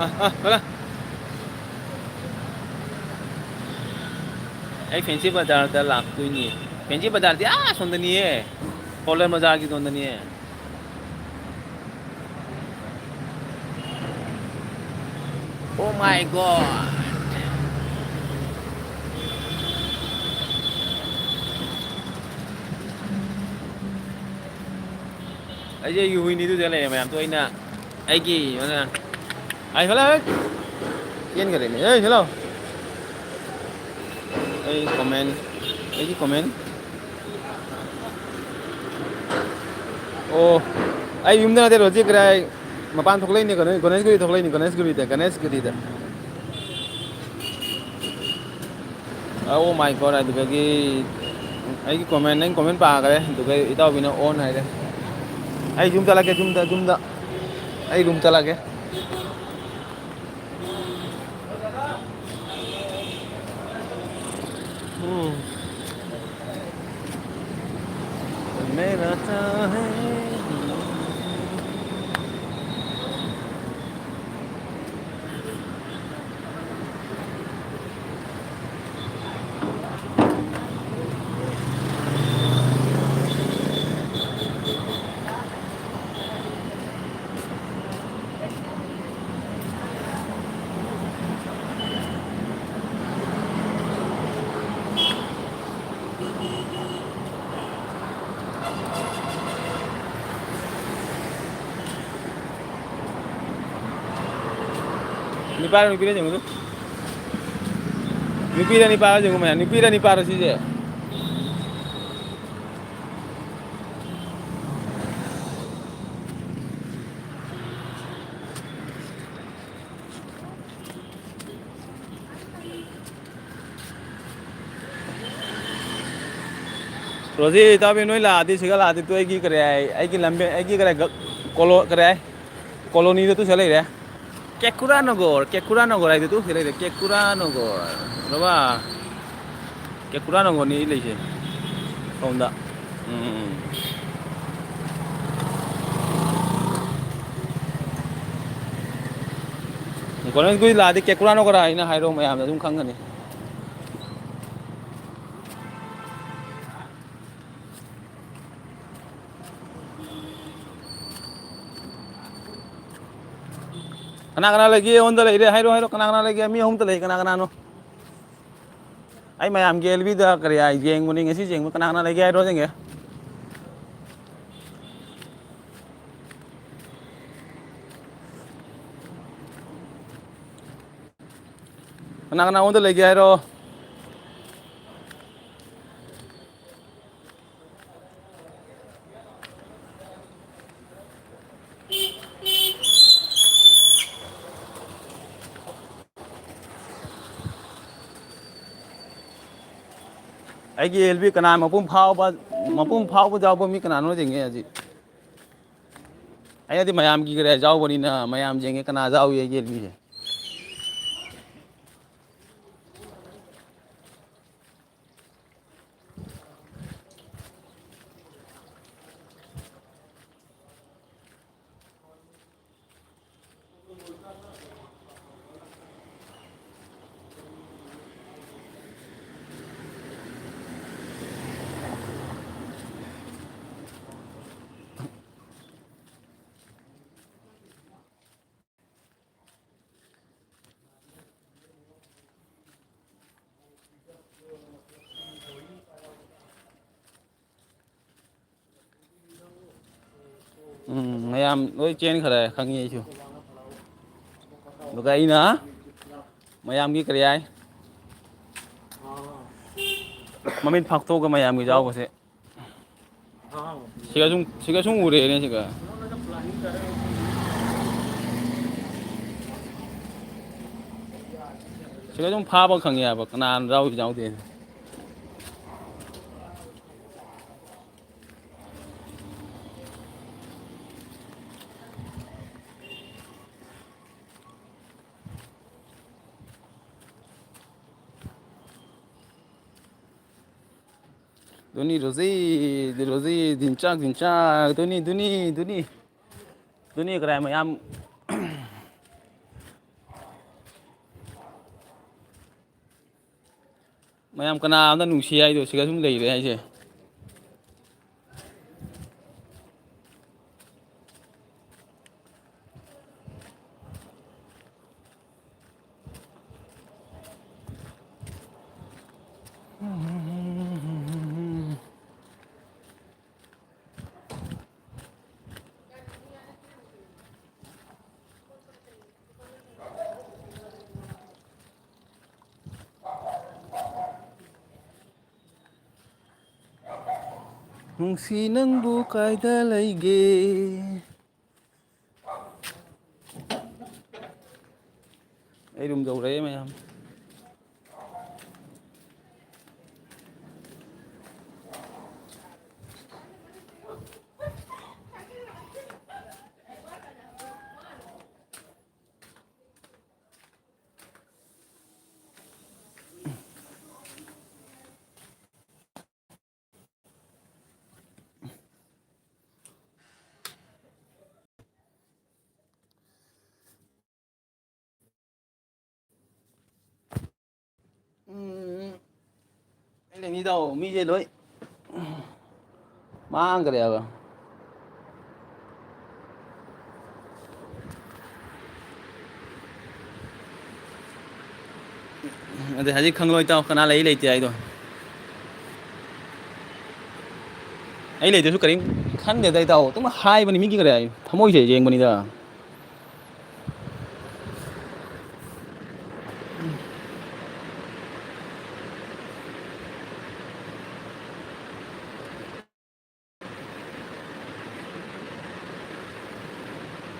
ꯑ, ꯑ, ꯑ, ꯍꯜꯂꯣ꯫ ꯑꯩ ꯐꯦꯟꯁꯤ ꯕꯖꯥꯔꯗ ꯂꯥꯛꯇꯣꯏꯅꯤ꯫ ꯐꯦꯟꯁꯤ ꯕꯖꯥꯔꯗꯤ ꯑꯥ ꯁꯣꯝꯗꯅꯤꯌꯦ꯫ ꯄꯣꯂꯦꯟ ꯕꯖꯥꯔꯒꯤ ꯁꯣꯝꯗꯅꯤꯌꯦ꯫ Oh my God! ꯑꯩꯁꯦ ꯑꯩꯒꯤ ꯍꯨꯏꯅꯤꯗꯨꯗ ꯂꯩꯔꯦ ꯃꯌꯥꯝꯗꯣ ꯑꯩꯅ ꯑꯩꯒꯤ ꯑꯗꯨꯅ ꯑꯩ ꯍꯜꯂꯣ ꯆꯦꯟꯈ꯭ꯔꯦꯅꯦ꯫ ꯑꯩ ꯍꯜꯂꯣ꯫ ꯑꯩ ꯀꯣꯃꯦꯟ ꯑꯩꯒꯤ ꯀꯣꯃꯦꯟ ꯑꯣ ꯑꯩ ꯌꯨꯝꯗ ꯅꯠꯇꯦ ꯔꯣꯖꯤ ꯀꯔꯥꯏ ꯃꯄꯥꯟ ꯊꯣꯛꯂꯛꯏꯅꯦ ꯀꯩꯅꯣ ꯒꯣꯅꯦꯁꯒꯨꯔꯤ ꯊꯣꯛꯂꯛꯏꯅꯦ ꯒꯣꯅꯦꯁꯒꯨꯔꯤꯗ ꯒꯅꯦꯁꯒꯨꯔꯤꯗ꯫ ꯑꯣ ꯃꯥꯏ ꯒꯣꯗ ꯑꯗꯨꯗꯒꯤ ꯑꯩꯒꯤ ꯀꯣꯃꯦꯟ ꯅꯪ ꯀꯣꯃꯦꯟ ꯄꯥꯈ꯭ꯔꯦ ꯑꯗꯨꯒ ꯏꯇꯥꯎꯕꯤꯅ ꯑꯣꯟ ꯍꯥꯏꯔꯦ꯫ ꯑꯩ ꯌꯨꯝ ꯆꯠꯂꯒꯦ ꯌꯨꯝꯗ ꯌꯨꯝꯗ ꯑꯩ ꯔꯨꯝ ꯆꯠꯂꯒꯦ꯫ ꯎꯝ꯫ मेरा चाहे ꯅꯨꯄꯥꯔꯣ ꯅꯨꯄꯤꯔꯣ ꯌꯦꯡꯉꯨꯗꯨ꯫ ꯅꯨꯄꯤꯔ ꯅꯨꯄꯥꯔꯣ ꯌꯦꯡꯉꯨ ꯃꯌꯥꯝ꯫ ꯅꯨꯄꯤꯔ ꯅꯨꯄꯥꯔꯣ ꯁꯤꯁꯦ? ꯔꯣꯖꯤ, ꯏꯇꯥꯎꯕꯤ, ꯅꯣꯏ ꯂꯥꯛꯑꯗꯤ, ꯁꯤꯒ ꯂꯥꯛꯑꯗꯤ ꯇꯨ ꯑꯩꯒꯤ ꯀꯔꯤ ꯍꯥꯏ, ꯑꯩꯒꯤ ꯂꯝꯕꯤ, ꯑꯩꯒꯤ ꯀꯔꯤ ꯍꯥꯏ, ꯀꯣꯂꯣ-, ꯀꯔꯤ ꯍꯥꯏ, ꯀꯣꯂꯣꯅꯤꯗ ꯇꯨ ꯁꯤꯗ ꯂꯩꯔꯦ꯫ ꯀꯦꯀꯨꯔꯥ ꯅꯒꯔ, ꯀꯦꯀꯨꯔꯥ ꯅꯒꯔ ꯍꯥꯏꯗꯨ ꯇꯨ ꯁꯤꯗ ꯂꯩꯔꯦ, ꯀꯦꯀꯨꯔꯥ ꯅꯒꯔ꯫ ꯕꯕꯥ, ꯀꯦꯀꯨꯔꯥ ꯅꯒꯔꯅꯤ ꯑꯩ ꯂꯩꯁꯦ, ꯁꯣꯝꯗ꯫ ꯎꯝ, ꯎꯝ, ꯎꯝ꯫ ꯒꯣꯔꯃꯦꯟ ꯁ꯭ꯀꯨꯜ ꯂꯥꯛꯑꯗꯤ ꯀꯦꯀꯨꯔꯥ ꯅꯒꯔ ꯍꯥꯏꯅ ꯍꯥꯏꯔꯣ, ꯃꯌꯥꯝꯅ ꯑꯗꯨꯝ ꯈꯪꯒꯅꯤ꯫ ꯀꯅꯥ ꯀꯅꯥ ꯂꯩꯒꯦ? ꯑꯩꯉꯣꯟꯗ ꯂꯩꯔꯦ꯫ ꯍꯥꯏꯔꯣ, ꯍꯥꯏꯔꯣ꯫ ꯀꯅꯥ ꯀꯅꯥ ꯂꯩꯒꯦ? ꯃꯤ ꯑꯍꯨꯝꯇ ꯂꯩ꯫ ꯀꯅꯥ ꯀꯅꯥꯅꯣ? ꯑꯩ ꯃꯌꯥꯝꯒꯤ ꯑꯦꯜ ꯕꯤꯗ ꯀꯔꯤ ꯍꯥꯏ ꯌꯦꯡꯕꯅꯤ꯫ ꯉꯁꯤ ꯌꯦꯡꯕ ꯀꯅꯥ ꯀꯅꯥ ꯂꯩꯒꯦ ꯍꯥꯏꯔꯣ ꯌꯦꯡꯒꯦ꯫ ꯀꯅꯥ ꯀꯅꯥ ꯑꯩꯉꯣꯟꯗ ꯂꯩꯒꯦ ꯍꯥꯏꯔꯣ? ꯑꯩꯒꯤ ꯑꯦꯜ ꯕꯤ ꯀꯅꯥ ꯃꯄꯨꯡ ꯐꯥꯎꯕ, ꯃꯄꯨꯡ ꯐꯥꯎꯕ ꯌꯥꯎꯕ ꯃꯤ ꯀꯅꯥꯅꯣ ꯌꯦꯡꯒꯦ ꯍꯧꯖꯤꯛ꯫ ꯑꯩꯅꯗꯤ ꯃꯌꯥꯝꯒꯤ ꯈꯔ ꯌꯥꯎꯕꯅꯤꯅ ꯃꯌꯥꯝ ꯌꯦꯡꯒꯦ ꯀꯅꯥ ꯌꯥꯎꯏ ꯑꯩꯒꯤ ꯑꯦꯜ ꯕꯤꯁꯦ꯫ ꯎꯝ, ꯃꯌꯥꯝ ꯂꯣꯏ ꯆꯦꯟꯈ꯭ꯔꯦ, ꯈꯪꯉꯤ ꯑꯩꯁꯨ꯫ ꯑꯗꯨꯒ ꯑꯩꯅ ꯃꯌꯥꯝꯒꯤ ꯀꯔꯤ ꯍꯥꯏ, ꯃꯃꯤꯠ ꯐꯥꯛꯇꯣꯛꯑꯒ ꯃꯌꯥꯝꯒꯤ ꯌꯥꯎꯕꯁꯦ꯫ ꯁꯤꯒ ꯁꯨꯝ, ꯁꯤꯒ ꯁꯨꯝ ꯎꯔꯦꯅꯦ ꯁꯤꯒ꯫ ꯁꯤꯒ ꯁꯨꯝ ꯐꯥꯕ ꯈꯪꯉꯦ ꯍꯥꯏꯕ, ꯀꯅꯥꯅ ꯌꯥꯎꯔꯤ ꯌꯥꯎꯗꯦ꯫ ꯗꯨꯅꯤ ꯔꯣꯖꯤ, ꯔꯣꯖꯤ, ꯗꯤꯟꯆꯥꯛ, ꯗꯤꯟꯆꯥꯛ, ꯗꯨꯅꯤ, ꯗꯨꯅꯤ, ꯗꯨꯅꯤ꯫ ꯗꯨꯅꯤ ꯀꯔꯥꯏ ꯃꯌꯥꯝ꯫ ꯃꯌꯥꯝ ꯀꯅꯥ ꯑꯝꯇ ꯅꯨꯡꯁꯤ ꯍꯥꯏꯗꯣ ꯁꯤꯒ ꯁꯨꯝ ꯂꯩꯔꯦ ꯍꯥꯏꯁꯦ꯫ ꯅꯨꯡꯁꯤ ꯅꯪꯕꯨ ꯀꯥꯏꯗ ꯂꯩꯒꯦ? ꯑꯩ ꯔꯨꯝ ꯌꯧꯔꯛꯑꯦ ꯃꯌꯥꯝ꯫ ꯎꯝ, ꯑꯩ ꯂꯩꯅꯤꯗꯣ, ꯃꯤꯁꯦ ꯂꯣꯏ ꯃꯥꯡꯈ꯭ꯔꯦꯕ꯫ ꯑꯗꯩ ꯍꯧꯖꯤꯛ ꯈꯪꯂꯣꯏ ꯇꯥꯎ ꯀꯅꯥ ꯂꯩ ꯂꯩꯇꯦ ꯍꯥꯏꯗꯣ꯫ ꯑꯩ ꯂꯩꯇ꯭ꯔꯁꯨ ꯀꯔꯤꯝ ꯈꯟꯗꯦꯗ ꯏꯇꯥꯎ꯫ ꯑꯗꯨꯝ ꯍꯥꯏꯕꯅꯤ ꯃꯤꯒꯤ ꯀꯔꯤ ꯍꯥꯏ? ꯊꯃꯣꯏꯁꯦ ꯌꯦꯡꯕꯅꯤꯗ꯫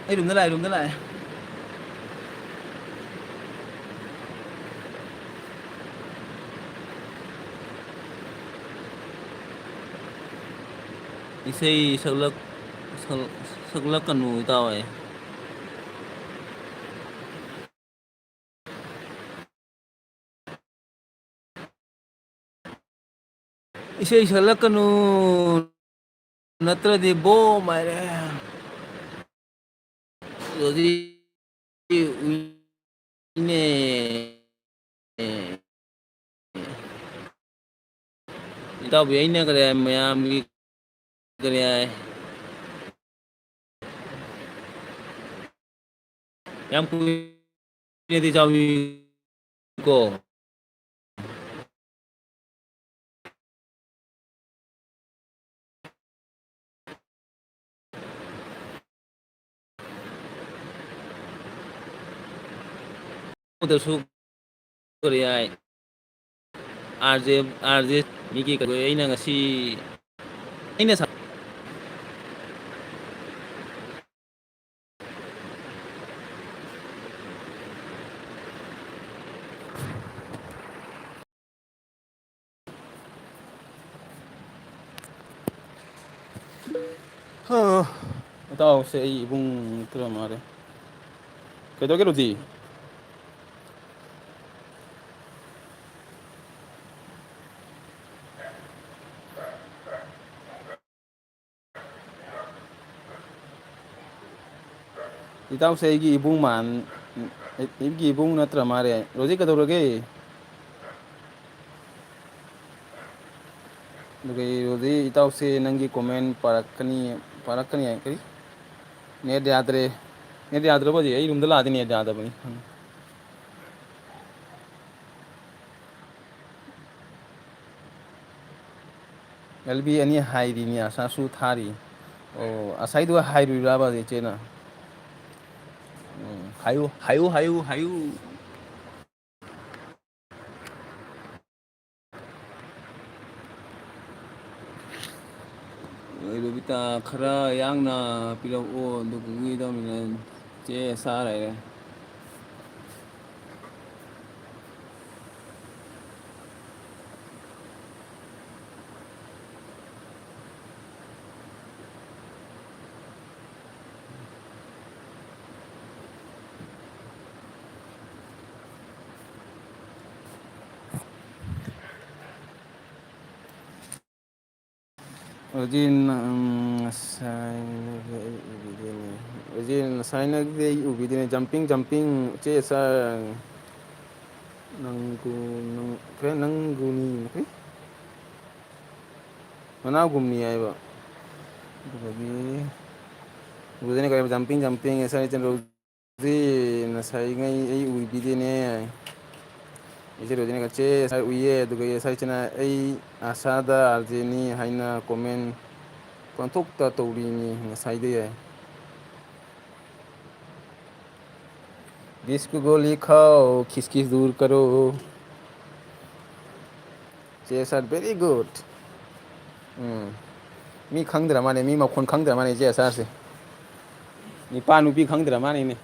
ꯑꯩ ꯔꯨꯝꯗ ꯂꯥꯛꯑꯦ, ꯔꯨꯝꯗ ꯂꯥꯛꯑꯦ꯫ ꯏꯁꯩ ꯁꯛꯂꯛ-, ꯁꯛ-, ꯁꯛꯂꯛꯀꯅꯨ ꯏꯇꯥꯎ ꯑꯩ꯫ ꯏꯁꯩ ꯁꯛꯂꯛꯀꯅꯨ, ꯅꯠꯇ꯭ꯔꯗꯤ ꯕꯣꯝ ꯍꯥꯏꯔꯦ꯫ ꯑꯗꯨꯗꯤ ꯎꯏꯅꯦ꯫ ꯏꯇꯥꯎꯕꯤ, ꯑꯩꯅ ꯀꯔꯤ ꯍꯥꯏ, ꯃꯌꯥꯝꯒꯤ ꯀꯔꯤ ꯍꯥꯏ? ꯌꯥꯝ ꯀꯨꯏꯅꯗꯤ ꯆꯥꯎꯏ ꯀꯣ꯫ ꯗꯁꯨ ꯀꯔꯤ ꯍꯥꯏ? ꯑꯥꯔ ꯖꯦ, ꯑꯥꯔ ꯖꯦ ꯃꯤꯒꯤ ꯀꯩꯅꯣ ꯑꯩꯅ ꯉꯁꯤ ꯑꯩꯅ ꯁ-, ꯍꯥ, ꯏꯇꯥꯎꯁꯦ ꯑꯩ ꯏꯕꯨꯡ ꯅꯠꯇ꯭ꯔ ꯃꯥꯜꯂꯦ꯫ ꯀꯩꯗꯧꯒꯦ ꯔꯣꯖꯤ? ꯏꯇꯥꯎꯁꯦ ꯑꯩꯒꯤ ꯏꯕꯨꯡ ꯃꯥꯟ-, ꯑꯩꯒꯤ ꯏꯕꯨꯡ ꯅꯠꯇ꯭ꯔ ꯃꯥꯜꯂꯦ꯫ ꯔꯣꯖꯤ ꯀꯩꯗꯧꯔꯒꯦ? ꯑꯗꯨꯒ ꯔꯣꯖꯤ ꯏꯇꯥꯎꯁꯦ ꯅꯪꯒꯤ comment ꯄꯥꯔꯛꯀꯅꯤ, ꯄꯥꯔꯛꯀꯅꯤ ꯍꯥꯏ ꯀꯔꯤ? Net ꯌꯥꯗ꯭ꯔꯦ꯫ Net ꯌꯥꯗ꯭ꯔꯕꯣ ꯍꯧꯖꯤꯛ? ꯑꯩ roomꯗ ꯂꯥꯛꯑꯗꯤ net ꯌꯥꯗꯕꯅꯤ꯫ ꯑꯦꯜ ꯕꯤ ꯑꯅꯤ ꯍꯥꯏꯔꯤꯅꯤ, ꯑꯁꯥꯁꯨ ꯊꯥꯔꯤ꯫ ꯑꯣ, ꯑꯁꯥꯏꯗꯨ ꯍꯥꯏꯔꯨꯏꯔꯕ ꯏꯆꯦꯅ? ꯎꯝ, ꯍꯥꯏꯌꯨ, ꯍꯥꯏꯌꯨ, ꯍꯥꯏꯌꯨ, ꯍꯥꯏꯌꯨ꯫ ꯔꯣꯕꯤꯇꯥ, ꯈꯔ ꯌꯥꯡꯅ ꯄꯤꯔꯛꯑꯣ, ꯑꯗꯨꯒꯤꯗꯃꯤꯅ ꯆꯦ ꯁꯥ ꯂꯩꯔꯦ꯫ ꯔꯣꯖꯤꯟ, ꯎꯝ, ꯉꯁꯥꯏ ꯅꯪꯗꯤ ꯑꯩ ꯎꯕꯤꯗꯦꯅꯦ꯫ ꯔꯣꯖꯤꯟ, ꯉꯁꯥꯏ ꯅꯪꯗꯤ ꯑꯩ ꯎꯕꯤꯗꯦꯅꯦ꯫ Jumping, jumping, ꯆꯦ ꯁꯥ, ꯅꯪꯒꯨ-, ꯅꯪ-, ꯀꯔꯤ? ꯅꯪꯒꯨꯅꯤ, ꯀꯔꯤ? ꯃꯅꯥꯒꯨꯝꯅꯤ ꯍꯥꯏꯕ꯫ ꯑꯗꯨꯗꯒꯤ ꯎꯕꯤꯗꯦꯅꯦ ꯀꯔꯤ? Jumping, jumping, ꯉꯁꯥꯏ ꯆꯦ ꯔꯣ-, ꯉꯁꯥꯏꯉꯩ ꯑꯩ ꯎꯕꯤꯗꯦꯅꯦ꯫ ꯏꯆꯦ ꯔꯣꯖꯤꯅꯥꯒ, "ꯆꯦ, ꯉꯁꯥꯏ ꯎꯏꯌꯦ, ꯑꯗꯨꯒ ꯉꯁꯥꯏ ꯏꯆꯦꯅ ꯑꯩ ꯑꯁꯥꯗ ꯑꯥꯔ ꯖꯦꯅꯤ ꯍꯥꯏꯅ comment ꯄꯪꯊꯣꯛꯇ ꯇꯧꯔꯤꯅꯤ ꯉꯁꯥꯏꯗꯩ" ꯍꯥꯏ꯫ ꯕꯤꯁꯀꯨ ꯒꯣꯂꯤ ꯈꯥꯎ, ꯈꯤꯁ ꯈꯤꯁ ꯗꯨꯔ ꯀꯔꯣ꯫ ꯆꯦ ꯁꯥꯔ, very good. ꯎꯝ꯫ ꯃꯤ ꯈꯪꯗ꯭ꯔ ꯃꯥꯅꯦ, ꯃꯤ ꯃꯈꯣꯟ ꯈꯪꯗ꯭ꯔ ꯃꯥꯅꯦ ꯆꯦ ꯁꯥꯔꯁꯦ꯫ ꯅꯤꯄꯥ ꯅꯨꯄꯤ ꯈꯪꯗ꯭ꯔ ꯃꯥꯅꯦꯅꯦ꯫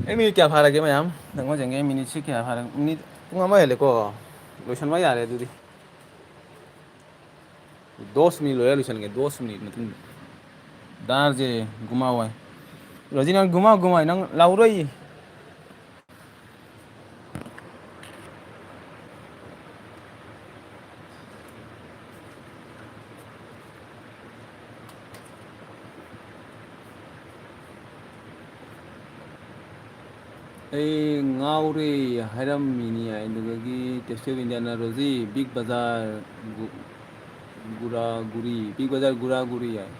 ꯑꯩ ꯃꯤꯅꯤꯠ ꯀꯌꯥ ꯐꯥꯔꯒꯦ ꯃꯌꯥꯝ? ꯅꯪꯉꯣꯟ ꯌꯦꯡꯒꯦ, ꯑꯩ ꯃꯤꯅꯤꯠꯁꯤ ꯀꯌꯥ ꯐꯥꯔꯒꯦ? ꯃꯤꯅꯤꯠ ꯄꯨꯡ ꯑꯃ ꯍꯦꯜꯂꯦꯀꯣ꯫ ꯂꯣꯏꯁꯟꯕ ꯌꯥꯔꯦ ꯑꯗꯨꯗꯤ꯫ ꯗꯣꯁ ꯃꯤꯅꯤꯠ ꯂꯣꯏꯔ ꯂꯣꯏꯁꯟꯒꯦ, ꯗꯣꯁ ꯃꯤꯅꯤꯠ ꯃꯇꯨꯡꯗ꯫ ꯗꯥꯔꯖꯦ ꯒꯨꯃꯥ ꯋꯥꯏ꯫ ꯔꯣꯖꯤꯅꯥ ꯒꯨꯃꯥ ꯒꯨꯃꯥ ꯅꯪ ꯂꯥꯎꯔꯣꯏ꯫ ꯑꯩ ꯉꯥꯎꯔꯦ ꯍꯥꯏꯔꯝꯃꯤꯅꯤ ꯍꯥꯏ, ꯑꯗꯨꯗꯒꯤ Taste of Indiana Rosie, big ꯕꯖꯥꯔ ꯒꯨ-, ꯒꯨꯔꯥ ꯒꯨꯔꯤ, ꯕꯤꯛ ꯕꯖꯥꯔ ꯒꯨꯔꯥ ꯒꯨꯔꯤ ꯍꯥꯏ꯫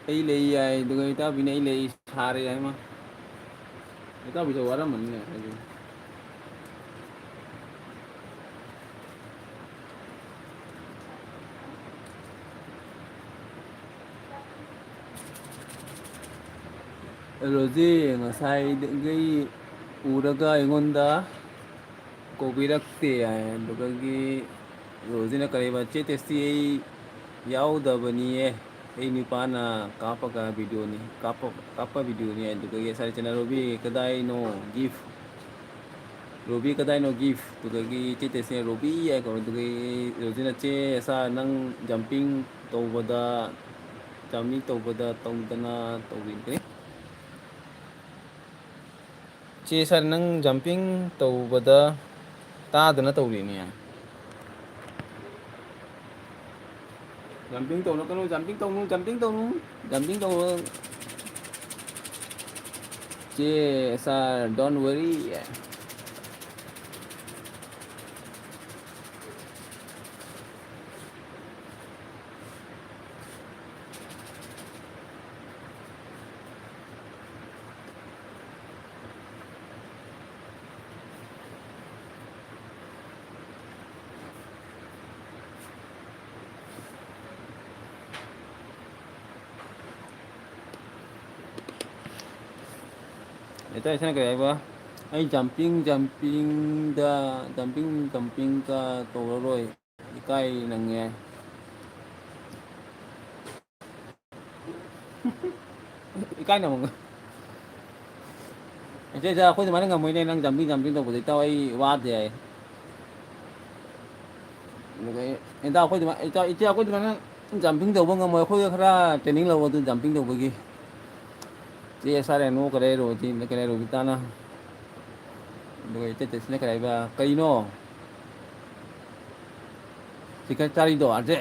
ꯑꯩ ꯂꯩ ꯌꯥꯏ, ꯑꯗꯨꯒ ꯏꯇꯥꯎꯕꯤꯅ ꯑꯩ ꯂꯩ ꯁꯥꯔꯦ ꯍꯥꯏꯃ꯫ ꯏꯇꯥꯎꯕꯤꯁꯨ ꯋꯥꯔꯝꯃꯅꯤꯅꯦ ꯍꯥꯏꯗꯤ꯫ ꯔꯣꯖꯤ ꯉꯁꯥꯏꯗꯒꯤ ꯎꯔꯒ ꯑꯩꯉꯣꯟꯗ ꯀꯧꯕꯤꯔꯛꯇꯦ ꯍꯥꯏ꯫ ꯑꯗꯨꯗꯒꯤ ꯔꯣꯖꯤꯅ ꯀꯔꯤꯕ, "ꯆꯦ ꯇꯦꯁꯇꯤ, ꯑꯩ ꯌꯥꯎꯗꯕꯅꯤꯌꯦ, ꯑꯩ ꯅꯨꯄꯥꯅ ꯀꯥꯞꯄꯒ ꯚꯤꯗꯤꯑꯣꯅꯤ, ꯀꯥꯞꯄ, ꯀꯥꯞꯄ ꯚꯤꯗꯤꯑꯣꯅꯤ"꯫ ꯑꯗꯨꯗꯒꯤ ꯁꯥꯔꯤ ꯆꯦꯅ, "ꯔꯣꯕꯤ ꯀꯗꯥꯏꯅꯣ ꯒꯤꯐ? ꯔꯣꯕꯤ ꯀꯗꯥꯏꯅꯣ ꯒꯤꯐ?" ꯑꯗꯨꯗꯒꯤ ꯆꯦ ꯇꯦꯁꯇꯤꯅ "ꯔꯣꯕꯤ" ꯍꯥꯏ ꯀꯧꯔꯦ꯫ ꯑꯗꯨꯗꯒꯤ ꯔꯣꯖꯤꯅ, "ꯆꯦ ꯁꯥꯔ, ꯅꯪ ꯖꯝꯄꯤꯡ ꯇꯧꯕꯗ, ꯖꯝꯄꯤꯡ ꯇꯧꯕꯗ ꯇꯧꯗꯅ ꯇꯧꯕꯤꯈ꯭ꯔꯦ"꯫ ꯆꯦ ꯁꯥꯔ, ꯅꯪ ꯖꯝꯄꯤꯡ ꯇꯧꯕꯗ ꯇꯥꯗꯅ ꯇꯧꯔꯤꯅꯦ꯫ ꯖꯝꯄꯤꯡ ꯇꯧꯔꯛꯀꯅꯨ, ꯖꯝꯄꯤꯡ ꯇꯧꯅꯨ, ꯖꯝꯄꯤꯡ ꯇꯧꯅꯨ, ꯖꯝꯄꯤꯡ ꯇꯧꯅꯨ꯫ ꯆꯦ ꯁꯥꯔ, don't worry꯫ ꯏꯇꯥꯎ, ꯏꯆꯥꯅ ꯀꯔꯤ ꯍꯥꯏꯕ? ꯑꯩ ꯖꯝꯄꯤꯡ, ꯖꯝꯄꯤꯡꯗ, ꯖꯝꯄꯤꯡ, ꯖꯝꯄꯤꯡꯒ ꯇꯧꯔꯔꯣꯏ꯫ ꯏꯀꯥꯏ ꯅꯪꯉꯦ꯫ ꯏꯀꯥꯏ ꯅꯪꯉꯦ꯫ ꯏꯆꯦ, ꯏꯆꯦ, ꯑꯩꯈꯣꯏ ꯑꯗꯨꯃꯥꯏꯅ ꯉꯝꯃꯣꯏꯅꯦ, ꯅꯪ ꯖꯝꯄꯤꯡ, ꯖꯝꯄꯤꯡ ꯇꯧꯕꯗ, ꯏꯇꯥꯎ, ꯑꯩ ꯋꯥꯗꯦ ꯍꯥꯏ꯫ ꯑꯗꯨꯒ ꯏꯇꯥꯎ, ꯑꯩꯈꯣꯏ ꯑꯗꯨꯃꯥꯏꯅ, ꯏꯇꯥꯎ, ꯏꯆꯦ, ꯑꯩꯈꯣꯏ ꯑꯗꯨꯃꯥꯏꯅ ꯖꯝꯄꯤꯡ ꯇꯧꯕ ꯉꯝꯃꯣꯏ, ꯑꯩꯈꯣꯏꯒ ꯈꯔ ꯇ꯭ꯔꯦꯅꯤꯡ ꯂꯧꯑꯣ ꯑꯗꯨ ꯖꯝꯄꯤꯡ ꯇꯧꯕꯒꯤ꯫ ꯆꯦ ꯁꯥꯔꯦ, ꯅꯣꯛꯀꯔꯦ ꯔꯣꯖꯤ, ꯀꯔꯦ ꯔꯣꯕꯤꯇꯥꯅ꯫ ꯑꯗꯨꯒ ꯏꯆꯦ ꯇꯦꯁꯤꯅ ꯀꯔꯤ ꯍꯥꯏꯕ? ꯀꯩꯅꯣ? ꯆꯤꯛꯀꯟ ꯆꯥꯔꯤꯗꯣ, ꯑꯥꯔꯖꯦ?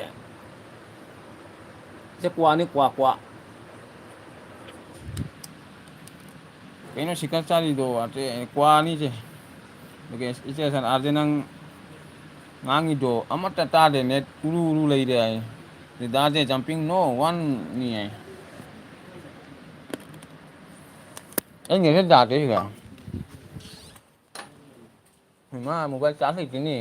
ꯁꯦ ꯀ꯭ꯋꯥꯅꯤ, ꯀ꯭ꯋꯥ, ꯀ꯭ꯋꯥ꯫ ꯀꯩꯅꯣ ꯆꯤꯛꯀꯟ ꯆꯥꯔꯤꯗꯣ, ꯑꯥꯔꯖꯦ? ꯀ꯭ꯋꯥꯅꯤ ꯁꯦ꯫ ꯑꯗꯨꯒ ꯏꯆꯦ ꯁꯟ, "ꯑꯥꯔꯖꯦ, ꯅꯪ ꯉꯥꯡꯉꯤꯗꯣ ꯑꯃꯠꯇ ꯇꯥꯗꯦ, ꯅꯦꯠ ꯎꯔꯨ ꯎꯔꯨ ꯂꯩꯔꯦ" ꯍꯥꯏ꯫ ꯑꯗꯨꯗ ꯑꯥꯔꯖꯦ, "ꯖꯝꯄꯤꯡ ꯅꯣ ꯋꯥꯟꯅꯤ" ꯍꯥꯏ꯫ ꯑꯩ ꯅꯦꯠꯁꯦ ꯌꯥꯗꯦ ꯁꯤꯗ꯫ ꯏꯃꯥ, mobile charge ꯂꯩꯇꯦꯅꯦ꯫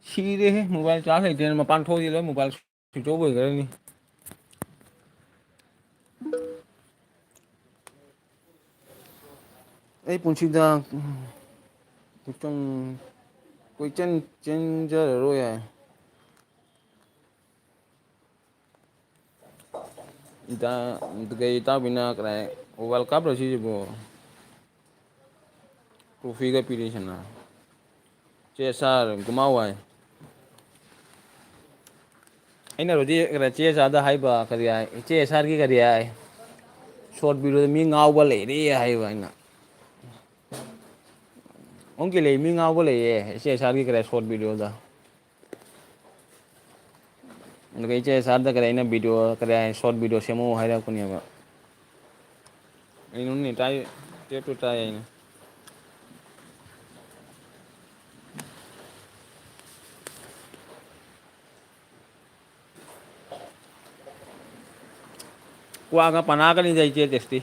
ꯁꯤꯔꯦꯍꯦ, mobile charge ꯂꯩꯇꯦꯅ ꯃꯄꯥꯟ ꯊꯣꯛꯑꯗꯤ ꯂꯣꯏ mobile switch off ꯑꯣꯏꯈ꯭ꯔꯅꯤ꯫ ꯑꯩ ꯄꯨꯟꯁꯤꯗ ꯀꯣꯏꯆꯪ-, ꯀꯣꯏꯆꯦꯟ ꯆꯦꯟꯖꯔꯔꯣꯏ ꯍꯥꯏ꯫ ꯏꯇꯥ-, ꯀꯩ ꯏꯇꯥꯎꯕꯤꯅ ꯀꯗꯥꯏ, World Cup ꯂꯣ ꯁꯤꯁꯤꯕꯨ? Trophy ꯒ ꯄꯤꯔꯤꯁꯤꯅ꯫ ꯆꯦ ꯁꯥꯔ ꯒꯨꯃꯥꯎ ꯍꯥꯏ꯫ ꯑꯩꯅꯕꯨꯗꯤ ꯀꯩꯅꯣ, ꯆꯦ ꯆꯥꯗ ꯍꯥꯏꯕ ꯀꯔꯤ ꯍꯥꯏ, ꯏꯆꯦ ꯁꯥꯔꯒꯤ ꯀꯔꯤ ꯍꯥꯏ, short video ꯗ ꯃꯤ ꯉꯥꯎꯕ ꯂꯩꯔꯦ ꯍꯥꯏꯕ ꯑꯩꯅ꯫ ꯑꯣꯟꯀꯤ ꯂꯩ, ꯃꯤ ꯉꯥꯎꯕ ꯂꯩꯌꯦ ꯏꯆꯦ ꯁꯥꯔꯒꯤ ꯀꯔꯤ short video ꯗ꯫ ꯑꯗꯨꯒ ꯏꯆꯦ ꯁꯥꯔꯗ ꯀꯔꯤ ꯑꯩꯅ video ꯀꯔꯤ ꯍꯥꯏ, short video ꯁꯦꯝꯃꯛꯑꯣ ꯍꯥꯏꯔꯛꯄꯅꯦꯕ꯫ ꯑꯩꯅ ꯇꯥꯏ, ꯇꯦꯞꯇꯨ ꯇꯥꯏ ꯑꯩꯅ꯫ ꯀ꯭ꯋꯥꯒ ꯄꯅꯥꯒꯅꯤꯗ ꯏꯆꯦ ꯇꯦꯁꯇꯤ꯫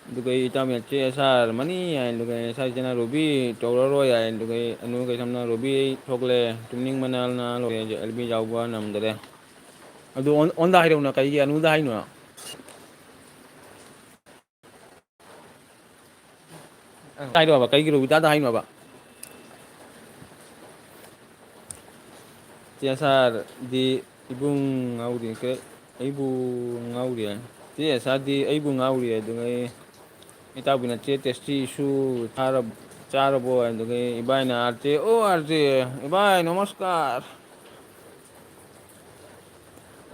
ꯑꯗꯨꯒ ꯑꯩ ꯏꯇꯥꯎ ꯃꯦꯠꯁꯦ ꯑꯦꯁ ꯑꯥꯔ ꯃꯅꯤ ꯍꯥꯏ, ꯑꯗꯨꯒ ꯑꯦꯁ ꯑꯥꯔ ꯏꯆꯦꯅ ꯔꯣꯕꯤ ꯇꯧꯔꯔꯣꯏ ꯍꯥꯏ, ꯑꯗꯨꯒ ꯑꯩ ꯑꯅꯨ ꯀꯩꯁꯝꯅ ꯔꯣꯕꯤ ꯑꯩ ꯊꯣꯛꯂꯦ, ꯇꯨꯝꯅꯤꯡꯕꯅ ꯂꯣꯏꯔꯦ, ꯑꯦꯜ ꯕꯤ ꯌꯥꯎꯕ ꯅꯝꯗꯔꯦ꯫ ꯑꯗꯨ ꯑꯣꯟ-, ꯑꯣꯟꯗ ꯍꯥꯏꯔꯛꯎꯅ ꯀꯩꯒꯤ ꯑꯅꯨꯗ ꯍꯥꯏꯅꯣ? ꯍꯥꯏꯔꯣꯕ, ꯀꯩꯒꯤ ꯔꯣꯕꯤꯇꯥꯗ ꯍꯥꯏꯅꯣꯕ? ꯆꯦ ꯁꯥꯔꯗꯤ ꯏꯕꯨꯡ ꯉꯥꯎꯔꯤ, ꯀꯩ, ꯑꯩꯕꯨ ꯉꯥꯎꯔꯤ ꯍꯥꯏ꯫ ꯆꯦ ꯁꯥꯔꯗꯤ ꯑꯩꯕꯨ ꯉꯥꯎꯔꯤ ꯍꯥꯏ, ꯑꯗꯨꯉꯩ ꯏꯇꯥꯎꯕꯤ ꯅꯠꯇꯦ, ꯇꯦꯁꯇꯤꯁꯨ ꯆꯥꯔꯕ-, ꯆꯥꯔꯕꯣ ꯍꯥꯏ, ꯑꯗꯨꯉꯩ ꯏꯕꯥꯏꯅ ꯑꯥꯔ ꯖꯦ, "ꯑꯣ ꯑꯥꯔ ꯖꯦ, ꯏꯕꯥꯏ ꯅꯃꯁꯀꯥꯔ"꯫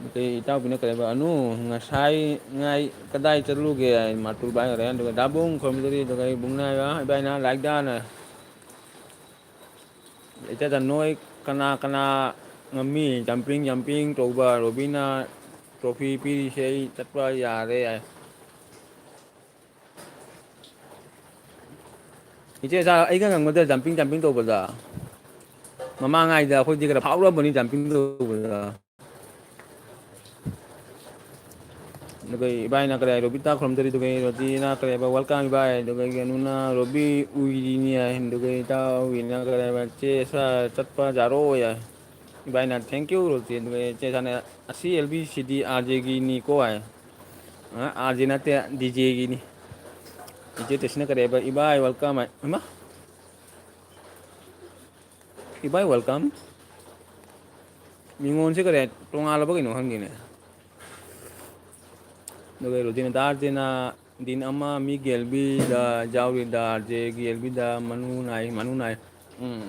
ꯑꯗꯩ ꯏꯇꯥꯎꯕꯤꯅ ꯀꯔꯤ ꯍꯥꯏꯕ? "ꯑꯅꯨ, ꯉꯁꯥꯏ ꯉꯥꯏ ꯀꯗꯥꯏ ꯆꯠꯂꯨꯒꯦ?" ꯍꯥꯏ, ꯃꯥꯔꯇꯨꯜ ꯕꯥꯏ ꯍꯣꯔꯦꯟ꯫ ꯑꯗꯨꯒ ꯗꯥꯕꯨꯡ ꯈꯣꯏꯔꯝꯕꯗꯨꯗꯤ, ꯑꯗꯨꯒ ꯑꯩ ꯕꯨꯡꯅ ꯍꯥꯏꯕ, "ꯏꯕꯥꯏꯅ ꯂꯥꯏꯔꯤꯛ ꯗꯥꯅ ꯏꯆꯦꯗ ꯅꯣꯏ ꯀꯅꯥ ꯀꯅꯥ ꯉꯝꯃꯤ? Jumping, jumping ꯇꯧꯕ ꯔꯣꯕꯤꯅ trophy ꯄꯤꯔꯤꯁꯦ, ꯑꯩ ꯆꯠꯄ ꯌꯥꯔꯦ" ꯍꯥꯏ꯫ ꯏꯆꯦ ꯁꯥ, ꯑꯩꯒ ꯉꯝꯒꯗ꯭ꯔꯥ jumping, jumping ꯇꯧꯕꯗ? ꯃꯃꯥꯡꯉꯩꯗ ꯑꯩꯈꯣꯏꯗꯤ ꯈꯔ ꯐꯥꯎꯔꯝꯕꯅꯤ jumping ꯇꯧꯕꯗ꯫ ꯑꯗꯨꯒ ꯏꯕꯥꯏꯅ ꯀꯔꯤ ꯍꯥꯏ, ꯔꯣꯕꯤꯇꯥ ꯈꯨꯔꯨꯝꯖꯔꯤ, ꯑꯗꯨꯒ ꯔꯣꯖꯤꯅ ꯀꯔꯤ ꯍꯥꯏꯕ, "Welcome ꯏꯕꯥꯏ", ꯑꯗꯨꯒ ꯀꯩꯅꯣꯅ ꯔꯣꯕꯤ ꯎꯏꯔꯤꯅꯤ ꯍꯥꯏ, ꯑꯗꯨꯒ ꯏꯇꯥꯎꯒꯤꯅ ꯀꯔꯤ ꯍꯥꯏꯕ, "ꯆꯦ ꯁꯥ ꯆꯠꯄ ꯌꯥꯔꯣꯏ" ꯍꯥꯏ꯫ ꯏꯕꯥꯏꯅ "Thank you ꯔꯣꯖꯤ", ꯑꯗꯨꯒ ꯆꯦ ꯁꯥꯅ "ꯑꯁꯤ L B C D R ꯖꯦꯒꯤꯅꯤꯀꯣ" ꯍꯥꯏ꯫ ꯑ, ꯑꯥꯔ ꯖꯦ ꯅꯠꯇꯦ, ꯗꯤ ꯖꯦꯒꯤꯅꯤ꯫ ꯏꯆꯦ ꯇꯦꯁꯤꯅ ꯀꯔꯤ ꯍꯥꯏꯕ, "ꯏꯕꯥꯏ welcome" ꯍꯥꯏ꯫ ꯏꯃꯥ! ꯏꯕꯥꯏ welcome? ꯃꯤꯉꯣꯟꯁꯦ ꯀꯔꯤ ꯍꯥꯏ, ꯇꯣꯉꯥꯜꯂꯕ ꯀꯩꯅꯣ ꯈꯪꯗꯦꯅꯦ꯫ ꯑꯗꯨꯒ ꯔꯣꯖꯤꯅ, "ꯗꯥ ꯑꯥꯔ ꯖꯦꯅ ꯗꯤꯟ ꯑꯃ ꯃꯤꯒꯤ ꯑꯦꯜ ꯕꯤꯗ ꯌꯥꯎꯔꯤ, ꯗꯥ ꯑꯥꯔ ꯖꯦꯒꯤ ꯑꯦꯜ ꯕꯤꯗ ꯃꯅꯨ ꯅꯥꯏ, ꯃꯅꯨ ꯅꯥꯏ"꯫ ꯎꯝ꯫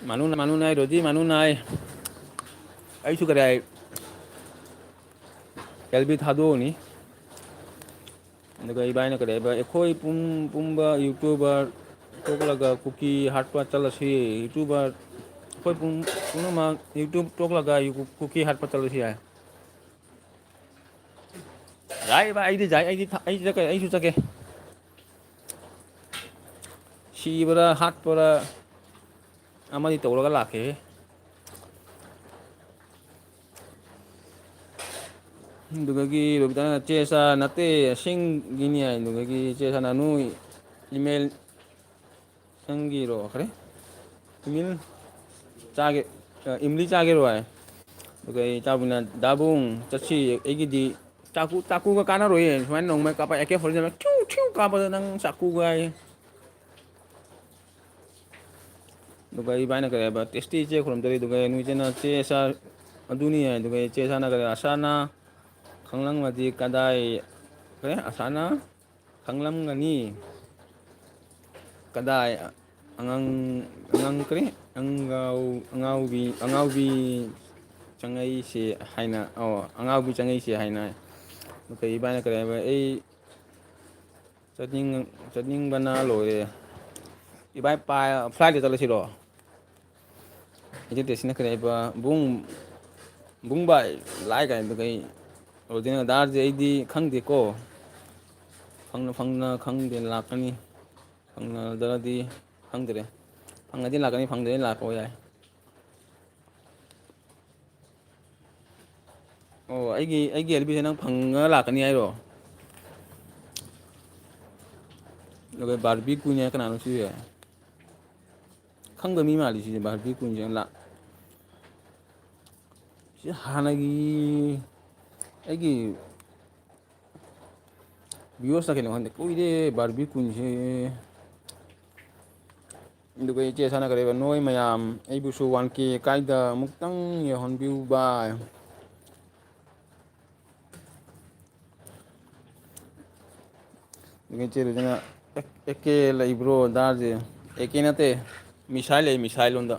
ꯃꯅꯨ, ꯃꯅꯨ ꯅꯥꯏ, ꯔꯣꯖꯤ, ꯃꯅꯨ ꯅꯥꯏ꯫ ꯑꯩꯁꯨ ꯀꯔꯤ ꯍꯥꯏ, ꯑꯦꯜ ꯕꯤ ꯊꯥꯗꯣꯛꯑꯅꯤ꯫ ꯑꯗꯨꯒ ꯏꯕꯥꯏꯅ ꯀꯔꯤ ꯍꯥꯏꯕ, "ꯑꯩꯈꯣꯏ ꯄꯨꯝ-, ꯄꯨꯝꯕ ꯌꯨꯇꯨꯕꯔ ꯇꯣꯛꯂꯒ ꯀꯨꯀꯤ ꯍꯥꯠꯄ ꯆꯠꯂꯁꯤ"꯫ ꯌꯨꯇꯨꯕꯔ ꯑꯩꯈꯣꯏ ꯄꯨꯝ-, ꯄꯨꯝꯅꯃꯛ ꯌꯨꯇꯨꯕ ꯇꯣꯛꯂꯒ ꯌꯨ-, ꯀꯨꯀꯤ ꯍꯥꯠꯄ ꯆꯠꯂꯁꯤ ꯍꯥꯏ꯫ ꯌꯥꯏ ꯚꯥꯏ, ꯑꯩꯗꯤ ꯌꯥꯏ, ꯑꯩꯗꯤ ꯊ-, ꯑꯩ ꯆꯠꯀꯦ, ꯑꯩꯁꯨ ꯆꯠꯀꯦ꯫ ꯁꯤꯕ꯭ꯔꯥ ꯍꯥꯠꯄ꯭ꯔꯥ ꯑꯃꯗꯤ ꯇꯧꯔꯒ ꯂꯥꯛꯀꯦꯍꯦ꯫ ꯑꯗꯨꯗꯒꯤ ꯔꯣꯕꯤꯇꯥꯅ, "ꯆꯦ ꯁꯥ ꯅꯠꯇꯦ, ꯑꯁꯦꯡꯒꯤꯅꯤ" ꯍꯥꯏ꯫ ꯑꯗꯨꯗꯒꯤ ꯆꯦ ꯁꯥꯅ, "ꯅꯣꯏ ꯏꯃꯦꯜ ꯅꯪꯒꯤꯔꯣ?" ꯀꯔꯤ? "ꯏꯃꯦꯜ ꯆꯥꯒꯦ, ꯑ, ꯏꯝꯂꯤ ꯆꯥꯒꯦꯔꯣ?" ꯍꯥꯏ꯫ ꯑꯗꯨꯒ ꯑꯩ ꯏꯇꯥꯎꯕꯤꯅ, "ꯗꯥꯕꯨꯡ, ꯆꯠꯁꯤ, ꯑꯩꯒꯤꯗꯤ ꯆꯥꯛꯀꯨ, ꯆꯥꯛꯀꯨꯒ ꯀꯥꯟꯅꯔꯣꯏꯌꯦ꯫ ꯁꯨꯃꯥꯏꯅ ꯅꯣꯡꯃꯩ ꯀꯥꯞꯄ, ꯑꯦ ꯀꯦ ꯐꯣꯔꯇꯤ ꯁꯚꯦꯟ ꯊ꯭ꯌꯨ ꯊ꯭ꯌꯨ ꯀꯥꯞꯄꯗ ꯅꯪ ꯆꯥꯛꯀꯨꯒ" ꯍꯥꯏꯌꯦ꯫ ꯑꯗꯨꯒ ꯏꯕꯥꯏꯅ ꯀꯔꯤ ꯍꯥꯏꯕ, "ꯇꯦꯁꯇꯤ ꯏꯆꯦ ꯈꯨꯔꯨꯝꯖꯔꯤ", ꯑꯗꯨꯒ ꯅꯨꯏ ꯏꯆꯦꯅ, "ꯆꯦ ꯁꯥꯔ ꯑꯗꯨꯅꯤ" ꯍꯥꯏ꯫ ꯑꯗꯨꯒ ꯏꯆꯦ ꯁꯥꯔꯅ ꯀꯔꯤ, "ꯑꯁꯥꯅ ꯈꯪꯂꯝꯃꯗꯤ ꯀꯗꯥꯏ", ꯀꯔꯤ, "ꯑꯁꯥꯅ ꯈꯪꯂꯝꯒꯅꯤ ꯀꯗꯥꯏ ꯑꯉꯥꯡ, ꯑꯉꯥꯡ ꯀꯔꯤ, ꯑꯉꯥꯎ-, ꯑꯉꯥꯎꯕꯤ, ꯑꯉꯥꯎꯕꯤ ꯆꯪꯉꯩꯁꯦ" ꯍꯥꯏꯅ, ꯑꯣ, "ꯑꯉꯥꯎꯕꯤ ꯆꯪꯉꯩꯁꯦ" ꯍꯥꯏꯅ꯫ ꯑꯗꯨꯒ ꯏꯕꯥꯏꯅ ꯀꯔꯤ ꯍꯥꯏꯕ, ꯑꯩ ꯆꯠꯅꯤꯡ-, ꯆꯠꯅꯤꯡꯕꯅ ꯂꯣꯏꯔꯦ꯫ ꯏꯕꯥꯏ ꯄꯥꯏ-, ꯐ꯭ꯂꯥꯏꯠꯇ ꯆꯠꯂꯁꯤꯔꯣ? ꯏꯆꯦ ꯇꯦꯁꯤꯅ ꯀꯔꯤ ꯍꯥꯏꯕ? "ꯕꯨꯡ, ꯕꯨꯡ ꯕꯥꯏ, ꯂꯥꯏ ꯀꯥꯏꯅ ꯀꯩ ꯑꯣꯏꯗꯣꯏꯅꯣ? ꯗꯥꯔꯁꯦ ꯑꯩꯗꯤ ꯈꯪꯗꯦꯀꯣ꯫ ꯐꯪꯅ ꯐꯪꯅ ꯈꯪꯗꯦ, ꯂꯥꯛꯀꯅꯤ꯫ ꯐꯪꯅꯗ꯭ꯔꯗꯤ ꯈꯪꯗ꯭ꯔꯦ꯫ ꯐꯪꯉꯗꯤ ꯂꯥꯛꯀꯅꯤ, ꯐꯪꯗ꯭ꯔꯗꯤ ꯂꯥꯛꯄ ꯌꯥꯏ"꯫ ꯑꯣ, ꯑꯩꯒꯤ, ꯑꯩꯒꯤ ꯑꯦꯜ ꯕꯤꯁꯦ ꯅꯪ ꯐꯪꯉ ꯂꯥꯛꯀꯅꯤ ꯍꯥꯏꯔꯣ? ꯑꯗꯨꯒ ꯕꯥꯔꯕꯤ ꯀꯨꯏꯟ ꯍꯥꯏ ꯀꯅꯥꯅꯣ ꯁꯤꯁꯦ? ꯈꯪꯗꯕ ꯃꯤ ꯃꯥꯜꯂꯤ ꯁꯤꯁꯦ, ꯕꯥꯔꯕꯤ ꯀꯨꯏꯟꯁꯦ꯫ ꯂꯥꯛ-, ꯁꯤ ꯍꯥꯟꯅꯒꯤ ꯑꯩꯒꯤ ꯚꯤꯌꯣꯁꯇ ꯀꯩꯅꯣ ꯈꯪꯗꯦ, ꯀꯨꯏꯔꯦ ꯕꯥꯔꯕꯤ ꯀꯨꯏꯟꯁꯦ꯫ ꯑꯗꯨꯒ ꯏꯆꯦ ꯁꯥꯟꯅꯈ꯭ꯔꯦꯕ, "ꯅꯣꯏ ꯃꯌꯥꯝ ꯑꯩꯕꯨꯁꯨ ꯋꯥꯟ ꯀꯦ ꯀꯥꯏꯗ ꯑꯃꯨꯛꯇꯪ ꯌꯧꯍꯟꯕꯤꯌꯨ ꯚꯥꯏ"꯫ ꯑꯗꯨꯒ ꯏꯆꯦ ꯔꯣꯖꯤꯅ, "ꯑꯦ-, ꯑꯦ ꯀꯦ ꯂꯩꯕ꯭ꯔꯣ ꯗꯥꯔꯁꯦ?" ꯑꯦ ꯀꯦ ꯅꯠꯇꯦ, ꯃꯤꯁꯥꯏꯜ ꯂꯩ, ꯃꯤꯁꯥꯏꯜ ꯂꯣꯝꯗ꯫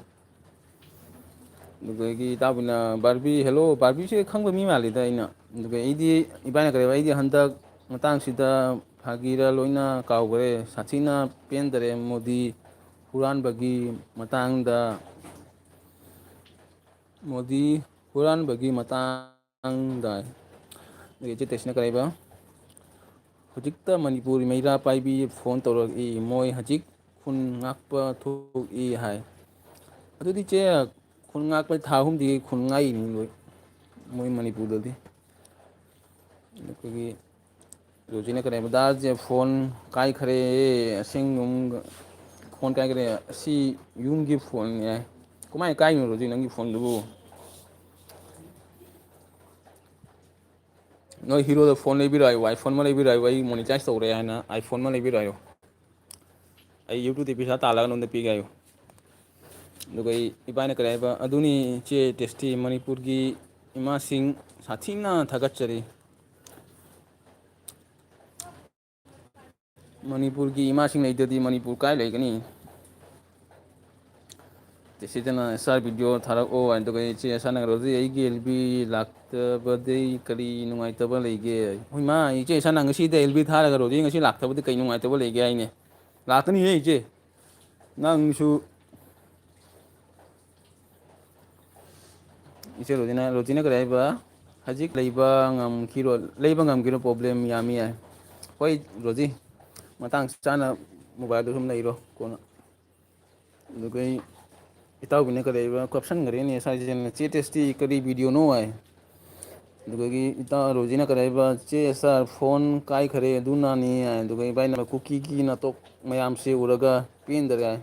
ꯑꯗꯨꯗꯒꯤ ꯏꯇꯥꯎꯕꯤꯅ ꯕꯥꯔꯕꯤ, "ꯍꯦꯜꯂꯣ", ꯕꯥꯔꯕꯤꯁꯦ ꯈꯪꯕ ꯃꯤ ꯃꯥꯜꯂꯤꯗ ꯑꯩꯅ꯫ ꯑꯗꯨꯒ ꯑꯩꯗꯤ, ꯏꯕꯥꯅꯤ ꯀꯔꯤꯕ, ꯑꯩꯗꯤ ꯍꯟꯗꯛ ꯃꯇꯥꯡꯁꯤꯗ ꯐꯥꯒꯤꯔ ꯂꯣꯏꯅ ꯀꯥꯎꯈ꯭ꯔꯦ, ꯁꯥꯊꯤꯅ ꯄꯦꯟꯗꯔꯦ ꯃꯣꯗꯤ ꯍꯨꯔꯥꯟꯕꯒꯤ ꯃꯇꯥꯡꯗ꯫ ꯃꯣꯗꯤ ꯍꯨꯔꯥꯟꯕꯒꯤ ꯃꯇꯥꯡꯗ꯫ ꯑꯗꯒꯤ ꯏꯆꯦ ꯇꯦꯁꯤꯅ ꯀꯔꯤꯕ? "ꯍꯧꯖꯤꯛꯇ ꯃꯅꯤꯄꯨꯔꯤ ꯃꯩꯔꯥ ꯄꯥꯏꯕꯤ ꯐꯣꯟ ꯇꯧꯔꯛꯏ, ꯃꯣꯏ ꯍꯧꯖꯤꯛ ꯈꯨꯟ ꯉꯥꯛꯄ ꯊꯣꯛꯏ ꯍꯥꯏ"꯫ ꯑꯗꯨꯗꯤ ꯏꯆꯦ, ꯈꯨꯟ ꯉꯥꯛꯄ ꯊꯥ ꯑꯍꯨꯝꯗꯤ ꯈꯨꯟ ꯉꯥꯛꯏꯅꯤ ꯂꯣꯏ, ꯃꯣꯏ ꯃꯅꯤꯄꯨꯔꯗꯗꯤ꯫ ꯑꯩꯈꯣꯏꯒꯤ ꯔꯣꯖꯤꯅ ꯀꯔꯤ ꯍꯥꯏꯕ? "ꯗꯥꯁꯦ ꯐꯣꯟ ꯀꯥꯏꯈ꯭ꯔꯦ, ꯑꯁꯦꯡ ꯌꯨꯝ ꯐꯣꯟ ꯀꯥꯏꯈ꯭ꯔꯦ, ꯑꯁꯤ ꯌꯨꯝꯒꯤ ꯐꯣꯟꯅꯦ"꯫ "ꯀꯃꯥꯏꯅ ꯀꯥꯏꯅꯣ ꯔꯣꯖꯤ ꯅꯪꯒꯤ ꯐꯣꯟꯗꯨꯕꯨ?" "ꯅꯣꯏ ꯍꯤꯔꯣꯗ ꯐꯣꯟ ꯂꯩꯕꯤꯔꯣ ꯍꯥꯏꯌꯨ, ꯑꯥꯏꯐꯣꯟ ꯑꯃ ꯂꯩꯕꯤꯔꯣ ꯍꯥꯏꯌꯨ, ꯑꯩ ꯃꯣꯅꯤꯇꯥꯏꯁ ꯇꯧꯔꯦ ꯍꯥꯏꯅ ꯑꯥꯏꯐꯣꯟ ꯑꯃ ꯂꯩꯕꯤꯔꯣ ꯍꯥꯏꯌꯨ꯫ ꯑꯩ ꯌꯨꯇ꯭ꯌꯨꯕꯇꯒꯤ ꯄꯩꯁꯥ ꯇꯥꯜꯂꯒ ꯅꯉꯣꯟꯗ ꯄꯤꯒꯦ ꯍꯥꯏꯌꯨ"꯫ ꯑꯗꯨꯒ ꯑꯩ, ꯏꯕꯥꯅ ꯀꯔꯤ ꯍꯥꯏꯕ? "ꯑꯗꯨꯅꯤ ꯏꯆꯦ ꯇꯦꯁꯇꯤ, ꯃꯅꯤꯄꯨꯔꯒꯤ ꯏꯃꯥꯁꯤꯡ ꯁꯥꯊꯤꯅ ꯊꯥꯒꯠꯆꯔꯤ"꯫ ꯃꯅꯤꯄꯨꯔꯒꯤ ꯏꯃꯥꯁꯤꯡ ꯂꯩꯇ꯭ꯔꯗꯤ ꯃꯅꯤꯄꯨꯔ ꯀꯥꯏ ꯂꯩꯒꯅꯤ? ꯇꯦꯁꯤꯇꯅ, "ꯁꯥꯔ, ꯚꯤꯗꯤꯑꯣ ꯊꯥꯔꯛꯑꯣ" ꯍꯥꯏꯅ꯫ ꯑꯗꯨꯒ ꯏꯆꯦ ꯁꯥꯟꯅꯈ꯭ꯔꯕꯗꯤ, "ꯑꯩꯒꯤ ꯑꯦꯜ ꯕꯤ ꯂꯥꯛꯇꯕꯗꯩ ꯀꯔꯤ ꯅꯨꯡꯉꯥꯏꯇꯕ ꯂꯩꯒꯦ?" ꯍꯣꯏ ꯃꯥ, ꯏꯆꯦ ꯁꯥꯟꯅ ꯉꯁꯤꯗ ꯑꯦꯜ ꯕꯤ ꯊꯥꯔꯒ ꯔꯣꯖꯤ ꯉꯁꯤ ꯂꯥꯛꯇꯕꯗꯤ ꯀꯩ ꯅꯨꯡꯉꯥꯏꯇꯕ ꯂꯩꯒꯦ ꯍꯥꯏꯅꯦ? ꯂꯥꯛꯀꯅꯤꯍꯦ ꯏꯆꯦ꯫ ꯅꯪꯁꯨ ꯏꯆꯦ ꯔꯣꯖꯤꯅ, ꯔꯣꯖꯤꯅ ꯀꯔꯤ ꯍꯥꯏꯕ? "ꯍꯧꯖꯤꯛ ꯂꯩꯕ ꯉꯝꯈꯤꯔꯣ-, ꯂꯩꯕ ꯉꯝꯈꯤꯔꯣ? ꯄ꯭ꯔꯣꯕ꯭ꯂꯦꯝ ꯌꯥꯝꯃꯤ" ꯍꯥꯏ꯫ ꯍꯣꯏ ꯔꯣꯖꯤ, ꯃꯇꯥꯡ ꯆꯥꯅ ꯃꯣꯕꯥꯏꯜꯗꯨ ꯁꯨꯝ ꯂꯩꯔꯣ ꯀꯣꯟꯅ꯫ ꯑꯗꯨꯒ ꯑꯩ ꯏꯇꯥꯎꯕꯤꯅ ꯀꯔꯤ ꯍꯥꯏꯕ? ꯀꯥꯞꯁꯟꯈ꯭ꯔꯦꯅꯦ ꯁ꯭ꯋꯥꯏꯁꯤꯗ꯫ "ꯆꯦ ꯇꯦꯁꯇꯤ ꯀꯔꯤ ꯚꯤꯗꯤꯑꯣꯅꯣ?" ꯍꯥꯏ꯫ ꯑꯗꯨꯗꯒꯤ ꯏꯇꯥ ꯔꯣꯖꯤꯅ ꯀꯔꯤ ꯍꯥꯏꯕ, "ꯆꯦ ꯁꯥꯔ, ꯐꯣꯟ ꯀꯥꯏꯈꯔꯦ ꯑꯗꯨꯅꯅꯤ" ꯍꯥꯏ꯫ ꯑꯗꯨꯒ ꯏꯕꯥꯏꯅ ꯀꯨꯀꯤꯒꯤ ꯅꯥꯇꯣꯛ ꯃꯌꯥꯝꯁꯦ ꯎꯔꯒ ꯄꯦꯟꯗꯔꯦ ꯍꯥꯏ꯫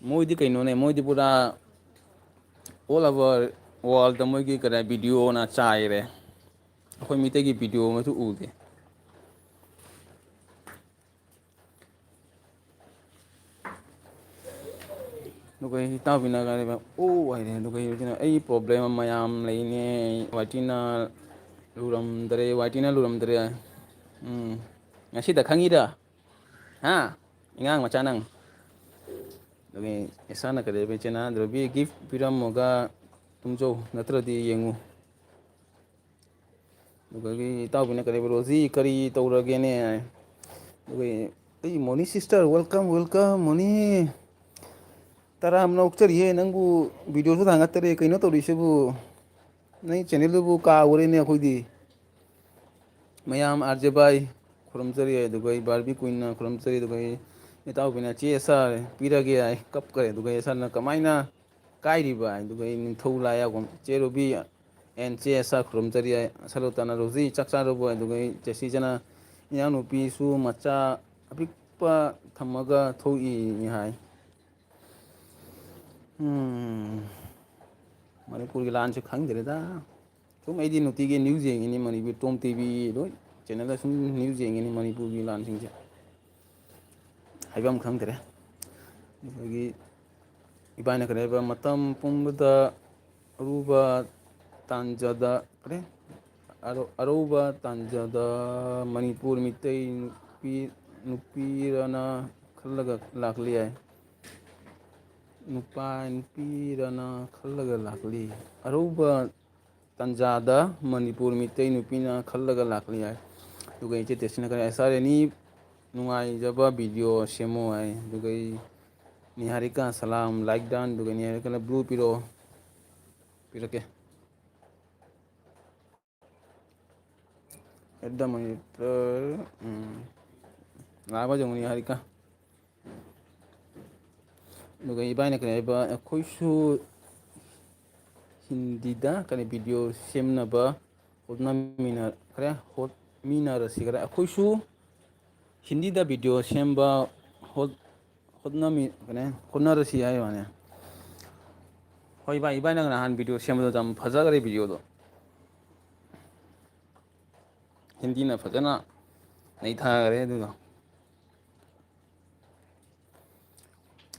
ꯃꯣꯏꯗꯤ ꯀꯩꯅꯣꯅꯦ, ꯃꯣꯏꯗꯤ ꯄꯨꯔꯥ all over world ꯃꯣꯏꯒꯤ ꯀꯔꯤ ꯚꯤꯗꯤꯑꯣꯅ ꯆꯥꯏꯔꯦ꯫ ꯑꯩꯈꯣꯏ ꯃꯤꯇꯩꯒꯤ ꯚꯤꯗꯤꯑꯣ ꯑꯃꯁꯨ ꯎꯗꯦ꯫ ꯑꯗꯨꯒ ꯏꯇꯥꯎꯕꯤꯅ ꯀꯔꯤꯕ, "ꯑꯣ" ꯍꯥꯏꯔꯦ꯫ ꯑꯗꯨꯒ ꯍꯧꯖꯤꯛꯅ, "ꯑꯩ ꯄ꯭ꯔꯣꯕ꯭ꯂꯦꯝ ꯃꯌꯥꯝ ꯂꯩꯅꯦ, ꯋꯥꯏꯇꯤꯅ ꯂꯨꯔꯝꯗ꯭ꯔꯦ, ꯋꯥꯏꯇꯤꯅ ꯂꯨꯔꯝꯗ꯭ꯔꯦ꯫ ꯎꯝ, ꯉꯁꯤꯗ ꯈꯪꯉꯤꯔ? ꯍꯥ? ꯑꯉꯥꯡ ꯃꯆꯥ ꯅꯪ?" ꯑꯗꯨꯒꯤ ꯏꯁꯥꯅ ꯀꯔꯤꯕ, "ꯏꯆꯦꯅ ꯗ꯭ꯔꯣꯕꯤ ꯒꯤꯐ ꯄꯤꯔꯝꯃꯒ ꯇꯨꯝꯖꯧ, ꯅꯠꯇ꯭ꯔꯗꯤ ꯌꯦꯡꯉꯨ"꯫ ꯑꯗꯨꯗꯒꯤ ꯏꯇꯥꯎꯕꯤꯅ ꯀꯔꯤꯕ, "ꯔꯣꯖꯤ, ꯀꯔꯤ ꯇꯧꯔꯒꯦꯅꯦ?" ꯍꯥꯏ꯫ ꯑꯗꯨꯒ ꯑꯩ, "money sister, welcome, welcome, money. ꯇꯔꯥꯝꯅ ꯑꯣꯛꯆꯔꯤꯌꯦ, ꯅꯪꯕꯨ ꯚꯤꯗꯤꯑꯣꯁꯨ ꯊꯥꯡꯒꯠꯇꯔꯦ, ꯀꯩꯅꯣ ꯇꯧꯔꯤꯁꯤꯕꯨ? ꯅꯪ ꯆꯦꯅꯦꯜꯗꯨꯕꯨ ꯀꯥꯎꯈ꯭ꯔꯦꯅꯦ ꯑꯩꯈꯣꯏꯗꯤ"꯫ ꯃꯌꯥꯝ ꯑꯥꯔ ꯖꯦ ꯚꯥꯏ ꯈꯨꯔꯨꯝꯖꯔꯤ, ꯑꯗꯨꯒ ꯑꯩ ꯕꯥꯔꯕꯤ ꯀ꯭ꯋꯤꯟꯅ ꯈꯨꯔꯨꯝꯖꯔꯤ, ꯑꯗꯨꯒ ꯑꯩ ꯏꯇꯥꯎꯕꯤꯅ "ꯆꯦ ꯁꯥꯔ ꯄꯤꯔꯒꯦ" ꯍꯥꯏ, ꯀꯞꯈ꯭ꯔꯦ꯫ ꯑꯗꯨꯒ ꯑꯩ ꯁꯥꯔꯅ ꯀꯃꯥꯏꯅ ꯀꯥꯏꯔꯤꯕ ꯍꯥꯏ, ꯑꯗꯨꯒ ꯑꯩ ꯅꯤꯡꯊꯧ ꯂꯥꯏ ꯌꯥꯎꯕ ꯆꯦ ꯔꯨꯕꯤ ꯑꯦꯟ ꯆꯦ ꯑꯦꯁ ꯑꯥꯔ ꯈꯨꯔꯨꯝꯖꯔꯤ ꯍꯥꯏ꯫ ꯁꯔꯣꯇꯥꯅ ꯔꯣꯖꯤ ꯆꯥꯛ ꯆꯥꯔꯕꯣ? ꯑꯗꯨꯒ ꯑꯩ ꯖꯦꯁꯤꯖꯅ ꯏꯅꯥꯎꯅꯨꯄꯤꯁꯨ ꯃꯆꯥ ꯑꯄꯤꯛꯄ ꯊꯝꯃꯒ ꯊꯣꯛꯏ ꯍꯥꯏ꯫ ꯎꯝ, ꯃꯅꯤꯄꯨꯔꯒꯤ ꯂꯥꯟꯁꯦ ꯈꯪꯗ꯭ꯔꯦꯗ꯫ ꯁꯨꯝ ꯑꯩꯗꯤ ꯅꯨꯡꯇꯤꯒꯤ ꯅ꯭ꯌꯨꯁ ꯌꯦꯡꯉꯤꯅꯤ, ꯃꯅꯤꯄꯨꯔ ꯇꯣꯝ ꯇꯤ ꯚꯤ ꯂꯣꯏ ꯆꯦꯅꯦꯜꯗ ꯁꯨꯝ ꯅ꯭ꯌꯨꯁ ꯌꯦꯡꯉꯤꯅꯤ ꯃꯅꯤꯄꯨꯔꯒꯤ ꯂꯥꯟꯁꯤꯡꯁꯦ꯫ ꯍꯥꯏꯐꯝ ꯈꯪꯗ꯭ꯔꯦ꯫ ꯑꯗꯒꯤ ꯏꯕꯥꯏꯅ ꯀꯔꯤ ꯍꯥꯏꯕ, ꯃꯇꯝ ꯄꯨꯝꯕꯗ ꯑꯔꯨꯕ ꯇꯥꯟꯖꯥꯗ, ꯀꯔꯤ? ꯑꯔꯧ-, ꯑꯔꯧꯕ ꯇꯥꯟꯖꯥꯗ ꯃꯅꯤꯄꯨꯔ ꯃꯤꯇꯩ ꯅꯨꯄꯤ, ꯅꯨꯄꯤꯔꯅ ꯈꯜꯂꯒ ꯂꯥꯛꯂꯤ ꯍꯥꯏ꯫ ꯅꯨꯄꯥ, ꯅꯨꯄꯤꯔꯅ ꯈꯜꯂꯒ ꯂꯥꯛꯂꯤ꯫ ꯑꯔꯧꯕ ꯇꯥꯟꯖꯥꯗ ꯃꯅꯤꯄꯨꯔ ꯃꯤꯇꯩ ꯅꯨꯄꯤꯅ ꯈꯜꯂꯒ ꯂꯥꯛꯂꯤ ꯍꯥꯏ꯫ ꯑꯗꯨꯒ ꯏꯆꯦ ꯇꯦꯁꯤꯅ ꯀꯔꯤ, "ꯑꯦꯁ ꯑꯥꯔ ꯑꯦꯅꯤ ꯅꯨꯡꯉꯥꯏꯖꯕ ꯚꯤꯗꯤꯑꯣ ꯁꯦꯝꯃꯨ" ꯍꯥꯏ꯫ ꯑꯗꯨꯒ ꯑꯩ, "ꯅꯤꯍꯥꯔꯤꯀꯥ ꯁꯂꯥꯝ, ꯂꯥꯏꯛ ꯗꯥꯟ", ꯑꯗꯨꯒ ꯅꯤꯍꯥꯔꯤꯀꯥꯅ ꯕ꯭ꯂꯨ ꯄꯤꯔꯛꯑꯣ꯫ ꯄꯤꯔꯛꯀꯦ꯫ ꯑꯦꯠ ꯗ ꯃꯅꯤꯄꯨꯔ, ꯎꯝ꯫ ꯂꯥꯛꯑꯕ ꯌꯦꯡꯉꯨ ꯅꯤꯍꯥꯔꯤꯀꯥ꯫ ꯑꯗꯨꯒ ꯏꯕꯥꯏꯅ ꯀꯔꯤ ꯍꯥꯏꯕ, ꯑꯩꯈꯣꯏꯁꯨ ꯍꯤꯟꯗꯤꯗ ꯀꯔꯤ video ꯁꯦꯝꯅꯕ ꯍꯣꯠꯅꯃꯤꯟꯅ-, ꯈꯔ ꯍꯣꯠꯃꯤꯟꯅꯔꯁꯤ ꯈꯔ꯫ ꯑꯩꯈꯣꯏꯁꯨ ꯍꯤꯟꯗꯤꯗ video ꯁꯦꯝꯕ ꯍꯣꯠ-, ꯍꯣꯠꯅꯃꯤ-, ꯀꯩꯅꯣ, ꯍꯣꯠꯅꯔꯁꯤ ꯍꯥꯏ ꯋꯥꯅꯦ꯫ ꯍꯣꯏ ꯚꯥꯏ, ꯏꯕꯥꯏ ꯅꯪ ꯅꯍꯥꯟ video ꯁꯦꯝꯕꯗꯣ ꯌꯥꯝ ꯐꯖꯈ꯭ꯔꯦ videoꯗꯣ꯫ ꯍꯤꯟꯗꯤꯅ ꯐꯖꯅ ꯅꯩꯊꯈ꯭ꯔꯦ ꯑꯗꯨꯗꯣ꯫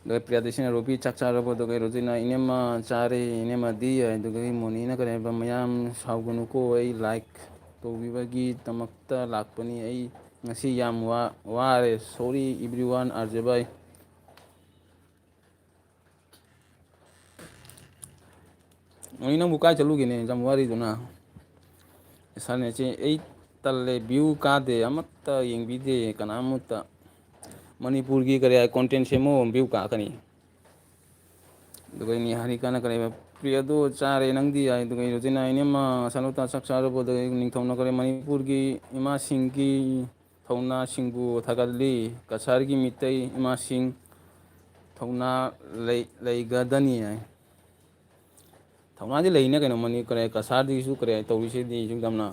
ꯑꯗꯨꯒ ꯄ꯭ꯔꯤꯌꯥꯗꯁꯤꯅ, "ꯔꯣꯕꯤ, ꯆꯥꯛ ꯆꯥꯔꯕꯣ?" ꯑꯗꯨꯒ ꯔꯣꯖꯤꯅ, "ꯏꯅꯦꯝꯃ, ꯆꯥꯔꯦ, ꯏꯅꯦꯝꯃꯗꯤ?" ꯑꯗꯨꯒ ꯃꯣꯅꯤꯅ ꯀꯔꯤ ꯍꯥꯏꯕ, "ꯃꯌꯥꯝ ꯁꯥꯎꯒꯅꯨꯀꯣ, ꯑꯩ like ꯇꯧꯕꯤꯕꯒꯤꯗꯃꯛꯇ ꯂꯥꯛꯄꯅꯤ꯫ ꯑꯩ ꯉꯁꯤ ꯌꯥꯝ ꯋꯥ-, ꯋꯥꯔꯦ꯫ Sorry everyone, ꯑꯥꯔꯖꯦ ꯚꯥꯏ꯫" ꯃꯣꯅꯤ, ꯅꯪꯕꯨ ꯀꯥꯏ ꯆꯠꯂꯨꯒꯦꯅꯦ ꯌꯥꯝ ꯋꯥꯔꯤꯗꯨꯅ? ꯁꯥꯔꯅꯦ ꯆꯦ, ꯑꯩ ꯇꯜꯂꯦ, view ꯀꯥꯗꯦ, ꯑꯃꯠꯇ ꯌꯦꯡꯕꯤꯗꯦ ꯀꯅꯥꯃꯠꯇ꯫ ꯃꯅꯤꯄꯨꯔꯒꯤ ꯀꯔꯤ ꯍꯥꯏ, content ꯁꯦꯝꯃꯣ, view ꯀꯥꯀꯅꯤ꯫ ꯑꯗꯨꯒ ꯅꯤꯍꯥꯔꯤꯀꯥꯅ ꯀꯔꯤ ꯍꯥꯏꯕ, "ꯄ꯭ꯔꯤꯌꯗꯣ ꯆꯥꯔꯦ, ꯅꯪꯗꯤ?" ꯍꯥꯏ꯫ ꯑꯗꯨꯒ ꯔꯣꯖꯤꯅꯥ, "ꯏꯅꯦꯝꯃ ꯁꯥꯂꯨꯇꯥ ꯆꯥꯛ ꯆꯥꯔꯕꯣ?" ꯑꯗꯨꯒ ꯅꯤꯡꯊꯧꯅ ꯀꯔꯤ, "ꯃꯅꯤꯄꯨꯔꯒꯤ ꯏꯃꯥꯁꯤꯡꯒꯤ ꯊꯧꯅꯥꯁꯤꯡꯕꯨ ꯊꯥꯒꯠꯂꯤ꯫ ꯀꯁꯥꯔꯒꯤ ꯃꯤꯇꯩ ꯏꯃꯥꯁꯤꯡ ꯊꯧꯅꯥ ꯂꯩ-, ꯂꯩꯒꯗꯅꯤ" ꯍꯥꯏ꯫ ꯊꯧꯅꯥꯗꯤ ꯂꯩꯅ ꯀꯩꯅꯣ, ꯃꯅꯤ-, ꯀꯔꯤ, ꯀꯁꯥꯔꯗꯒꯤꯁꯨ ꯀꯔꯤ ꯇꯧꯔꯤꯁꯤꯗꯤ ꯁꯨꯝ ꯌꯥꯝꯅ꯫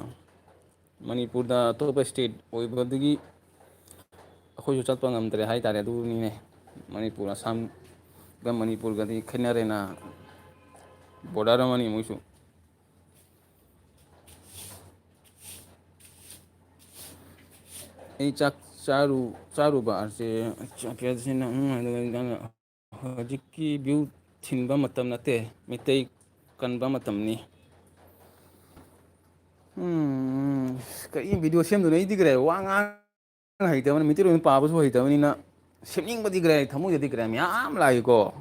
ꯃꯅꯤꯄꯨꯔꯗ ꯑꯇꯣꯞꯄ state ꯑꯣꯏꯕꯗꯒꯤ ꯑꯩꯈꯣꯏꯁꯨ ꯆꯠꯄ ꯉꯝꯗ꯭ꯔꯦ ꯍꯥꯏ ꯇꯥꯔꯦ꯫ ꯑꯗꯨꯅꯤꯅꯦ, ꯃꯅꯤꯄꯨꯔ, ꯑꯁꯥꯝꯒ ꯃꯅꯤꯄꯨꯔꯒꯗꯤ ꯈꯦꯠꯅꯔꯦꯅ, border ꯑꯃꯅꯤ ꯃꯣꯏꯁꯨ꯫ ꯑꯩ ꯆꯥꯛ ꯆꯥꯔꯨ-, ꯆꯥꯔꯨꯕ ꯑꯁꯦ, ꯆꯥꯛ ꯆꯥꯁꯤꯅ, ꯎꯝ, ꯑꯗꯨꯒ ꯍꯧꯖꯤꯛꯀꯤ view ꯊꯤꯟꯕ ꯃꯇꯝ ꯅꯠꯇꯦ, ꯃꯤꯇꯩ ꯀꯟꯕ ꯃꯇꯝꯅꯤ꯫ ꯎꯝ, ꯀꯔꯤ video ꯁꯦꯝꯗꯣꯏꯅꯣ? ꯑꯩꯗꯤ ꯀꯔꯤ ꯋꯥ ꯉꯥꯡ ꯍꯩꯇꯕꯅꯤ, ꯃꯤꯇꯩ ꯂꯣꯟ ꯄꯥꯕꯁꯨ ꯍꯩꯇꯕꯅꯤꯅ ꯁꯦꯝꯅꯤꯡꯕꯗꯤ ꯀꯔꯤ, ꯊꯃꯣꯏꯗꯗꯤ ꯀꯔꯤ ꯃꯌꯥꯝ ꯂꯥꯛꯏꯀꯣ꯫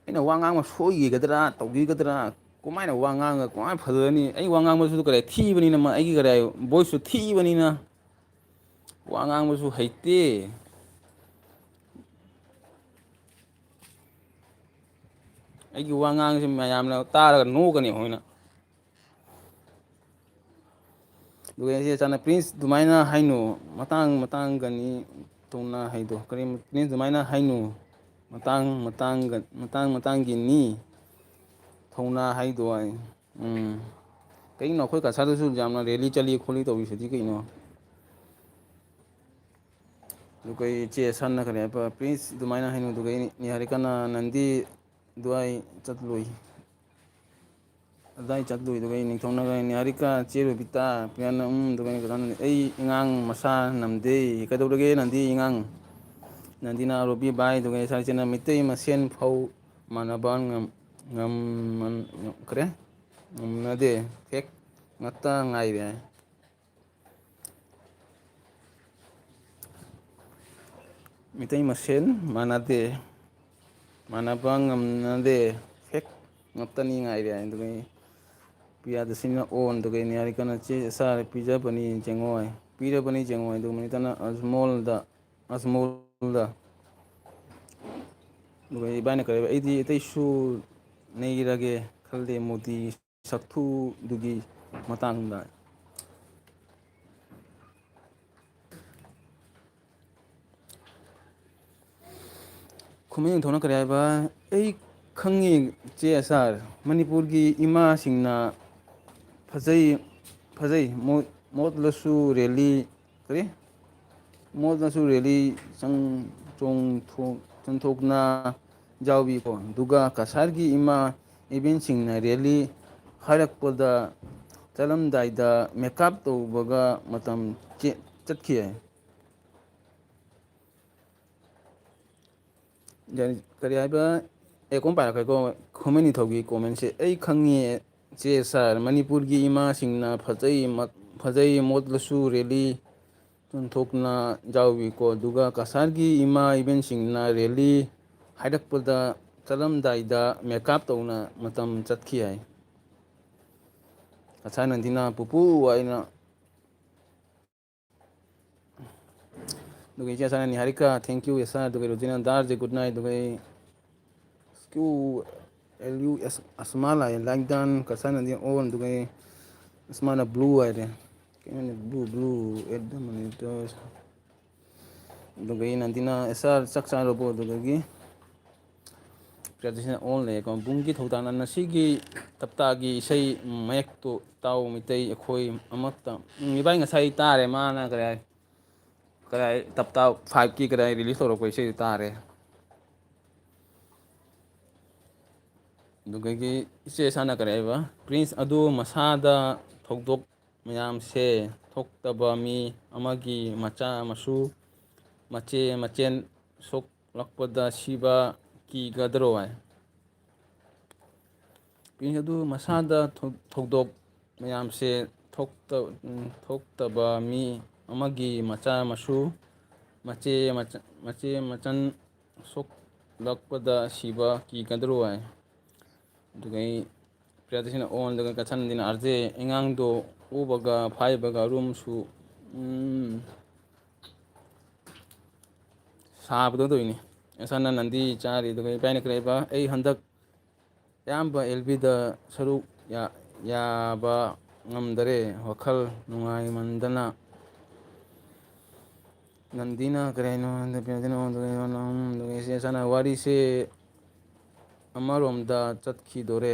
ꯑꯩꯅ ꯋꯥ ꯉꯥꯡꯕ ꯁꯣꯏꯈꯤꯒꯗ꯭ꯔꯥ, ꯇꯧꯈꯤꯒꯗ꯭ꯔꯥ, ꯀꯃꯥꯏꯅ ꯋꯥ ꯉꯥꯡꯉꯒ ꯀꯃꯥꯏꯅ ꯐꯖꯅꯤ? ꯑꯩ ꯋꯥ ꯉꯥꯡꯕꯁꯨ ꯀꯔꯤ ꯊꯤꯕꯅꯤꯅ, ꯃ-, ꯑꯩꯒꯤ ꯀꯔꯤ voiceꯁꯨ ꯊꯤꯕꯅꯤꯅ ꯋꯥ ꯉꯥꯡꯕꯁꯨ ꯍꯩꯇꯦ꯫ ꯑꯩꯒꯤ ꯋꯥ ꯉꯥꯡꯕꯁꯤ ꯃꯌꯥꯝꯅ ꯇꯥꯔꯒ ꯅꯣꯛꯀꯅꯤ ꯍꯣꯏꯅ꯫ ꯑꯗꯨꯒ ꯑꯩꯁꯦ ꯆꯥꯅ, "Prince ꯑꯗꯨꯃꯥꯏꯅ ꯍꯥꯏꯅꯨ, ꯃꯇꯥꯡ ꯃꯇꯥꯡꯒꯅꯤ ꯊꯧꯅꯥ ꯍꯥꯏꯗꯣ꯫ ꯀꯔꯤ, Prince ꯑꯗꯨꯃꯥꯏꯅ ꯍꯥꯏꯅꯨ, ꯃꯇꯥꯡ ꯃꯇꯥꯡꯒ-, ꯃꯇꯥꯡ ꯃꯇꯥꯡꯒꯤꯅꯤ꯫ ꯊꯧꯅꯥ ꯍꯥꯏꯗꯣ ꯑꯩ꯫ ꯎꯝ꯫ ꯀꯩꯅꯣ ꯑꯩꯈꯣꯏ ꯀꯁꯥꯔꯗꯁꯨ ꯌꯥꯝꯅ ꯔꯦꯂꯤ ꯆꯠꯂꯤ ꯈꯣꯠꯂꯤ ꯇꯧꯔꯤꯁꯤꯗꯤ ꯀꯩꯅꯣ? ꯑꯗꯨ ꯀꯩ ꯆꯦ ꯁꯟꯅ ꯀꯔꯤ ꯍꯥꯏꯕ? "ꯄ꯭ꯂꯤꯖ ꯑꯗꯨꯃꯥꯏꯅ ꯍꯥꯏꯅꯨ", ꯑꯗꯨꯒ ꯑꯩ ꯅꯤꯍꯥꯔꯤꯀꯥꯅ "ꯅꯟꯗꯤ ꯑꯗꯨꯋꯥꯏ ꯆꯠꯂꯨꯏ꯫ ꯑꯗꯨꯋꯥꯏ ꯆꯠꯂꯨꯏ", ꯑꯗꯨꯒ ꯑꯩ ꯅꯤꯡꯊꯧꯅꯒ "ꯅꯤꯍꯥꯔꯤꯀꯥ ꯆꯦ ꯔꯣꯕꯤꯇꯥ", ꯄ꯭ꯔꯤꯌꯥꯅ "ꯎꯝ", ꯑꯗꯨꯒ ꯑꯩꯅ ꯀꯩꯅꯣ, "ꯑꯩ ꯏꯉꯥꯡ ꯃꯁꯥ ꯅꯝꯗꯦ", "ꯀꯩꯗꯧꯔꯒꯦ ꯅꯟꯗꯤ ꯏꯉꯥꯡ?" ꯅꯟꯗꯤꯅ "ꯔꯣꯕꯤ ꯚꯥꯏ", ꯑꯗꯨꯒ ꯑꯩ ꯁꯥꯔ ꯏꯆꯦꯅ "ꯃꯤꯇꯩ ꯃꯁꯦꯟ ꯐꯧ ꯃꯥꯟꯅꯕ ꯉꯝ-, ꯉꯝꯃꯟ-, ꯀꯔꯤ? ꯉꯝꯅꯗꯦ, ꯐꯦꯛ ꯉꯥꯛꯇ ꯉꯥꯏꯔꯦ꯫ ꯃꯤꯇꯩ ꯃꯁꯦꯟ ꯃꯥꯟꯅꯗꯦ, ꯃꯥꯟꯅꯕ ꯉꯝꯅꯗꯦ, ꯐꯦꯛ ꯉꯥꯛꯇꯅꯤ ꯉꯥꯏꯔꯦ꯫ ꯑꯗꯨꯒ ꯄꯤꯌꯥꯗꯁꯤꯅ ꯑꯣꯟ, ꯑꯗꯨꯒ ꯅꯤꯍꯥꯔꯤꯀꯥꯅ "ꯆꯦ ꯁꯥꯔ ꯄꯤꯖꯕꯅꯤ ꯌꯦꯡꯉꯣꯏ, ꯄꯤꯔꯕꯅꯤ ꯌꯦꯡꯉꯣꯏ", ꯑꯗꯨꯒ ꯃꯅꯤꯇꯥꯅ "ꯑꯖꯃꯣꯜꯗ, ꯑꯖꯃꯣꯜꯗ", ꯑꯗꯨꯒ ꯏꯕꯥꯅꯤꯅ ꯀꯔꯤ ꯍꯥꯏꯕ? "ꯑꯩꯗꯤ ꯑꯇꯩꯁꯨ ꯅꯩꯔꯒꯦ ꯈꯜꯂꯦ ꯃꯣꯗꯤ ꯁꯛꯊꯨꯗꯨꯒꯤ ꯃꯇꯥꯡꯗ"꯫ ꯈꯨꯃꯟ ꯅꯤꯡꯊꯧꯅ ꯀꯔꯤ ꯍꯥꯏꯕ? "ꯑꯩ ꯈꯪꯉꯤ ꯆꯦ ꯁꯥꯔ, ꯃꯅꯤꯄꯨꯔꯒꯤ ꯏꯃꯥꯁꯤꯡꯅ ꯐꯖꯩ, ꯐꯖꯩ, ꯃꯣ-, ꯃꯣꯠꯂꯁꯨ ꯔꯦꯂꯤ", ꯀꯔꯤ? "ꯃꯣꯠꯂꯁꯨ ꯔꯦꯂꯤ ꯆꯪ-, ꯆꯣꯡꯊꯣꯛ-, ꯆꯣꯡꯊꯣꯛꯅ ꯌꯥꯎꯏꯀꯣ꯫ ꯑꯗꯨꯒ ꯀꯁꯥꯔꯒꯤ ꯏꯃꯥ ꯏꯕꯦꯟꯁꯤꯡꯅ ꯔꯦꯂꯤ ꯍꯥꯏꯔꯛꯄꯗ ꯆꯠꯂꯝꯗꯥꯏꯗ ꯃꯦꯀꯞ ꯇꯧꯕꯒ ꯃꯇꯝ ꯆꯦ-, ꯆꯠꯈꯤ" ꯍꯥꯏ꯫ ꯀꯔꯤ ꯍꯥꯏꯕ? ꯑꯦ, ꯀꯣꯝ ꯄꯥꯏꯔꯛꯀꯦꯀꯣ꯫ ꯈꯨꯃꯟ ꯅꯤꯡꯊꯧꯒꯤ ꯀꯣꯃꯦꯟꯁꯦ ꯑꯩ ꯈꯪꯉꯦ ꯆꯦ ꯁꯥꯔ, ꯃꯅꯤꯄꯨꯔꯒꯤ ꯏꯃꯥꯁꯤꯡꯅ ꯐꯖꯩ, ꯃ-, ꯐꯖꯩ, ꯃꯣꯠꯂꯁꯨ ꯔꯦꯂꯤ ꯆꯣꯡꯊꯣꯛꯅ ꯌꯥꯎꯏꯀꯣ꯫ ꯑꯗꯨꯒ ꯀꯁꯥꯔꯒꯤ ꯏꯃꯥ ꯏꯕꯦꯟꯁꯤꯡꯅ ꯔꯦꯂꯤ ꯍꯥꯏꯔꯛꯄꯗ ꯆꯠꯂꯝꯗꯥꯏꯗ ꯃꯦꯀꯞ ꯇꯧꯅ ꯃꯇꯝ ꯆꯠꯈꯤ ꯍꯥꯏ꯫ ꯀꯁꯥꯔ ꯅꯟꯗꯤꯅ ꯄꯨꯄꯨ ꯍꯥꯏꯅ꯫ ꯑꯗꯨꯒ ꯏꯆꯦ ꯁꯥꯔꯅ ꯅꯤꯍꯥꯔꯤꯀꯥ, thank you, yes sir꯫ ꯑꯗꯨꯒ ꯔꯣꯖꯤꯅꯥ ꯗꯥꯔꯖꯦ good night꯫ ꯑꯗꯨꯒ ꯑꯦꯁ ꯀ꯭ꯌꯨ ꯑꯦꯜ ꯌꯨ ꯑꯦꯁ ꯑꯁꯃꯥ ꯂꯥꯛꯑꯦ, like done꯫ ꯀꯁꯥꯔꯅꯗꯤ ꯑꯣꯟ꯫ ꯑꯗꯨꯒ ꯑꯁꯃꯥꯅ blue ꯍꯥꯏꯔꯦ꯫ ꯀꯩꯅꯣꯅꯦ blue, blue at the monitor꯫ ꯑꯗꯨꯒ ꯅꯟꯗꯤꯅ "ꯑꯦꯁ ꯑꯥꯔ ꯆꯥꯛ ꯆꯥꯔꯕꯣ?" ꯑꯗꯨꯗꯒꯤ ꯄ꯭ꯔꯤꯌꯥꯗꯁꯤꯅ ꯑꯣꯟ ꯂꯩꯌꯦꯀꯣ꯫ ꯕꯨꯡꯒꯤ ꯊꯧꯗꯥꯡꯅ ꯉꯁꯤꯒꯤ ꯇꯞꯇꯥꯒꯤ ꯏꯁꯩ ꯃꯌꯦꯛꯇꯨ ꯇꯥꯎ ꯃꯤꯇꯩ ꯑꯩꯈꯣꯏ ꯑꯃꯠꯇ꯫ ꯎꯝ, ꯏꯕꯥꯏ ꯉꯁꯥꯏ ꯇꯥꯔꯦ, ꯃꯥꯅ ꯀꯔꯥꯏ, ꯀꯔꯥꯏ ꯇꯞꯇꯥ ꯐꯥꯏꯚꯀꯤ ꯀꯗꯥꯏ ꯔꯤꯂꯤꯁ ꯇꯧꯔꯛꯄ ꯏꯁꯩꯗꯨ ꯇꯥꯔꯦ꯫ ꯑꯗꯨꯗꯒꯤ ꯏꯆꯦ ꯁꯥꯅ ꯀꯔꯤ ꯍꯥꯏꯕ? ꯄ꯭ꯔꯤꯟꯁ ꯑꯗꯨ ꯃꯁꯥꯗ ꯊꯧꯗꯣꯛ ꯃꯌꯥꯝꯁꯦ ꯊꯣꯛꯇꯕ ꯃꯤ ꯑꯃꯒꯤ ꯃꯆꯥ ꯃꯁꯨ, ꯃꯆꯦ ꯃꯆꯦꯟ ꯁꯣꯛꯂꯛꯄꯗ ꯁꯤꯕ ꯀꯤꯒꯗ꯭ꯔꯣ ꯍꯥꯏ꯫ ꯄ꯭ꯔꯤꯟꯁ ꯑꯗꯨ ꯃꯁꯥꯗ ꯊꯧ-, ꯊꯧꯗꯣꯛ ꯃꯌꯥꯝꯁꯦ ꯊꯣꯛꯇ-, ꯎꯝ, ꯊꯣꯛꯇꯕ ꯃꯤ ꯑꯃꯒꯤ ꯃꯆꯥ ꯃꯁꯨ, ꯃꯆꯦ ꯃꯆ-, ꯃꯆꯦ ꯃꯆꯟ ꯁꯣꯛꯂꯛꯄꯗ ꯁꯤꯕ ꯀꯤꯒꯗ꯭ꯔꯣ ꯍꯥꯏ꯫ ꯑꯗꯨꯒ ꯑꯩ ꯄ꯭ꯔꯤꯌꯥꯗꯁꯤꯅ ꯑꯣꯟꯗꯒ ꯀꯠꯁꯟꯗꯤꯅ ꯑꯥꯔꯖꯦ ꯑꯉꯥꯡꯗꯣ ꯎꯕꯒ ꯐꯥꯏꯕꯒ ꯔꯨꯝꯁꯨ, ꯎꯝ, ꯁꯥꯕꯗꯣ ꯇꯧꯏꯅꯤ꯫ ꯑꯁꯥꯅ ꯅꯟꯗꯤ ꯆꯥꯔꯤ꯫ ꯑꯗꯨꯒ ꯏꯕꯥꯏꯅ ꯀꯔꯤ ꯍꯥꯏꯕ? ꯑꯩ ꯍꯟꯗꯛ ꯑꯌꯥꯝꯕ ꯑꯦꯜ ꯕꯤꯗ ꯁꯔꯨꯛ ꯌꯥ-, ꯌꯥꯕ ꯉꯝꯗꯔꯦ꯫ ꯋꯥꯈꯜ ꯅꯨꯡꯉꯥꯏꯃꯟꯗꯅ꯫ ꯅꯟꯗꯤꯅ ꯀꯔꯤ ꯍꯥꯏꯅꯣ? ꯅꯟꯗꯤ ꯄ꯭ꯔꯤꯌꯥꯗꯁꯤꯅ ꯑꯣꯟꯗꯒ ꯏꯆꯦ ꯁꯥꯅ ꯋꯥꯔꯤꯁꯦ ꯑꯃꯔꯣꯝꯗ ꯆꯠꯈꯤꯗꯣꯔꯦ꯫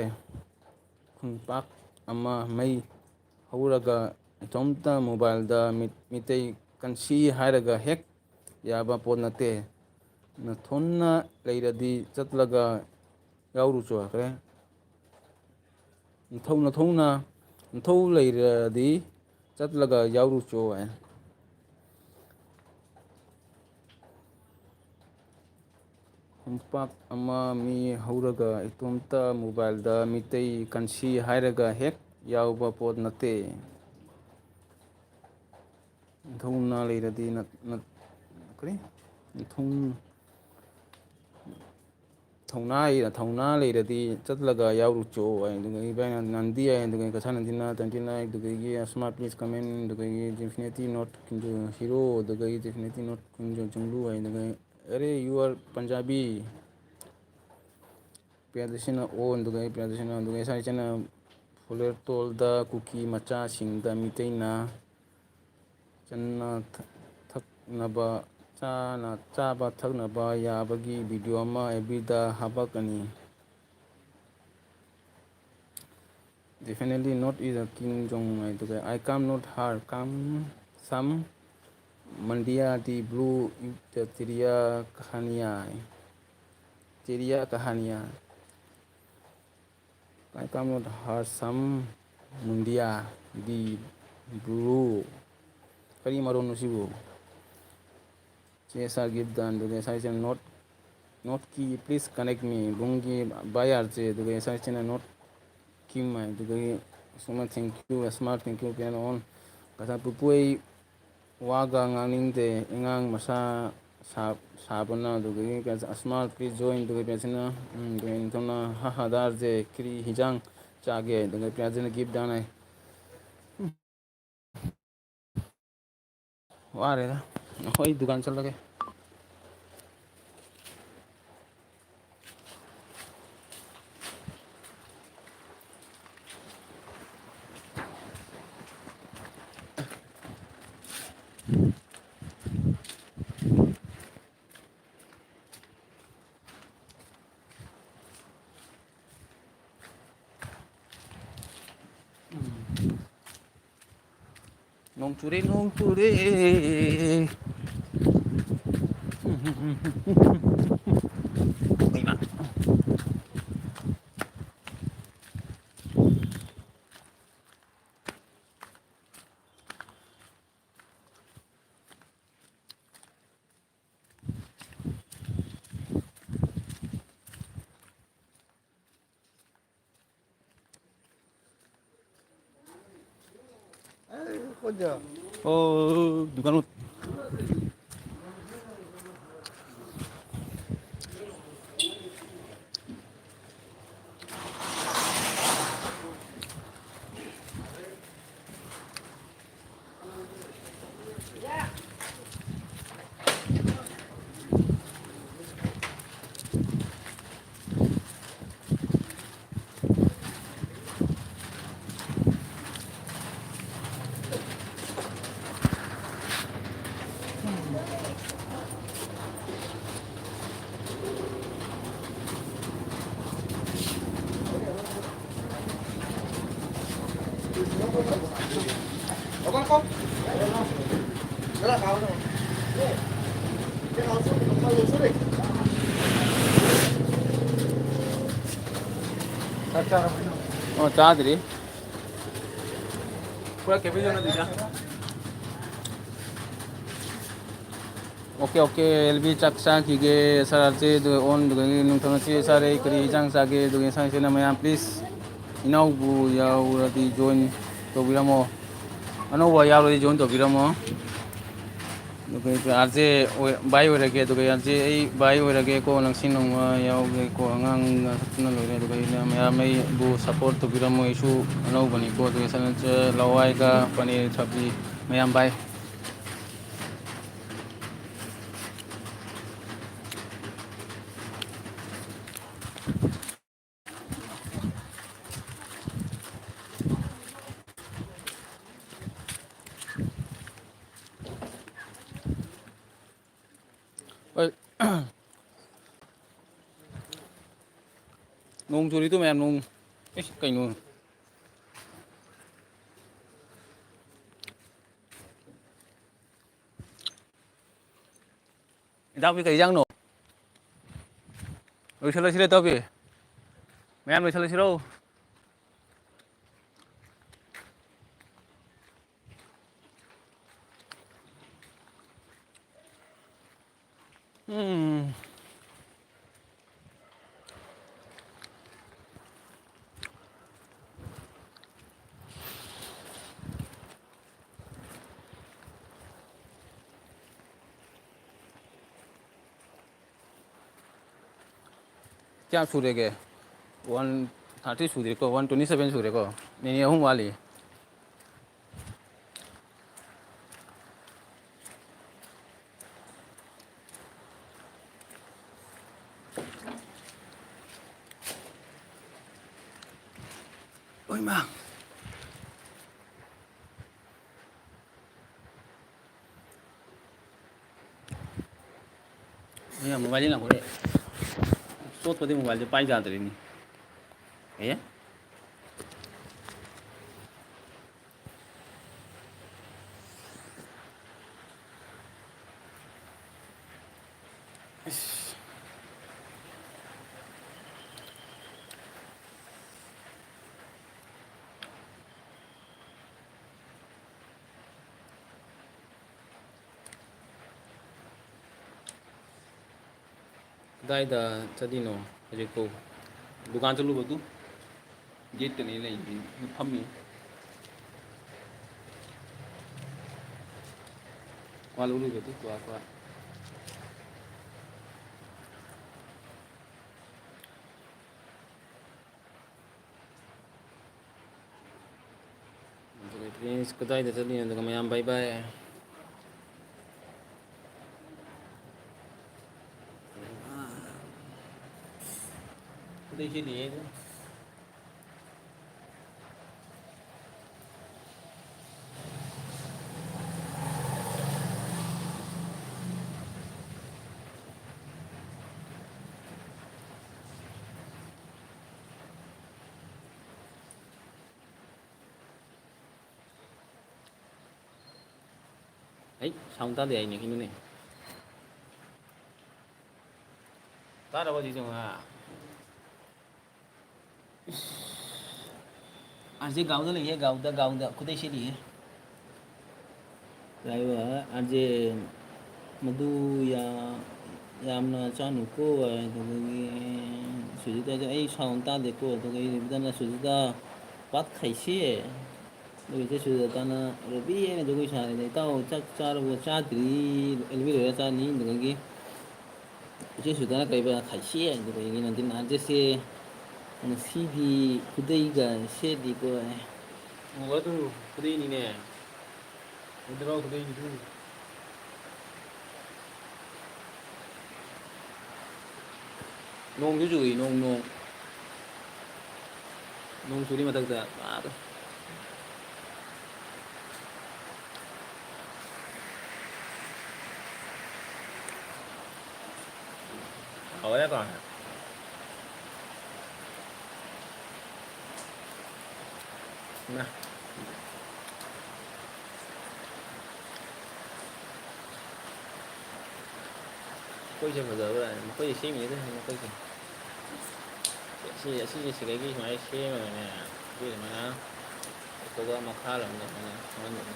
ꯈꯣꯡꯄꯥꯛ ꯑꯃ ꯃꯩ ꯍꯧꯔꯒ ꯏꯇꯣꯝꯇ ꯃꯣꯕꯥꯏꯜꯗ ꯃꯤꯠ-, ꯃꯤꯇꯩ ꯀꯟꯁꯤ ꯍꯥꯏꯔꯒ ꯍꯦꯛ ꯌꯥꯕ ꯄꯣꯠ ꯅꯠꯇꯦ꯫ ꯅꯊꯣꯟꯅ ꯂꯩꯔꯗꯤ ꯆꯠꯂꯒ ꯌꯥꯎꯔꯨꯆꯣ ꯍꯥꯏꯈ꯭ꯔꯦ꯫ ꯅꯊꯧ-, ꯅꯊꯧꯅ, ꯅꯊꯧ ꯂꯩꯔꯗꯤ ꯆꯠꯂꯒ ꯌꯥꯎꯔꯨꯆꯣ ꯍꯥꯏ꯫ ꯈꯣꯡꯄꯥꯛ ꯑꯃ ꯃꯤ ꯍꯧꯔꯒ ꯏꯇꯣꯝꯇ ꯃꯣꯕꯥꯏꯜꯗ ꯃꯤꯇꯩ ꯀꯟꯁꯤ ꯍꯥꯏꯔꯒ ꯍꯦꯛ ꯌꯥꯎꯕ ꯄꯣꯠ ꯅꯠꯇꯦ꯫ ꯅꯊꯧꯅ ꯂꯩꯔꯗꯤ ꯅ-, ꯅ-, ꯀꯔꯤ? ꯅꯊꯧ-, ꯊꯧꯅꯥ, ꯊꯧꯅꯥ ꯂꯩꯔꯗꯤ ꯆꯠꯂꯒ ꯌꯥꯎꯔꯨꯆꯣ ꯍꯥꯏ꯫ ꯑꯗꯨꯒ ꯏꯕꯥꯏꯅ ꯅꯟꯗꯤ ꯍꯥꯏ꯫ ꯑꯗꯨꯒ ꯀꯁꯥꯅꯟꯗꯤꯅ twenty nine, ꯑꯗꯨꯒ ꯁ꯭ꯃꯥꯔꯠ ꯄ꯭ꯂꯤꯁ ꯀꯃꯦꯟ, ꯑꯗꯨꯒ ꯗꯦꯐꯤꯅꯦꯠꯂꯤ ꯅꯣꯠ ꯀꯤꯟꯖꯣ ꯍꯤꯔꯣ, ꯑꯗꯨꯒ ꯗꯦꯐꯤꯅꯦꯠꯂꯤ ꯅꯣꯠ ꯀꯤꯟꯖꯣ ꯖꯨꯡꯂꯨ ꯍꯥꯏ꯫ ꯑꯗꯨꯒ ꯑꯔꯦ ꯌꯨ ꯑꯥꯔ ꯄꯟꯖꯥꯕꯤ꯫ ꯄ꯭ꯔꯤꯌꯥꯗꯁꯤꯅ ꯑꯣꯟ, ꯑꯗꯨꯒ ꯄ꯭ꯔꯤꯌꯥꯗꯁꯤꯅ, ꯑꯗꯨꯒ ꯏꯁꯥ ꯏꯆꯟꯅ ꯐꯨꯂꯦꯔꯇꯣꯜꯗ ꯀꯨꯀꯤ ꯃꯆꯥꯁꯤꯡꯗ ꯃꯤꯇꯩꯅ ꯆꯟꯅ ꯊꯛ-, ꯊꯛꯅꯕ ꯆꯥꯅ, ꯆꯥꯕ ꯊꯛꯅꯕ ꯌꯥꯕꯒꯤ video ꯑꯃ F B the ꯍꯥꯄꯛꯀꯅꯤ꯫ Definitely not is a Kim Jong Un, ꯑꯗꯨꯒ I come not her, come some Mandia the blue, the Tiria Kahania, Tiria Kahania. I come not her some Mundia the blue. ꯀꯔꯤ ꯃꯔꯣꯟꯅꯣ ꯁꯤꯕꯨ? ꯁꯤ S R gift done, ꯑꯗꯨꯒ S R ꯁꯤꯅ not, not key, please connect me. ꯕꯨꯡꯒꯤ buyer ꯁꯦ, ꯑꯗꯨꯒ S R ꯁꯤꯅ not Kim ꯍꯥꯏ, ꯑꯗꯨꯗꯒꯤ ꯁꯣꯝꯅ thank you, smart thank you, pen on. ꯉꯁꯥꯏ ꯄꯨꯄꯨ ꯑꯩ ꯋꯥꯒ ꯉꯥꯡꯅꯤꯡꯗꯦ, ꯑꯉꯥꯡ ꯃꯁꯥ ꯁꯥ-, ꯁꯥꯕꯅ, ꯑꯗꯨꯗꯒꯤ ꯀꯩꯅꯣ, smart please join, ꯑꯗꯨꯒ ꯄꯦꯟꯁꯤꯅ, ꯎꯝ, ꯑꯗꯨꯒ ꯅꯤꯡꯊꯧꯅ ꯍꯥ ꯍꯥ ꯗꯥꯔꯁꯦ ꯀꯔꯤ ꯍꯤꯟꯖꯥꯡ ꯆꯥꯒꯦ, ꯑꯗꯨꯒ ꯄꯦꯟꯁꯤꯅ gift done ꯍꯥꯏ꯫ ꯋꯥꯔꯦꯗ, ꯑꯩꯈꯣꯏ ꯗꯨꯀꯥꯟ ꯆꯠꯂꯒꯦ꯫ ꯅꯣꯡ ꯆꯨꯔꯦ, ꯅꯣꯡ ꯆꯨꯔꯦ꯫ ꯏꯃꯥ꯫ ꯑꯣ, ꯗꯨꯀꯥꯟ꯫ ꯑꯣ, ꯆꯥꯗ꯭ꯔꯤ꯫ ꯄꯨꯔꯥ ꯀꯦꯕꯤꯟ ꯌꯧꯅꯗ꯭ꯔꯤꯗ꯫ ꯑꯣꯀꯦ, ꯑꯣꯀꯦ, ꯑꯦꯜ ꯕꯤ ꯆꯥꯛ ꯆꯥꯈꯤꯒꯦ, ꯁꯥꯔ ꯑꯥꯔ ꯖꯦ, ꯑꯗꯨꯒ ꯑꯣꯟ, ꯑꯗꯨꯒ ꯅꯨꯡꯊꯪ ꯑꯁꯤ ꯆꯥꯔꯦ꯫ ꯑꯩ ꯀꯔꯤ ꯏꯟꯁꯥꯡ ꯆꯥꯒꯦ? ꯑꯗꯨꯒ ꯏꯟꯁꯥꯡꯁꯤꯅ ꯃꯌꯥꯝ, ꯄ꯭ꯂꯤꯖ, ꯏꯅꯥꯎꯕꯨ ꯌꯥꯎꯔꯗꯤ ꯖꯣꯏꯟ ꯇꯧꯕꯤꯔꯝꯃꯣ꯫ ꯑꯅꯧꯕ ꯌꯥꯎꯔꯗꯤ ꯖꯣꯏꯟ ꯇꯧꯕꯤꯔꯝꯃꯣ꯫ ꯑꯗꯨꯒ ꯑꯩ ꯑꯥꯔ ꯖꯦ ꯑꯣꯏ-, ꯚꯥꯏ ꯑꯣꯏꯔꯒꯦ, ꯑꯗꯨꯒ ꯑꯥꯔ ꯖꯦ ꯑꯩ ꯚꯥꯏ ꯑꯣꯏꯔꯒꯦꯀꯣ, ꯅꯪꯁꯤ ꯅꯣꯡꯃ ꯌꯥꯎꯒꯦꯀꯣ, ꯑꯉꯥꯡꯅ ꯁꯛꯇꯨꯅ ꯂꯣꯏꯔꯦ꯫ ꯑꯗꯨꯒ ꯑꯩꯅ ꯃꯌꯥꯝ ꯑꯩꯕꯨ ꯁꯞꯄꯣꯔꯠ ꯇꯧꯕꯤꯔꯝꯃꯣ, ꯑꯩꯁꯨ ꯑꯅꯧꯕꯅꯤꯀꯣ꯫ ꯑꯗꯨꯒ ꯁꯅꯜꯆ ꯂꯋꯥꯏꯒ ꯄꯅꯤꯔ ꯁꯕꯖꯤ ꯃꯌꯥꯝ ꯚꯥꯏ꯫ ꯍꯣꯏ꯫ ꯅꯣꯡ ꯆꯨꯔꯤꯗꯣ ꯃꯌꯥꯝ, ꯅꯣꯡ꯫ ꯑꯩꯁ, ꯀꯩꯅꯣ? ꯏꯇꯥꯎꯕꯤ, ꯀꯩ ꯏꯟꯖꯥꯡꯅꯣ? ꯂꯣꯏꯁꯤꯜꯂꯁꯤꯔ, ꯏꯇꯥꯎꯕꯤ? ꯃꯌꯥꯝ ꯂꯣꯏꯁꯤꯜꯂꯁꯤꯔꯣ? ꯎꯝ꯫ ꯀꯌꯥ ꯁꯨꯔꯦꯒꯦ? One thirty ꯁꯨꯗ꯭ꯔꯤꯀꯣ, one twenty seven ꯁꯨꯔꯦꯀꯣ꯫ ꯃꯤꯅꯤꯠ ꯑꯍꯨꯝ ꯋꯥꯠꯂꯤ꯫ ꯍꯣꯏꯃꯥ꯫ ꯑꯩꯅ ꯃꯣꯕꯥꯏꯜꯁꯦ ꯂꯪꯊꯣꯛꯈ꯭ꯔꯦ꯫ ꯆꯣꯠꯄꯗꯤ ꯃꯣꯕꯥꯏꯜꯁꯦ ꯄꯥꯏ ꯌꯥꯗ꯭ꯔꯦꯅꯦ꯫ ꯑꯦ? ꯑꯁ꯫ ꯀꯗꯥꯏꯗ ꯆꯠꯂꯤꯅꯣ ꯍꯧꯖꯤꯛꯄꯨ? ꯗꯨꯀꯥꯟ ꯆꯠꯂꯨꯕꯗꯨ꯫ ꯒꯦꯠꯇꯅꯤ ꯂꯩꯔꯤꯁꯤ, ꯐꯝꯃꯤ꯫ ꯀ꯭ꯋꯥ ꯂꯧꯔꯨꯕꯗꯨ, ꯀ꯭ꯋꯥ, ꯀ꯭ꯋꯥ꯫ ꯑꯗꯨꯒ friends, ꯀꯗꯥꯏꯗ ꯆꯠꯂꯤꯅꯣ? ꯑꯗꯨꯒ ꯃꯌꯥꯝ bye bye꯫ ꯈꯨꯗꯩ ꯁꯦꯠꯂꯤꯌꯦ ꯑꯗꯨ꯫ ꯑꯩ sound ꯇꯥꯗꯦ ꯍꯥꯏꯅꯦ, ꯀꯩꯅꯣꯅꯦ꯫ ꯇꯥꯔꯕꯣ ꯍꯧꯖꯤꯛꯁꯨ? ꯑꯥ꯫ ꯑꯥꯔ ꯖꯦ ꯒꯥꯎꯗ ꯂꯩꯌꯦ, ꯒꯥꯎꯗ, ꯒꯥꯎꯗ꯫ ꯈꯨꯗꯩ ꯁꯦꯠꯂꯤꯌꯦ꯫ ꯀꯥꯏꯕ, ꯑꯥꯔ ꯖꯦ, ꯃꯗꯨ ꯌꯥ-, ꯌꯥꯝꯅ ꯆꯥꯅꯨꯀꯣ, ꯑꯗꯨꯗꯒꯤ ꯁꯨꯖꯤꯇꯥꯁꯨ, "ꯑꯩ sound ꯇꯥꯗꯦꯀꯣ", ꯑꯗꯨꯒ ꯔꯕꯤꯗꯥꯅ, "ꯁꯨꯖꯤꯇꯥ, ꯄꯥꯠ ꯈꯥꯏꯁꯦ"꯫ ꯑꯗꯨꯒ ꯏꯆꯦ ꯁꯨꯖꯥꯇꯥꯅ, "ꯔꯣꯕꯤ" ꯍꯥꯏꯅ ꯖꯒꯣꯏ ꯁꯥꯔꯦ꯫ "ꯏꯇꯥꯎ, ꯆꯥꯛ ꯆꯥꯔꯕꯣ?" "ꯆꯥꯗ꯭ꯔꯤ, ꯑꯦꯜꯕꯤ ꯂꯣꯏꯔ ꯆꯥꯅꯤ"꯫ ꯑꯗꯨꯗꯒꯤ ꯏꯆꯦ ꯁꯨꯖꯥꯇꯥꯅ ꯀꯔꯤꯕ? "ꯈꯥꯏꯁꯦ" ꯍꯥꯏꯕꯗꯣ ꯀꯩꯒꯤꯅꯣ? ꯑꯗꯨꯅ ꯑꯥꯔ ꯖꯦꯁꯦ ꯉꯁꯤꯗꯤ ꯈꯨꯗꯩꯒ ꯁꯦꯠꯂꯤꯀꯣ꯫ ꯎ, ꯑꯗꯨ ꯈꯨꯗꯩꯅꯤꯅꯦ꯫ ꯎꯗ꯭ꯔꯣ ꯈꯨꯗꯩꯅꯤꯗꯨ? ꯅꯣꯡꯁꯨ ꯆꯨꯏ, ꯅꯣꯡ, ꯅꯣꯡ꯫ ꯅꯣꯡ ꯆꯨꯔꯤ ꯃꯊꯛꯇ꯫ ꯃꯥꯗ꯫ ꯍꯥꯎꯔꯦꯀꯣ? ꯅ꯫ ꯃꯈꯣꯏꯁꯦ ꯐꯖꯕ꯭ꯔꯥ? ꯃꯈꯣꯏꯁꯦ ꯁꯦꯝꯃꯤꯅꯦ, ꯃꯈꯣꯏꯁꯦ꯫ ꯁꯤ, ꯑꯁꯤꯁꯦ ꯁꯤꯗꯒꯤ ꯁꯨꯃꯥꯏꯅ ꯁꯦꯝꯃꯒꯅꯦ, ꯁꯤ ꯁꯨꯃꯥꯏꯅ ꯇꯧꯔꯒ ꯃꯈꯥꯔꯣꯝꯗ ꯁꯨꯃꯥꯏꯅ ꯁꯦꯝꯍꯟꯗꯣꯏꯅꯦ꯫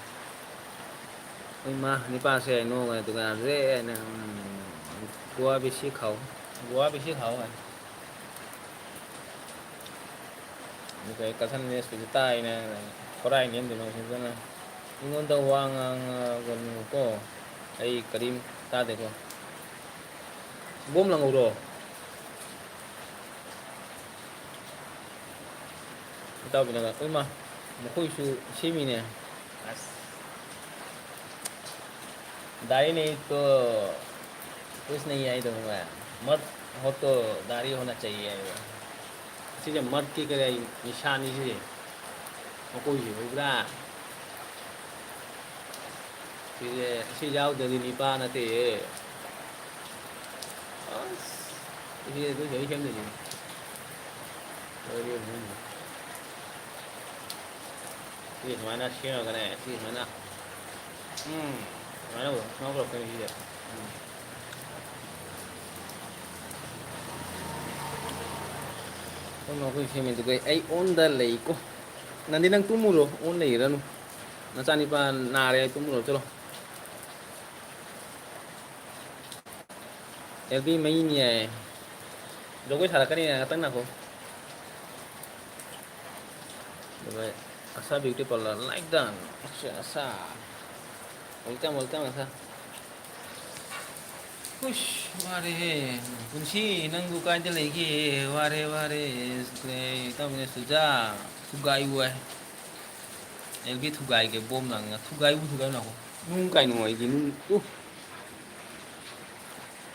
ꯑꯩꯈꯣꯏ ꯃꯥ ꯅꯤꯄꯥꯁꯦ ꯅꯣꯡꯃ ꯗꯨꯀꯥꯟꯁꯦ ꯑꯩꯅ, ꯎꯝ, ꯒꯣꯋꯥ ꯕꯤꯁꯤ ꯈꯥꯎ꯫ ꯒꯣꯋꯥ ꯕꯤꯁꯤ ꯈꯥꯎ ꯍꯥꯏ꯫ ꯑꯗꯨꯒ ꯀꯁꯟ ꯃꯦꯁꯄꯨꯁꯨ ꯇꯥꯏꯅ ꯈꯣꯔꯥꯏ ꯅꯦꯝꯗꯣꯏꯅꯣ ꯁꯤꯗꯅ꯫ ꯑꯩꯉꯣꯟꯗ ꯋꯥ ꯉꯥꯡꯉꯒꯅꯨꯀꯣ, ꯑꯩ ꯀꯔꯤꯝ ꯇꯥꯗꯦꯀꯣ꯫ ꯕꯣꯝ ꯂꯪꯍꯧꯔꯣ꯫ ꯏꯇꯥꯎꯕꯤꯅꯒ, "ꯏꯃꯥ, ꯃꯈꯣꯏꯁꯨ ꯁꯦꯝꯃꯤꯅꯦ"꯫ ꯑꯁ꯫ दाढ़ी नहीं तो कुछ नहीं है, तो मैं मर्द हो तो दाढ़ी होना चाहिए ꯍꯥꯏꯕ꯫ ꯁꯤꯁꯦ ꯃꯔꯠꯀꯤ ꯀꯔꯤ ꯅꯤꯁꯥꯅꯤ ꯁꯤꯁꯦ꯫ ꯃꯀꯣꯏꯁꯦ ꯑꯣꯏꯕ꯭ꯔꯥ? ꯁꯤꯁꯦ, ꯁꯤ ꯌꯥꯎꯗ꯭ꯔꯗꯤ ꯅꯤꯄꯥ ꯅꯠꯇꯦꯌꯦ꯫ ꯑꯁ, ꯁꯤꯁꯦ ꯑꯗꯨꯁꯨ ꯑꯩ ꯁꯦꯝꯗꯣꯏꯅꯤ꯫ ꯂꯣꯏꯔꯦ, ꯂꯣꯏꯔꯦ꯫ ꯁꯤ ꯁꯨꯃꯥꯏꯅ ꯁꯦꯝꯃꯒꯅꯦ, ꯁꯤ ꯁꯨꯃꯥꯏꯅ, ꯎꯝ, ꯁꯨꯃꯥꯏꯅ ꯁꯨꯃꯥꯏꯅ ꯄꯨꯔꯛꯇꯣꯏꯅꯤ ꯁꯤꯁꯦ꯫ ꯎꯝ꯫ ꯁꯣꯝꯗ ꯑꯩꯈꯣꯏ ꯁꯦꯝꯃꯤꯗꯨꯒꯩ ꯑꯩ ꯑꯣꯟꯗ ꯂꯩꯀꯣ꯫ ꯅꯟꯗꯤ, ꯅꯪ ꯇꯨꯝꯃꯨꯔꯣ, ꯑꯣꯟ ꯂꯩꯔꯅꯨ꯫ ꯅꯆꯥꯅꯤꯄꯥ ꯅꯥꯔꯦ, ꯇꯨꯝꯃꯨꯔꯣ, ꯆꯠꯂꯣ꯫ ꯑꯦꯜ ꯕꯤ ꯃꯩꯅꯤ ꯍꯥꯏꯌꯦ꯫ ꯖꯒꯣꯏ ꯁꯥꯔꯛꯀꯅꯤ, ꯉꯥꯛꯇꯪ ꯉꯥꯏꯈꯣ꯫ ꯑꯗꯨꯒ ꯑꯁꯥ ꯕ꯭ꯌꯨꯇꯤ ꯄꯥꯔꯂꯔ, like done꯫ ꯑꯁꯥ, ꯑꯁꯥ꯫ Welcome, welcome, ꯑꯁꯥ꯫ ꯍꯨꯁ, ꯋꯥꯔꯦꯍꯦ꯫ ꯄꯨꯟꯁꯤ ꯅꯪꯕꯨ ꯀꯥꯏꯗ ꯂꯩꯒꯦ? ꯋꯥꯔꯦ, ꯋꯥꯔꯦ꯫ ꯏꯇꯥꯎꯕꯤꯅ ꯆꯨꯖꯥ ꯊꯨꯒꯥꯏꯌꯨ ꯍꯥꯏ꯫ ꯑꯦꯜ ꯕꯤ ꯊꯨꯒꯥꯏꯒꯦ, ꯕꯣꯝ ꯂꯪꯉ ꯊꯨꯒꯥꯏꯕꯨ ꯊꯨꯒꯥꯏꯕ ꯂꯥꯛꯑꯣ꯫ ꯅꯨꯡ ꯀꯥꯏ ꯅꯨꯡꯉꯥꯏꯒꯦ, ꯅꯨꯡ, ꯎ꯫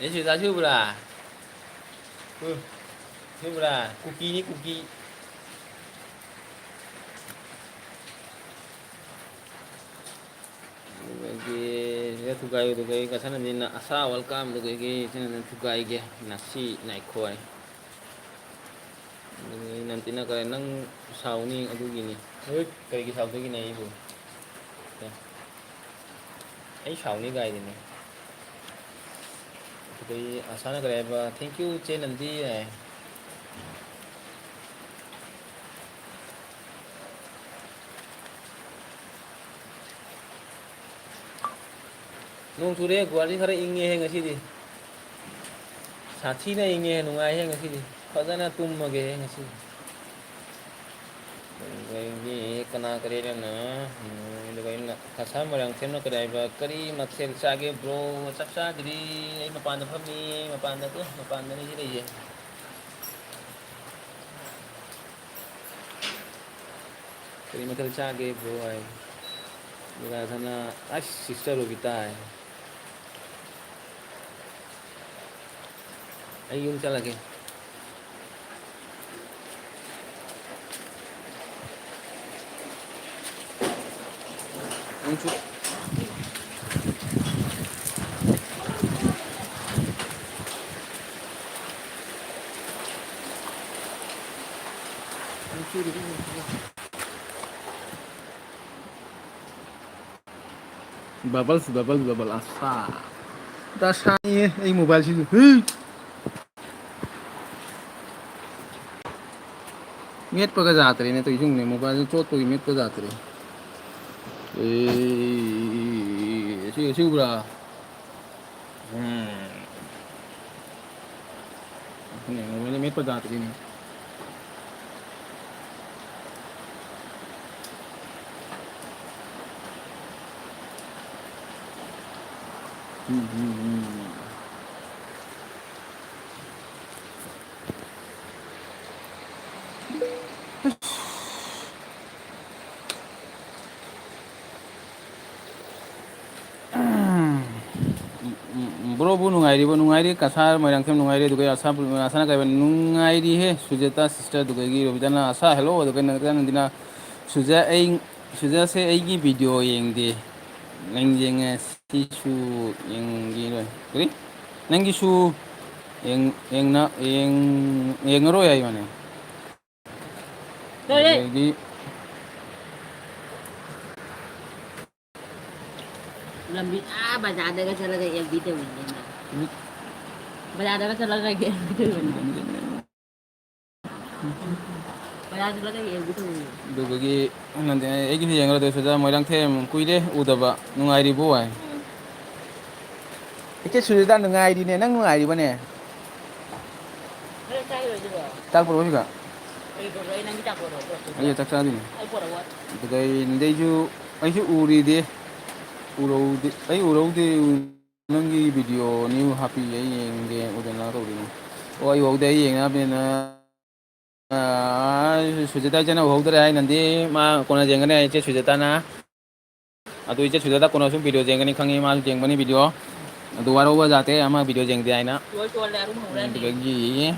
ꯑꯦ, ꯁꯤ ꯆꯥꯁꯤꯕ꯭ꯔꯥ? ꯎ, ꯁꯤꯕ꯭ꯔꯥ? ꯀꯨꯀꯤꯅꯤ, ꯀꯨꯀꯤ꯫ ꯑꯗꯨꯗꯒꯤ ꯁꯤꯗ ꯊꯨꯒꯥꯏꯕꯗꯨꯒꯤ ꯀꯁꯥꯅꯟꯗꯤꯅ ꯑꯁꯥ welcome, ꯑꯗꯨꯗꯒꯤ ꯁꯤꯅ ꯊꯨꯒꯥꯏꯒꯦ, ꯅꯥꯁꯤ ꯅꯥꯏꯈꯣꯏ꯫ ꯑꯗꯨꯗꯒꯤ ꯅꯟꯇꯤꯅ ꯀꯔꯦ, "ꯅꯪ ꯁꯥꯎꯅꯤ ꯑꯗꯨꯒꯤꯅꯤ"꯫ ꯍꯣꯏ, ꯀꯔꯤꯒꯤ ꯁꯥꯎꯗꯣꯏꯒꯤꯅꯦ ꯑꯩꯕꯨ? ꯑꯦ, ꯑꯩ ꯁꯥꯎꯅꯤ ꯒꯥꯏꯗꯨꯅꯦ꯫ ꯑꯗꯨꯗꯒꯤ ꯑꯁꯥꯅ ꯀꯔꯤ ꯍꯥꯏꯕ? "Thank you, ꯆꯦ ꯅꯟꯗꯤ" ꯍꯥꯏ꯫ ꯅꯣꯡ ꯆꯨꯔꯦ, ꯒꯨꯍꯥꯇꯤ ꯈꯔ ꯏꯪꯉꯦꯍꯦ ꯉꯁꯤꯗꯤ꯫ ꯁꯥꯊꯤꯅ ꯏꯪꯉꯦ, ꯅꯨꯡꯉꯥꯏꯍꯦ ꯉꯁꯤꯗꯤ꯫ ꯐꯖꯅ ꯇꯨꯝꯃꯒꯦ ꯉꯁꯤꯗꯤ꯫ ꯑꯗꯒꯤ ꯀꯅꯥ ꯀꯔꯤꯔꯅ, ꯎꯝ, ꯑꯗꯨꯒ ꯑꯩꯅ ꯀꯁꯥꯔ ꯃꯣꯏꯔꯥꯡꯊꯦꯝꯅ ꯀꯔꯤ ꯍꯥꯏꯕ, "ꯀꯔꯤ ꯃꯊꯦꯜ ꯆꯥꯒꯦ bro?" "ꯆꯥꯛ ꯆꯥꯗ꯭ꯔꯤ, ꯑꯩ ꯃꯄꯥꯟꯗ ꯐꯝꯃꯤ, ꯑꯩ ꯃꯄꯥꯟꯗ ꯇꯨ, ꯃꯄꯥꯟꯗꯅꯤ ꯁꯤ ꯂꯩꯌꯦ꯫ ꯀꯔꯤ ꯃꯊꯦꯜ ꯆꯥꯒꯦ bro ꯍꯥꯏ꯫ ꯑꯗꯨꯒ ꯁꯣꯝꯅ, ꯑꯁ, sister ꯔꯣꯕꯤꯇꯥ ꯍꯥꯏ꯫ ꯑꯩ ꯌꯨꯝ ꯆꯠꯂꯒꯦ꯫ ꯅꯪꯁꯨ Bubbles, bubbles, bubble, ꯑꯁꯥ꯫ ꯗꯁꯥꯅꯤꯌꯦ ꯑꯩ mobileꯁꯤꯁꯨ꯫ ꯍꯨꯏ! ꯃꯦꯠꯄꯒ ꯌꯥꯗ꯭ꯔꯦꯅꯦ ꯇꯧꯏꯁꯤꯡꯅꯦ, mobileꯁꯦ ꯆꯣꯠꯄꯒꯤ ꯃꯦꯠꯄ ꯌꯥꯗ꯭ꯔꯦ꯫ ꯑꯦ, ꯑꯁꯤ, ꯑꯁꯤ ꯎꯕ꯭ꯔꯥ? ꯎꯝ꯫ ꯑꯗꯨꯅꯦ, mobileꯁꯦ ꯃꯦꯠꯄ ꯌꯥꯗ꯭ꯔꯤꯅꯦ꯫ ꯎꯝ, ꯎꯝ, ꯎꯝ꯫ ꯎꯝ, ꯎꯝ, ꯎꯝ, broꯕꯨ ꯅꯨꯡꯉꯥꯏꯔꯤꯕꯣ? ꯅꯨꯡꯉꯥꯏꯔꯤ, ꯀꯁꯥꯔ ꯃꯣꯏꯔꯥꯡꯊꯦꯝ ꯅꯨꯡꯉꯥꯏꯔꯤ, ꯑꯗꯨꯒ ꯑꯁꯥ, ꯑꯁꯥꯅ ꯀꯩꯕ? ꯅꯨꯡꯉꯥꯏꯔꯤꯍꯦ, ꯁꯨꯖꯦꯇꯥ sister, ꯑꯗꯨꯗꯒꯤ ꯔꯣꯕꯤꯇꯥꯅ ꯑꯁꯥ, hello, ꯑꯗꯨꯒ ꯅꯟꯗꯤꯅ, ꯁꯨꯖꯥ, ꯑꯩ, ꯁꯨꯖꯥꯁꯦ ꯑꯩꯒꯤ video ꯌꯦꯡꯗꯦ, ꯅꯪ ꯌꯦꯡꯉꯦ, ꯁꯤꯁꯨ ꯌꯦꯡꯒꯤꯔꯣꯏ, ꯀꯔꯤ? ꯅꯪꯒꯤꯁꯨ ꯌꯦꯡ-, ꯌꯦꯡꯅ-, ꯌꯦꯡ-, ꯌꯦꯡꯉꯔꯣꯏ ꯍꯥꯏꯕꯅꯦ꯫ ꯂꯣꯏꯔꯦ꯫ ꯑꯗꯒꯤ ꯂꯝꯕꯤ ꯑꯥ ꯕꯖꯥꯔꯗꯒ ꯆꯠꯂꯒ ꯑꯦꯜ ꯕꯤ ꯇꯧꯔꯤꯅꯦ ꯃꯥ꯫ ꯎꯝ꯫ ꯕꯖꯥꯔꯗꯒ ꯆꯠꯂꯒ ꯑꯦꯜ ꯕꯤ ꯇꯧꯔꯤꯕꯅꯦ꯫ ꯎꯝ꯫ ꯕꯖꯥꯔ ꯆꯠꯂꯒ ꯑꯦꯜ ꯕꯤ ꯇꯧꯔꯤꯅꯦ꯫ ꯑꯗꯨꯗꯨꯒꯤ ꯅꯪꯗꯤ ꯑꯩꯒꯤꯁꯨ ꯌꯦꯡꯉꯔꯣꯏꯗꯣꯏ ꯁꯨꯖꯥ ꯃꯣꯏꯔꯥꯡꯊꯦꯝ ꯀꯨꯏꯔꯦ ꯎꯗꯕ꯫ ꯅꯨꯡꯉꯥꯏꯔꯤꯕꯣ ꯍꯥꯏ꯫ ꯎꯝ꯫ ꯏꯆꯦ ꯁꯨꯖꯥꯇꯥ ꯅꯨꯡꯉꯥꯏꯔꯤꯅꯦ꯫ ꯅꯪ ꯅꯨꯡꯉꯥꯏꯔꯤꯕꯅꯦ? ꯆꯥꯛ ꯄꯨꯔꯛꯑꯣ ꯁꯤꯗ꯫ ꯑꯩ ꯆꯥꯛ ꯆꯥꯗꯣꯏꯅꯤ꯫ ꯑꯗꯨꯗ ꯑꯩ, ꯑꯗꯩꯁꯨ, ꯑꯩꯁꯨ ꯎꯔꯤꯗꯤ, ꯎꯔꯧꯗꯦ, ꯑꯩ ꯎꯔꯧꯗꯦ, ꯅꯪꯒꯤ video new ꯍꯥꯞꯄꯤ, ꯑꯩ ꯌꯦꯡꯒꯦ, ꯎꯗꯅ ꯇꯧꯔꯤꯅꯤ꯫ ꯑꯣ, ꯑꯩ ꯎꯍꯧꯗꯦ, ꯑꯩ ꯌꯦꯡꯅꯕꯅꯤꯅ, ꯑꯥ, ꯁꯨꯖꯤꯇꯥ ꯏꯆꯟꯅ ꯎꯍꯧꯗ꯭ꯔꯦ ꯍꯥꯏꯅꯗꯤ, ꯃꯥ ꯀꯣꯟꯅ ꯌꯦꯡꯒꯅꯤ ꯍꯥꯏ, ꯏꯆꯦ ꯁꯨꯖꯤꯇꯥꯅ꯫ ꯑꯗꯨ ꯏꯆꯦ ꯁꯨꯖꯥꯇꯥ ꯀꯣꯟꯅꯁꯨ video ꯌꯦꯡꯒꯅꯤ ꯈꯪꯉꯤ, ꯃꯥꯁꯨ ꯌꯦꯡꯕꯅꯤ video꯫ ꯑꯗꯨ ꯋꯥꯔꯧꯕ ꯌꯥꯗꯦ, ꯑꯃ video ꯌꯦꯡꯗꯦ ꯍꯥꯏꯅ꯫ ꯑꯗꯨꯗꯒꯤ,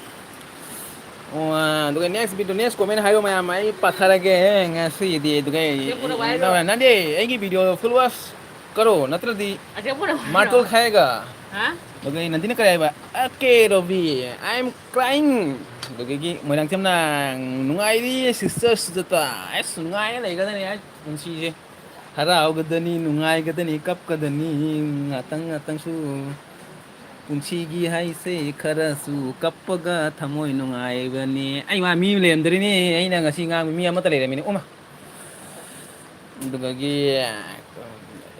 ꯑꯣ, ꯑꯗꯨꯒ next video, next comment ꯍꯥꯏꯌꯣ ꯃꯌꯥꯝ, ꯑꯩ ꯄꯥꯊꯔꯒꯦ ꯉꯁꯤꯒꯤꯗꯤ꯫ ꯑꯗꯨꯒ ꯑꯩ, ꯅꯪꯗꯤ ꯑꯩꯒꯤ video full watch ꯀꯔꯣ, ꯅꯠꯇ꯭ꯔꯗꯤ ꯃꯥꯔꯇꯣꯜ ꯈꯥꯏꯒ꯫ ꯑꯗꯨꯒ ꯑꯩ ꯅꯟꯗꯤꯅ ꯀꯔꯤ ꯍꯥꯏꯕ? "ꯑꯀꯦ ꯔꯣꯕꯤ, I am crying"꯫ ꯑꯗꯨꯗꯒꯤ ꯃꯣꯏꯔꯥꯡꯊꯦꯝꯅ, "ꯅꯨꯡꯉꯥꯏꯔꯤ sister ꯁꯨꯖꯥꯇꯥ"꯫ ꯑꯁ, ꯅꯨꯡꯉꯥꯏꯅ ꯂꯩꯒꯗꯅꯤ ꯍꯥꯏ ꯄꯨꯟꯁꯤꯁꯦ꯫ ꯍꯔꯥꯎꯒꯗꯅꯤ, ꯅꯨꯡꯉꯥꯏꯒꯗꯅꯤ, ꯀꯞꯀꯗꯅꯤ, ꯉꯥꯇꯪ ꯉꯥꯇꯪꯁꯨ꯫ ꯄꯨꯟꯁꯤꯒꯤ ꯍꯥꯏꯁꯦ ꯈꯔꯁꯨ ꯀꯞꯄꯒ ꯊꯃꯣꯏ ꯅꯨꯡꯉꯥꯏꯕꯅꯤ꯫ ꯑꯩ ꯃꯥ ꯃꯤ ꯑꯃ ꯂꯩꯔꯝꯗ꯭ꯔꯤꯅꯦ, ꯑꯩꯅ ꯉꯁꯤ ꯉꯥꯡꯕ ꯃꯤ ꯑꯃꯠꯇ ꯂꯩꯔꯝꯃꯤꯅꯦ꯫ ꯎꯃ꯫ ꯑꯗꯨꯗꯒꯤ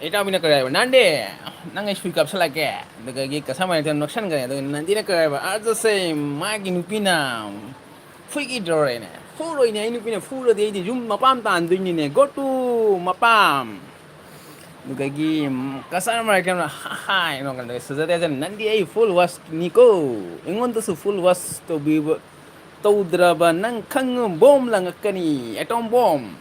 ꯏꯇꯥꯎꯕꯤꯅ ꯀꯔꯤ ꯍꯥꯏꯕ? "ꯅꯥꯟꯗꯦ, ꯅꯪ ꯑꯩ ꯁꯨꯏ ꯀꯥꯞꯁꯜꯂꯛꯀꯦ"꯫ ꯑꯗꯨꯗꯒꯤ ꯀꯁꯥ ꯃꯥꯏꯅ ꯅꯣꯛꯁꯟꯈ꯭ꯔꯦ꯫ ꯑꯗꯨꯒ ꯅꯥꯟꯗꯤꯅ ꯀꯔꯤ ꯍꯥꯏꯕ? "ꯑꯥ, ꯖꯁꯦ, ꯃꯥꯒꯤ ꯅꯨꯄꯤꯅ ꯐꯨꯏꯒꯤꯗꯧꯔꯦꯅꯦ꯫ ꯐꯨꯔꯣꯏꯅꯦ, ꯑꯩ ꯅꯨꯄꯤꯅ ꯐꯨꯔꯗꯤ ꯑꯩꯗꯤ ꯌꯨꯝ ꯃꯄꯥꯝ ꯇꯥꯟꯗꯣꯏꯅꯤꯅꯦ꯫ Go to ꯃꯄꯥꯝ"꯫ ꯑꯗꯨꯗꯒꯤ, ꯎꯝ, ꯀꯁꯥꯔ ꯃꯥꯏꯀꯩꯅ, "ꯍꯥ ꯍꯥ", ꯍꯥꯏꯅ ꯅꯣꯛꯀꯟꯗ ꯁꯨꯖꯥꯇꯥꯁꯦ, "ꯅꯟꯗꯤ ꯑꯩ full watch ꯅꯤꯀꯣ꯫ ꯑꯩꯉꯣꯟꯗꯁꯨ full watch ꯇꯧꯕꯤꯕ, ꯇꯧꯗ꯭ꯔꯕ ꯅꯪ ꯈꯪꯉꯨ, bomb ꯂꯪꯉꯛꯀꯅꯤ, atom bomb"꯫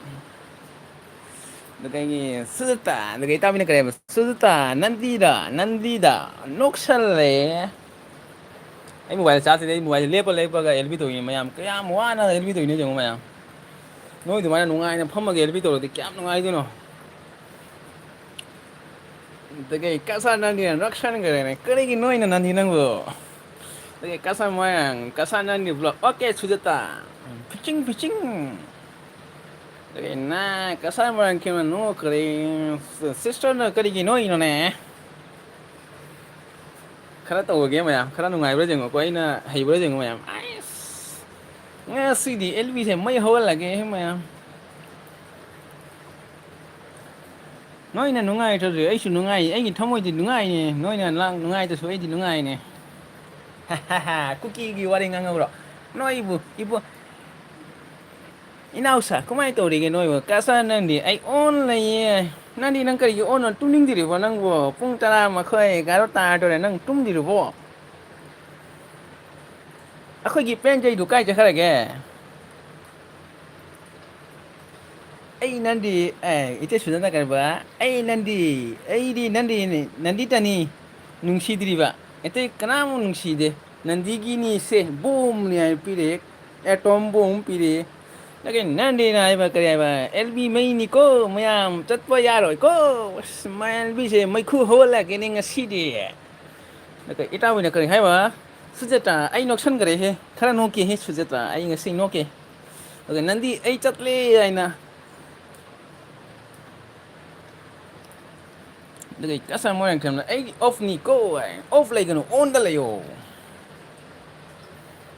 ꯑꯗꯨꯗꯒꯤ ꯁꯨꯖꯥꯇꯥ, ꯑꯗꯨꯒ ꯏꯇꯥꯎꯕꯤꯅ ꯀꯔꯤ ꯍꯥꯏꯕ? "ꯁꯨꯖꯥꯇꯥ, ꯅꯟꯗꯤꯗ, ꯅꯟꯗꯤꯗ ꯅꯣꯛꯁꯜꯂꯦ"꯫ ꯑꯩ mobile charge ꯇꯨꯗꯤ, ꯑꯩ mobile ꯁꯦ ꯂꯦꯞꯄ ꯂꯦꯞꯄꯒ L B ꯇꯧꯔꯤꯅꯦ ꯃꯌꯥꯝ꯫ ꯀꯌꯥꯝ ꯋꯥꯅ L B ꯇꯧꯔꯤꯅꯣ ꯌꯦꯡꯉꯣ ꯃꯌꯥꯝ꯫ ꯅꯣꯏ ꯑꯗꯨꯃꯥꯏꯅ ꯅꯨꯡꯉꯥꯏꯅ ꯐꯝꯃꯒ L B ꯇꯧꯔꯗꯤ ꯀꯌꯥꯝ ꯅꯨꯡꯉꯥꯏꯗꯣꯏꯅꯣ꯫ ꯑꯗꯒꯤ ꯀꯁꯥꯔ ꯅꯟꯗꯤꯅ ꯅꯣꯛꯁꯟꯈ꯭ꯔꯦꯅꯦ꯫ "ꯀꯔꯤꯒꯤ ꯅꯣꯏꯅꯣ ꯅꯟꯗꯤ ꯅꯪꯕꯨ?" ꯑꯗꯒꯤ ꯀꯁꯥꯔ ꯃꯣꯏꯔꯥꯡ, "ꯀꯁꯥꯔ ꯅꯟꯗꯤ vlog, okay ꯁꯨꯖꯥꯇꯥ꯫ ꯐꯤꯆꯤꯡ, ꯐꯤꯆꯤꯡ"꯫ ꯑꯗꯒꯤ ꯅꯥ ꯀꯁꯥꯔ ꯃꯣꯏꯔꯥꯡ ꯀꯤꯝꯅ ꯅꯣꯛꯈ꯭ꯔꯦ꯫ "Sister ꯅ ꯀꯔꯤꯒꯤ ꯅꯣꯛꯏꯅꯣꯅꯦ?" ꯈꯔ ꯇꯧꯔꯒꯦ ꯃꯌꯥꯝ, ꯈꯔ ꯅꯨꯡꯉꯥꯏꯕ꯭ꯔꯥ ꯌꯦꯡꯉꯨꯀꯣ, ꯑꯩꯅ ꯍꯩꯕ꯭ꯔꯥ ꯌꯦꯡꯉꯨ ꯃꯌꯥꯝ꯫ ꯑꯩꯁ! ꯉꯁꯤꯗꯤ L B ꯁꯦ ꯃꯩ ꯍꯧꯍꯜꯂꯒꯦ ꯃꯌꯥꯝ꯫ ꯅꯣꯏꯅ ꯅꯨꯡꯉꯥꯏꯇ꯭ꯔꯁꯨ ꯑꯩꯁꯨ ꯅꯨꯡꯉꯥꯏ, ꯑꯩꯒꯤ ꯊꯃꯣꯏꯗꯤ ꯅꯨꯡꯉꯥꯏꯅꯦ, ꯅꯣꯏꯅ ꯂꯥꯡ ꯅꯨꯡꯉꯥꯏꯇ꯭ꯔꯁꯨ ꯑꯩꯗꯤ ꯅꯨꯡꯉꯥꯏꯅꯦ꯫ ꯀꯨꯀꯤꯒꯤ ꯋꯥꯔꯤ ꯉꯥꯡꯍꯧꯔꯣ꯫ ꯅꯣꯏꯕꯨ ꯏꯕꯨ ꯏꯅꯥꯎꯁꯥ, ꯀꯃꯥꯏꯅ ꯇꯧꯔꯤꯒꯦ ꯅꯣꯏꯕꯨ? ꯀꯁꯥ, ꯅꯪꯗꯤ ꯑꯩ ꯑꯣꯟ ꯂꯩꯌꯦ꯫ ꯅꯪꯗꯤ ꯅꯪ ꯀꯔꯤꯒꯤ ꯑꯣꯟ ꯇꯨꯝꯅꯤꯡꯗ꯭ꯔꯤꯕꯣ ꯅꯪꯕꯨ? ꯄꯨꯡ ꯇꯔꯥ ꯃꯈꯥꯏ, ꯕꯥꯔꯣ ꯇꯥꯗꯣꯔꯦ, ꯅꯪ ꯇꯨꯝꯗ꯭ꯔꯤꯕꯣ? ꯑꯩꯈꯣꯏꯒꯤ ꯄꯦꯟꯖꯩꯗꯨ ꯀꯥꯏ ꯆꯠꯈ꯭ꯔꯒꯦ? ꯑꯩ ꯅꯪꯗꯤ, ꯑꯦ, ꯏꯆꯦ ꯁꯨꯖꯥꯇꯥ ꯀꯔꯕꯥꯔ, ꯑꯩ ꯅꯪꯗꯤ, ꯑꯩꯗꯤ ꯅꯪꯗꯤ, ꯅꯪꯗꯤꯇꯅꯤ ꯅꯨꯡꯁꯤꯗ꯭ꯔꯤꯕ꯫ ꯑꯇꯩ ꯀꯅꯥꯃꯨꯛ ꯅꯨꯡꯁꯤꯗꯦ꯫ ꯅꯟꯗꯤꯒꯤꯅꯤꯁꯦ ꯕꯣꯝꯅꯤ ꯍꯥꯏ ꯄꯤꯔꯛꯑꯦ, ꯑꯦꯇꯣꯝ ꯕꯣꯝ ꯄꯤꯔꯛꯑꯦ꯫ ꯑꯗꯒꯤ ꯅꯟꯗꯤꯅ ꯍꯥꯏꯕ ꯀꯔꯤ ꯍꯥꯏꯕ, "ꯑꯦꯜ ꯕꯤ ꯃꯩꯅꯤꯀꯣ, ꯃꯌꯥꯝ ꯆꯠꯄ ꯌꯥꯔꯣꯏꯀꯣ, ꯑꯁ, ꯃ-, ꯑꯦꯜ ꯕꯤꯁꯦ ꯃꯩꯈꯨ ꯍꯧꯍꯜꯂꯛꯀꯦꯅꯦ ꯉꯁꯤꯗꯤ"꯫ ꯑꯗꯨꯒ ꯏꯇꯥꯎꯕꯤꯅ ꯀꯔꯤ ꯍꯥꯏꯕ? "ꯁꯨꯖꯥꯇꯥ, ꯑꯩ ꯅꯣꯛꯁꯟꯈ꯭ꯔꯦꯍꯦ, ꯈꯔ ꯅꯣꯛꯀꯦꯍꯦ ꯁꯨꯖꯥꯇꯥ, ꯑꯩ ꯉꯁꯤ ꯅꯣꯛꯀꯦ"꯫ ꯑꯗꯨꯒ "ꯅꯟꯗꯤ, ꯑꯩ ꯆꯠꯂꯦ" ꯍꯥꯏꯅ꯫ ꯑꯗꯨꯒ ꯀꯁꯥ ꯃꯣꯏꯔꯥꯡꯊꯦꯝꯅ, "ꯑꯩꯗꯤ ꯑꯣꯐꯅꯤꯀꯣ" ꯍꯥꯏ꯫ ꯑꯣꯐ ꯂꯩꯒꯅꯨ, ꯑꯣꯟꯗ ꯂꯩꯌꯣ꯫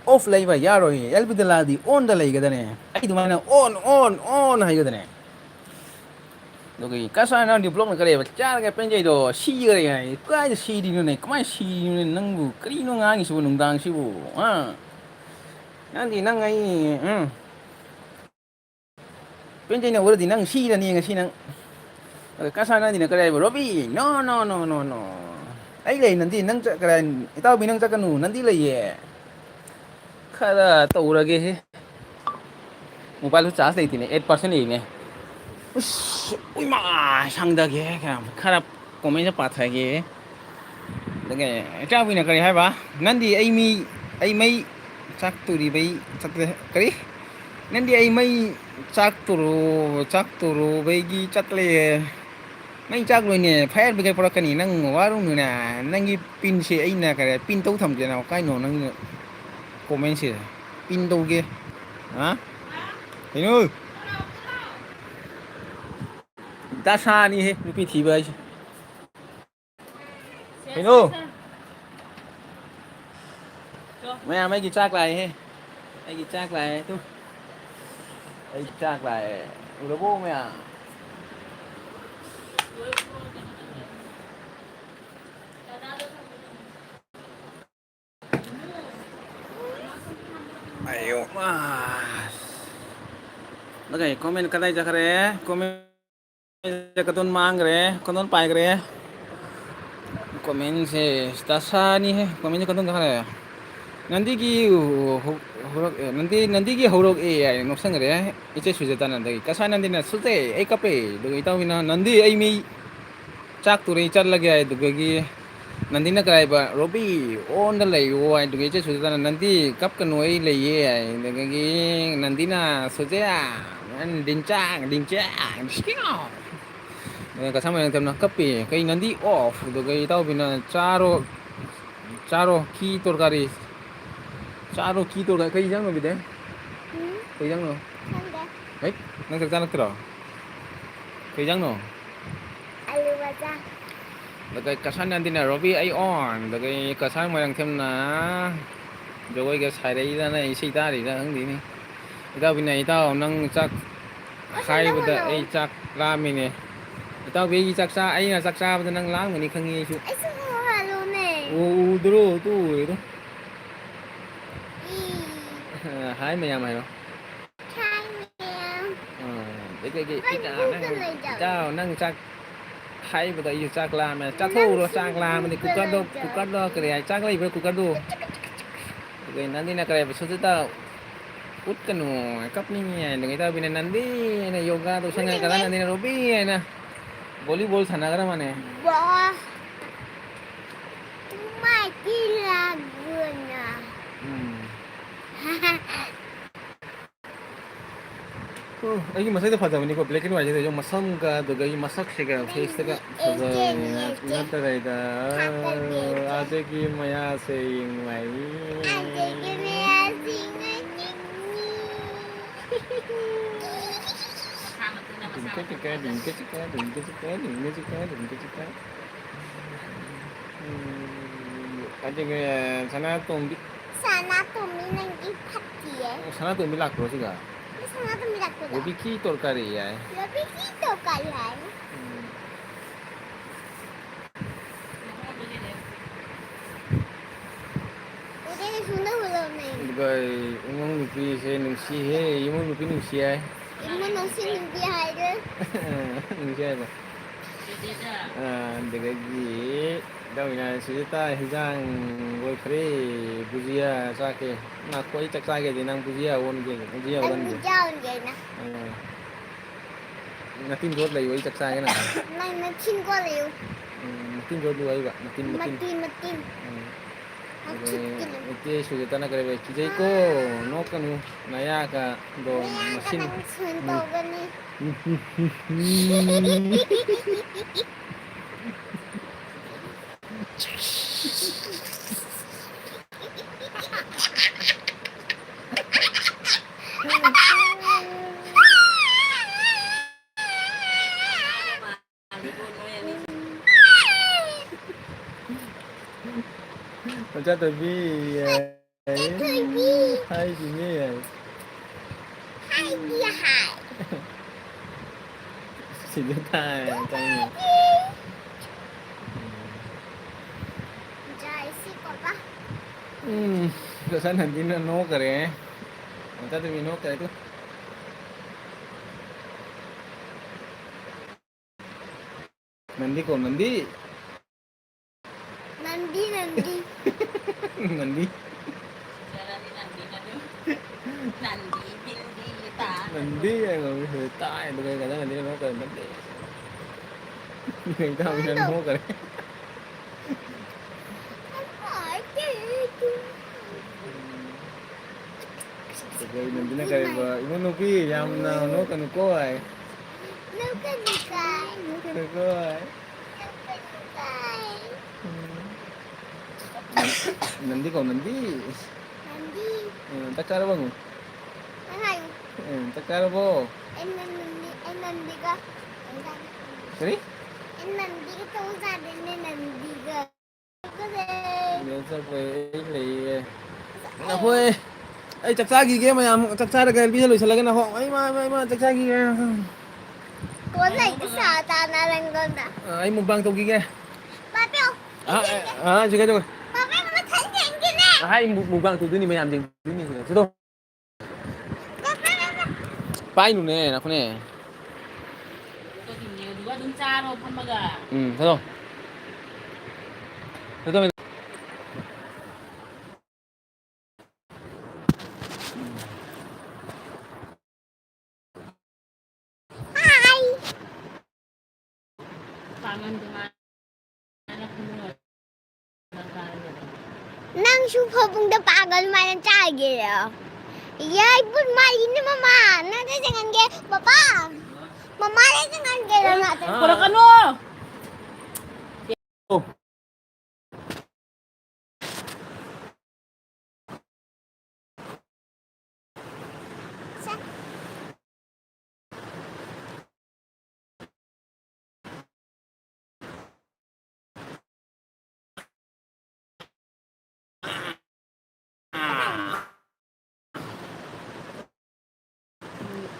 ꯑꯣꯐ ꯂꯩꯕ ꯌꯥꯔꯣꯏ, ꯑꯦꯜ ꯕꯤꯗꯂꯥꯗꯤ ꯑꯣꯟꯗ ꯂꯩꯒꯗꯅꯦ꯫ ꯑꯩ ꯑꯗꯨꯃꯥꯏꯅ ꯑꯣꯟ, ꯑꯣꯟ, ꯑꯣꯟ ꯍꯥꯏꯒꯗꯅꯦ꯫ ꯑꯗꯨꯒ ꯀꯁꯥ ꯅꯪꯗꯤ ꯕ꯭ꯂꯣꯛꯅ ꯀꯔꯦꯕ ꯆꯥꯔꯒ ꯄꯦꯟꯖꯩꯗꯣ ꯁꯤꯈꯔꯦ ꯍꯥꯏ꯫ ꯀꯥꯏꯗ ꯁꯤꯔꯤꯅꯣꯅꯦ? ꯀꯃꯥꯏꯅ ꯁꯤꯔꯤꯅꯣꯅꯦ? ꯅꯪꯕꯨ ꯀꯔꯤꯅꯣ ꯉꯥꯡꯉꯤꯁꯤꯕꯨ ꯅꯨꯡꯗꯥꯡꯁꯤꯕꯨ? ꯑ? ꯅꯪꯗꯤ ꯅꯪ ꯑꯩ, ꯎꯝ꯫ ꯄꯦꯟꯖꯩꯅ ꯎꯔꯗꯤ ꯅꯪ ꯁꯤꯔꯅꯤ ꯉꯁꯤ ꯅꯪ꯫ ꯑꯗ ꯀꯁꯥꯅꯗꯤꯅ ꯀꯔꯤ ꯍꯥꯏꯕ? "Robi, no, no, no, no, no꯫ ꯑꯩ ꯂꯩ ꯅꯟꯗꯤ, ꯅꯪ ꯆꯠ-, ꯀꯔꯥꯏ, ꯏꯇꯥꯎꯕꯤ ꯅꯪ ꯆꯠꯀꯅꯨ, ꯅꯟꯗꯤ ꯂꯩꯌꯦ"꯫ ꯈꯔ ꯇꯧꯔꯒꯦꯍꯦ꯫ ꯃꯣꯕꯥꯏꯜꯗꯨ ꯆꯥꯔꯖ ꯂꯩꯇꯦꯅꯦ, ꯑꯩꯠ ꯄꯥꯔꯁꯦꯟ ꯂꯩꯅꯦ꯫ ꯎꯁ, ꯎꯏꯃꯥ, ꯁꯪꯗꯒꯦ ꯈꯔ꯫ ꯈꯔ ꯀꯣꯃꯦꯟꯁꯦ ꯄꯥꯊꯒꯦ꯫ ꯑꯗꯨꯒ ꯏꯆꯥꯕꯨꯅ ꯀꯔꯤ ꯍꯥꯏꯕ? "ꯅꯪꯗꯤ ꯑꯩ ꯃꯤ, ꯑꯩ ꯃꯩ ꯆꯥꯛꯇꯣꯔꯤꯕꯩ ꯆꯠꯂꯦ"꯫ ꯀꯔꯤ? "ꯅꯪꯗꯤ ꯑꯩ ꯃꯩ ꯆꯥꯛꯇꯣꯔꯣ-, ꯆꯥꯛꯇꯣꯔꯣꯕꯩꯒꯤ ꯆꯠꯂꯦ"꯫ ꯃꯩ ꯆꯥꯛꯂꯣꯏꯅꯦ, ꯐꯥꯌꯔ ꯕ꯭ꯔꯤꯒꯦꯗ ꯄꯨꯔꯛꯀꯅꯤ꯫ ꯅꯪ ꯋꯥꯔꯨꯅꯨꯅꯦ꯫ ꯅꯪꯒꯤ ꯄꯤꯟꯁꯦ ꯑꯩꯅ ꯀꯔꯤ, ꯄꯤꯟ ꯇꯧ ꯊꯝꯒꯦꯅ ꯀꯥꯏꯅꯣ ꯅꯪꯒꯤ ꯀꯣꯃꯦꯟꯁꯦ? ꯄꯤꯟ ꯇꯧꯒꯦ꯫ ꯍꯥ? ꯀꯩꯅꯣ? ꯗꯁꯥꯅꯤꯍꯦ, ꯅꯨꯄꯤ ꯊꯤꯕ ꯍꯥꯏꯁꯦ꯫ ꯀꯩꯅꯣ? ꯃꯌꯥꯝ, ꯑꯩꯒꯤ ꯆꯥꯛ ꯂꯥꯛꯑꯦꯍꯦ꯫ ꯑꯩꯒꯤ ꯆꯥꯛ ꯂꯥꯛꯑꯦ꯫ ꯇꯨ꯫ ꯑꯩꯒꯤ ꯆꯥꯛ ꯂꯥꯛꯑꯦ꯫ ꯎꯔꯕꯣ ꯃꯌꯥꯝ? ꯑꯁ꯫ ꯑꯗꯨꯒ comment ꯀꯗꯥꯏ ꯆꯠꯈ꯭ꯔꯦ? Comment ꯀꯗꯣꯟ ꯃꯥꯡꯈ꯭ꯔꯦ, ꯀꯗꯣꯟ ꯄꯥꯏꯈ꯭ꯔꯦ꯫ Commentꯁꯦ ꯗꯁꯥꯅꯤꯍꯦ, commentꯁꯦ ꯀꯗꯣꯟ ꯆꯠꯈ꯭ꯔꯦ꯫ ꯅꯟꯗꯤꯒꯤ ꯍꯧ-, ꯍꯧꯔꯛ-, ꯑꯦ, ꯅꯟꯗꯤ, ꯅꯟꯗꯤꯒꯤ ꯍꯧꯔꯛꯑꯦ ꯍꯥꯏꯅ ꯅꯣꯛꯁꯟꯈ꯭ꯔꯦ꯫ ꯏꯆꯦ ꯁꯨꯖꯥꯇꯥꯅ ꯑꯗꯒꯤ ꯀꯁꯥ ꯅꯟꯗꯤꯅ, "ꯁꯨꯖꯦ, ꯑꯩ ꯀꯞꯄꯦ"꯫ ꯑꯗꯨꯒ ꯏꯇꯥꯎꯕꯤꯅ, "ꯅꯟꯗꯤ, ꯑꯩ ꯃꯤ ꯆꯥꯛ ꯊꯣꯡꯉꯤ, ꯆꯠꯂꯒꯦ" ꯍꯥꯏꯗꯨꯒꯤ ꯅꯟꯗꯤꯅ ꯀꯔꯥꯏꯕ, "ꯔꯣꯕꯤ, on ꯗ ꯂꯩꯌꯣ" ꯍꯥꯏꯗꯨꯒꯤ ꯏꯆꯦ ꯁꯨꯖꯥꯇꯥꯅ, "ꯅꯟꯗꯤ, ꯀꯞꯀꯅꯨ, ꯑꯩ ꯂꯩꯌꯦ" ꯍꯥꯏ꯫ ꯑꯗꯨꯗꯒꯤ ꯅꯟꯗꯤꯅ, "ꯁꯨꯖꯦ, ꯅꯟ ꯗꯤꯟꯆꯥꯡ, ꯗꯤꯟꯆꯥꯡ, ꯗꯤꯁꯀꯤꯅꯣ"꯫ ꯑꯗꯨꯒ ꯀꯁꯥ ꯃꯌꯥꯡ ꯊꯦꯝꯅ, "ꯀꯞꯄꯦ, ꯀꯩ ꯅꯟꯗꯤ off?" ꯑꯗꯨꯒ ꯏꯇꯥꯎꯕꯤꯅ, "ꯆꯥꯔꯣ, ꯆꯥꯔꯣ, ꯈꯤ ꯇꯣꯔꯀꯥꯔꯤ, ꯆꯥꯔꯣ, ꯈꯤ ꯇꯣꯔꯀꯥꯔꯤ"꯫ ꯀꯩ ꯏꯟꯖꯥꯡꯅꯣ, ꯕꯤꯗꯦ? ꯎꯝ꯫ ꯀꯩ ꯏꯟꯖꯥꯡꯅꯣ? ꯈꯪꯗꯦ꯫ ꯍꯩꯠ, ꯅꯪ ꯆꯥꯛ ꯆꯥ ꯅꯠꯇ꯭ꯔꯣ? ꯀꯩ ꯏꯟꯖꯥꯡꯅꯣ? ꯑꯂꯨ ꯃꯆꯥ꯫ ꯑꯗ ꯀꯁꯥꯟ ꯅꯟꯗꯤꯅ, "ꯔꯣꯕꯤ, ꯑꯩ on"꯫ ꯑꯗꯒꯤ ꯀꯁꯥꯟ ꯃꯣꯏꯔꯥꯡꯊꯦꯝꯅ ꯖꯒꯣꯏꯒ ꯁꯥꯏꯔꯛꯏꯗꯅ ꯏꯁꯩ ꯇꯥꯔꯤꯔ ꯈꯪꯗꯦꯅꯦ꯫ ꯏꯇꯥꯎꯕꯤꯅ, "ꯏꯇꯥꯎ, ꯅꯪ ꯆꯥꯛ ꯀꯁꯥꯟ ꯍꯥꯏꯕꯗ ꯅꯪ ꯑꯩ ꯍꯜꯂꯣ꯫ ꯆꯥꯛ ꯂꯥꯝꯃꯤꯅꯦ"꯫ ꯏꯇꯥꯎꯕꯤ, ꯑꯩꯒꯤ ꯆꯥꯛ ꯆꯥ-, ꯑꯩꯅ ꯆꯥꯛ ꯆꯥꯕꯗ ꯅꯪ ꯂꯥꯝꯒꯅꯤ ꯈꯪꯉꯤ ꯑꯩꯁꯨ꯫ ꯑꯩꯁꯨ ꯍꯜꯂꯣꯅꯦ꯫ ꯎ-, ꯎꯗ꯭ꯔꯣ? ꯇꯨ ꯎꯔꯦꯗꯣ꯫ ꯏ꯫ ꯍꯥꯏ ꯃꯌꯥꯝ ꯍꯥꯏꯔꯣ꯫ ꯍꯥꯏ ꯃꯌꯥꯝ꯫ ꯑꯥ, ꯑꯗꯒꯤ ꯀꯩ ꯏꯇꯥ-, ꯅꯪ, ꯏꯇꯥꯎ, ꯅꯪ ꯆꯥꯛ ꯍꯥꯏꯕꯗ ꯑꯩꯁꯨ ꯆꯥꯛ ꯂꯥꯝꯃꯦ꯫ ꯆꯥꯊꯣꯛꯎꯔꯣ, ꯅꯪꯁꯨ ꯆꯥꯛ ꯂꯥꯝꯃꯗꯤ꯫ ꯀꯨꯀꯔꯗꯣ, ꯂꯩꯖꯧ꯫ ꯀꯨꯀꯔꯗꯣ ꯀꯔꯤ ꯍꯥꯏ, ꯆꯥꯛ ꯂꯩꯕ꯭ꯔꯥ ꯀꯨꯀꯔꯗꯨ? ꯑꯗꯨꯒ ꯅꯟꯗꯤꯅ ꯀꯔꯤ ꯍꯥꯏꯕ, "ꯁꯨꯖꯥꯇꯥ, ꯎꯠꯀꯅꯨ, ꯀꯞꯅꯤꯡꯉꯤ" ꯍꯥꯏꯅ ꯏꯇꯥꯎꯕꯤꯅ, "ꯅꯟꯗꯤ" ꯍꯥꯏꯅ ꯌꯣꯒꯥ ꯇꯧꯁꯟꯈ꯭ꯔꯦ꯫ ꯀꯗꯥ ꯅꯟꯗꯤꯅ, "ꯔꯣꯕꯤ" ꯍꯥꯏꯅ ꯚꯣꯂꯤꯕꯣꯜ ꯁꯥꯟꯅꯈ꯭ꯔ ꯃꯥꯅꯦ꯫ ꯋꯥ꯫ ꯎꯃꯥꯏ ꯇꯤꯂꯥꯒꯨꯅ꯫ ꯎꯝ꯫ ꯑꯣ, ꯑꯩꯒꯤ ꯃꯁꯛꯇ ꯐꯖꯕꯅꯤꯀꯣ, black and white ꯁꯤꯗ ꯌꯦꯡꯉꯨ, ꯃꯁꯝꯒ ꯑꯗꯨꯒ ꯑꯩꯒꯤ ꯃꯁꯛꯁꯤꯒ, face ꯇꯒ ꯐꯖꯕꯅꯤꯅ ꯅꯠꯇ꯭ꯔꯦꯗ꯫ ꯑꯗꯒꯤ ꯃꯌꯥꯁꯦ ꯌꯦꯡꯉꯨ, ꯑꯩ꯫ ꯑꯗꯒꯤ ꯃꯌꯥꯁꯦ ꯌꯦꯡꯉꯨ, ꯑꯩ꯫ ꯗꯤꯡꯀ ꯆꯤꯡꯀ, ꯗꯤꯡꯀ ꯆꯤꯡꯀ, ꯗꯤꯡꯀ ꯆꯤꯡꯀ, ꯗꯤꯡꯀ ꯆꯤꯡꯀ, ꯗꯤꯡꯀ ꯆꯤꯡꯀ꯫ ꯎꯝ, ꯑꯗꯒꯤ ꯁꯅꯥꯇꯣꯝꯕꯤ꯫ ꯁꯅꯥꯇꯣꯝꯕꯤ, ꯅꯪꯗꯤ ꯐꯠꯇꯤꯌꯦ꯫ ꯑꯣ, ꯁꯅꯥꯇꯣꯝꯕꯤ ꯂꯥꯛꯄ꯭ꯔꯣ ꯁꯤꯒ? ꯁꯅꯥꯇꯣꯝꯕꯤ ꯂꯥꯛꯄꯗꯣ꯫ ꯔꯣꯕꯤꯀꯤ ꯇꯣꯔꯀꯥꯔꯤ ꯍꯥꯏ꯫ ꯔꯣꯕꯤꯀꯤ ꯇꯣꯔꯀꯥꯔꯤ ꯍꯥꯏ꯫ ꯎꯝ꯫ ꯁꯨꯅ ꯍꯨꯜꯂꯝꯃꯦ꯫ ꯑꯗꯨꯒ ꯏꯃꯨꯡ ꯅꯨꯄꯤꯁꯦ ꯅꯨꯡꯁꯤꯍꯦ, ꯏꯃꯨꯡ ꯅꯨꯄꯤ ꯅꯨꯡꯁꯤ ꯍꯥꯏ꯫ ꯏꯃꯨꯡ ꯅꯨꯡꯁꯤ ꯅꯨꯄꯤ ꯍꯥꯏꯔꯦ꯫ ꯅꯨꯡꯁꯤ ꯍꯥꯏꯕ꯫ ꯑꯥ, ꯑꯗꯨꯗꯒꯤ ꯏꯇꯥꯎꯕꯤꯅ, "ꯁꯨꯖꯤꯇꯥ, ꯍꯤꯟꯖꯥꯡ ꯂꯣꯏꯈ꯭ꯔꯦ, ꯕꯨꯖꯤꯌꯥ ꯆꯥꯒꯦ꯫ ꯉꯥꯏꯈꯣ, ꯑꯩ ꯆꯥꯛ ꯆꯥꯒꯦꯗꯤ ꯅꯪ ꯕꯨꯖꯤꯌꯥ ꯑꯣꯟꯒꯦ, ꯕꯨꯖꯤꯌꯥ ꯑꯩ ꯑꯣꯜꯍꯟꯒꯦ꯫" ꯕꯨꯖꯤꯌꯥ ꯑꯣꯟꯒꯦ ꯑꯩꯅ꯫ ꯑꯥ꯫ ꯅꯇꯤꯟ ꯌꯣꯠ ꯂꯩꯌꯨ, ꯑꯩ ꯆꯥꯛ ꯆꯥꯒꯦ ꯅꯪ꯫ ꯅꯪ ꯅꯊꯤꯟ ꯀꯣꯠ ꯂꯩꯌꯨ꯫ ꯎꯝ, ꯅꯇꯤꯟ ꯌꯣꯠꯂꯨ ꯍꯥꯏꯕ, ꯅꯇꯤꯟ, ꯅꯇꯤꯟ꯫ ꯃꯇꯤꯟ, ꯃꯇꯤꯟ꯫ ꯎꯝ꯫ ꯍꯛꯆꯤꯠ ꯑꯗꯨꯅꯦ, ꯀꯤꯅꯕ꯫ ꯏꯆꯦ ꯁꯨꯖꯥꯇꯥꯅ ꯀꯔꯤ ꯍꯥꯏ? "ꯀꯤꯖꯩꯀꯣ, ꯅꯣꯛꯀꯅꯨ, ꯅꯌꯥꯒꯗꯣ ꯅꯌꯥꯒ ꯃꯁꯤꯟ, ꯅꯪ ꯁꯨꯟ ꯎꯝ, ꯇꯧꯒꯅꯤ꯫ ꯎꯝ, ꯎꯝ, ꯎꯝ, ꯎꯝ, ꯃꯆꯥ ꯊꯣꯏꯕꯤ, ꯌꯥꯏ꯫ ꯊꯣꯏꯕꯤ꯫ ꯍꯥꯏꯗꯤꯅꯦ, ꯌꯥꯏ꯫ ꯍꯥꯏꯗꯤ ꯍꯥꯏ꯫ ꯁꯤꯗ ꯊꯥꯏ, ꯆꯪꯉꯦ꯫ ꯖꯥꯏꯁꯤ ꯀꯣꯕ꯫ ꯎꯝ, ꯉꯁꯥꯏ ꯅꯟꯗꯤꯅ ꯅꯣꯛꯈꯔꯦ꯫ ꯃꯆꯥ ꯊꯣꯏꯕꯤ ꯅꯣꯛꯈꯔꯦ ꯇꯨ꯫ ꯅꯟꯗꯤ ꯀꯣ, ꯅꯟꯗꯤ꯫ ꯅꯟꯗꯤ, ꯅꯟꯗꯤ꯫ ꯅꯟꯗꯤ꯫ ꯅꯟꯗꯤ ꯍꯥꯏꯕ ꯃꯤꯁꯤꯡꯁꯦ ꯇꯥꯏ, ꯑꯗꯨꯒ ꯀꯩꯅꯣ ꯅꯟꯗꯤ ꯅꯣꯛꯈ꯭ꯔꯦ, ꯅꯟꯗꯤ꯫ ꯏꯇꯥꯎꯕꯤꯅ ꯅꯣꯛꯈ꯭ꯔꯦ꯫ ꯑꯩꯈꯣꯏ ꯅꯟꯗꯤꯅ ꯀꯔꯤꯕ? ꯏꯃꯧ ꯅꯨꯄꯤ ꯌꯥꯝꯅ ꯅꯣꯛꯀꯅꯨꯀꯣ ꯍꯥꯏ꯫ ꯅꯣꯛꯀꯅꯨꯀꯣ ꯍꯥꯏ꯫ ꯅꯣꯛꯀꯅꯨꯀꯣ ꯍꯥꯏ꯫ ꯅꯣꯛꯀꯅꯨꯀꯣ ꯍꯥꯏ꯫ ꯎꯝ꯫ ꯅꯟꯗꯤ ꯀꯧ, ꯅꯟꯗꯤ꯫ ꯅꯟꯗꯤ꯫ ꯎꯝ, ꯆꯥꯛ ꯆꯥꯔꯕꯣ ꯍꯪꯉꯨ꯫ ꯅꯪ ꯍꯥꯏꯌꯨ꯫ ꯎꯝ, ꯆꯥꯛ ꯆꯥꯔꯕꯣ? ꯑꯩ ꯅꯟ-, ꯅꯟꯗꯤ-, ꯑꯩ ꯅꯟꯗꯤꯒ ꯀꯔꯤ? ꯑꯩ ꯅꯟꯗꯤꯒ ꯇꯧ ꯆꯥꯗꯣꯏꯅꯦ, ꯅꯟꯗꯤꯒ꯫ ꯅꯦꯜ ꯆꯠꯄꯩ ꯑꯩ ꯂꯩꯌꯦ꯫ ꯅꯈꯣꯏ, ꯑꯩ ꯆꯥꯛ ꯆꯥꯈꯤꯒꯦ ꯃꯌꯥꯝ, ꯆꯥꯛ ꯆꯥꯔꯒ video ꯂꯣꯏꯁꯤꯜꯂꯒꯦ ꯅꯈꯣ꯫ ꯏꯃꯥ, ꯏꯃꯥ, ꯏꯃꯥ, ꯆꯥꯛ ꯆꯥꯈꯤꯒꯦ꯫ ꯀꯣꯟ ꯂꯩꯇ ꯁꯥ ꯇꯥꯅ ꯔꯪꯒꯣꯟꯗ꯫ ꯑ, ꯑꯩ mukbang ꯇꯧꯈꯤꯒꯦ꯫ ꯄꯥꯄꯤꯌꯣ꯫ ꯑ, ꯑ, ꯑ, ꯁꯤ ꯀꯩꯗꯧꯕ? ꯄꯥꯄꯤ ꯃꯊꯟ ꯌꯦꯡꯒꯦꯅꯦ꯫ ꯍꯥꯏ, ꯃꯨꯛ-, ꯃꯨꯛꯕꯥꯡ ꯇꯧꯗꯣꯏꯅꯤ, ꯃꯌꯥꯝ ꯌꯦꯡꯗꯣꯏꯅꯤ꯫ ꯁꯤꯗꯣ꯫ ꯄꯥꯏꯅꯨꯅꯦ, ꯅꯈꯨꯠꯅꯦ꯫ ꯑꯗꯨꯒ ꯑꯗꯨꯝ ꯆꯥꯔꯣ ꯐꯝꯃꯒ꯫ ꯎꯝ, ꯆꯠꯂꯣ꯫ ꯆꯠꯂꯣ꯫ ꯄꯥꯡꯒꯟꯗꯨ ꯃꯥꯅ ꯈꯨꯅꯨꯡ ꯑꯣꯏꯔꯝꯗꯧ ꯇꯥꯔꯦ꯫ ꯅꯪꯁꯨ ꯐꯃꯨꯡꯗ ꯄꯥꯡꯒꯜ ꯃꯥꯅ ꯆꯥꯒꯦꯔꯣ? ꯌꯥꯏ, ꯄꯨꯟ ꯃꯥꯔꯤꯅꯤ ꯃꯃꯥ꯫ ꯅꯪ ꯆꯪꯍꯟꯒꯦ, ꯄꯄꯥ꯫ ꯃꯃꯥ ꯂꯩ ꯆꯪꯍꯟꯒꯦꯔꯣ ꯅꯪ? ꯄꯨꯔꯛꯀꯅꯨ꯫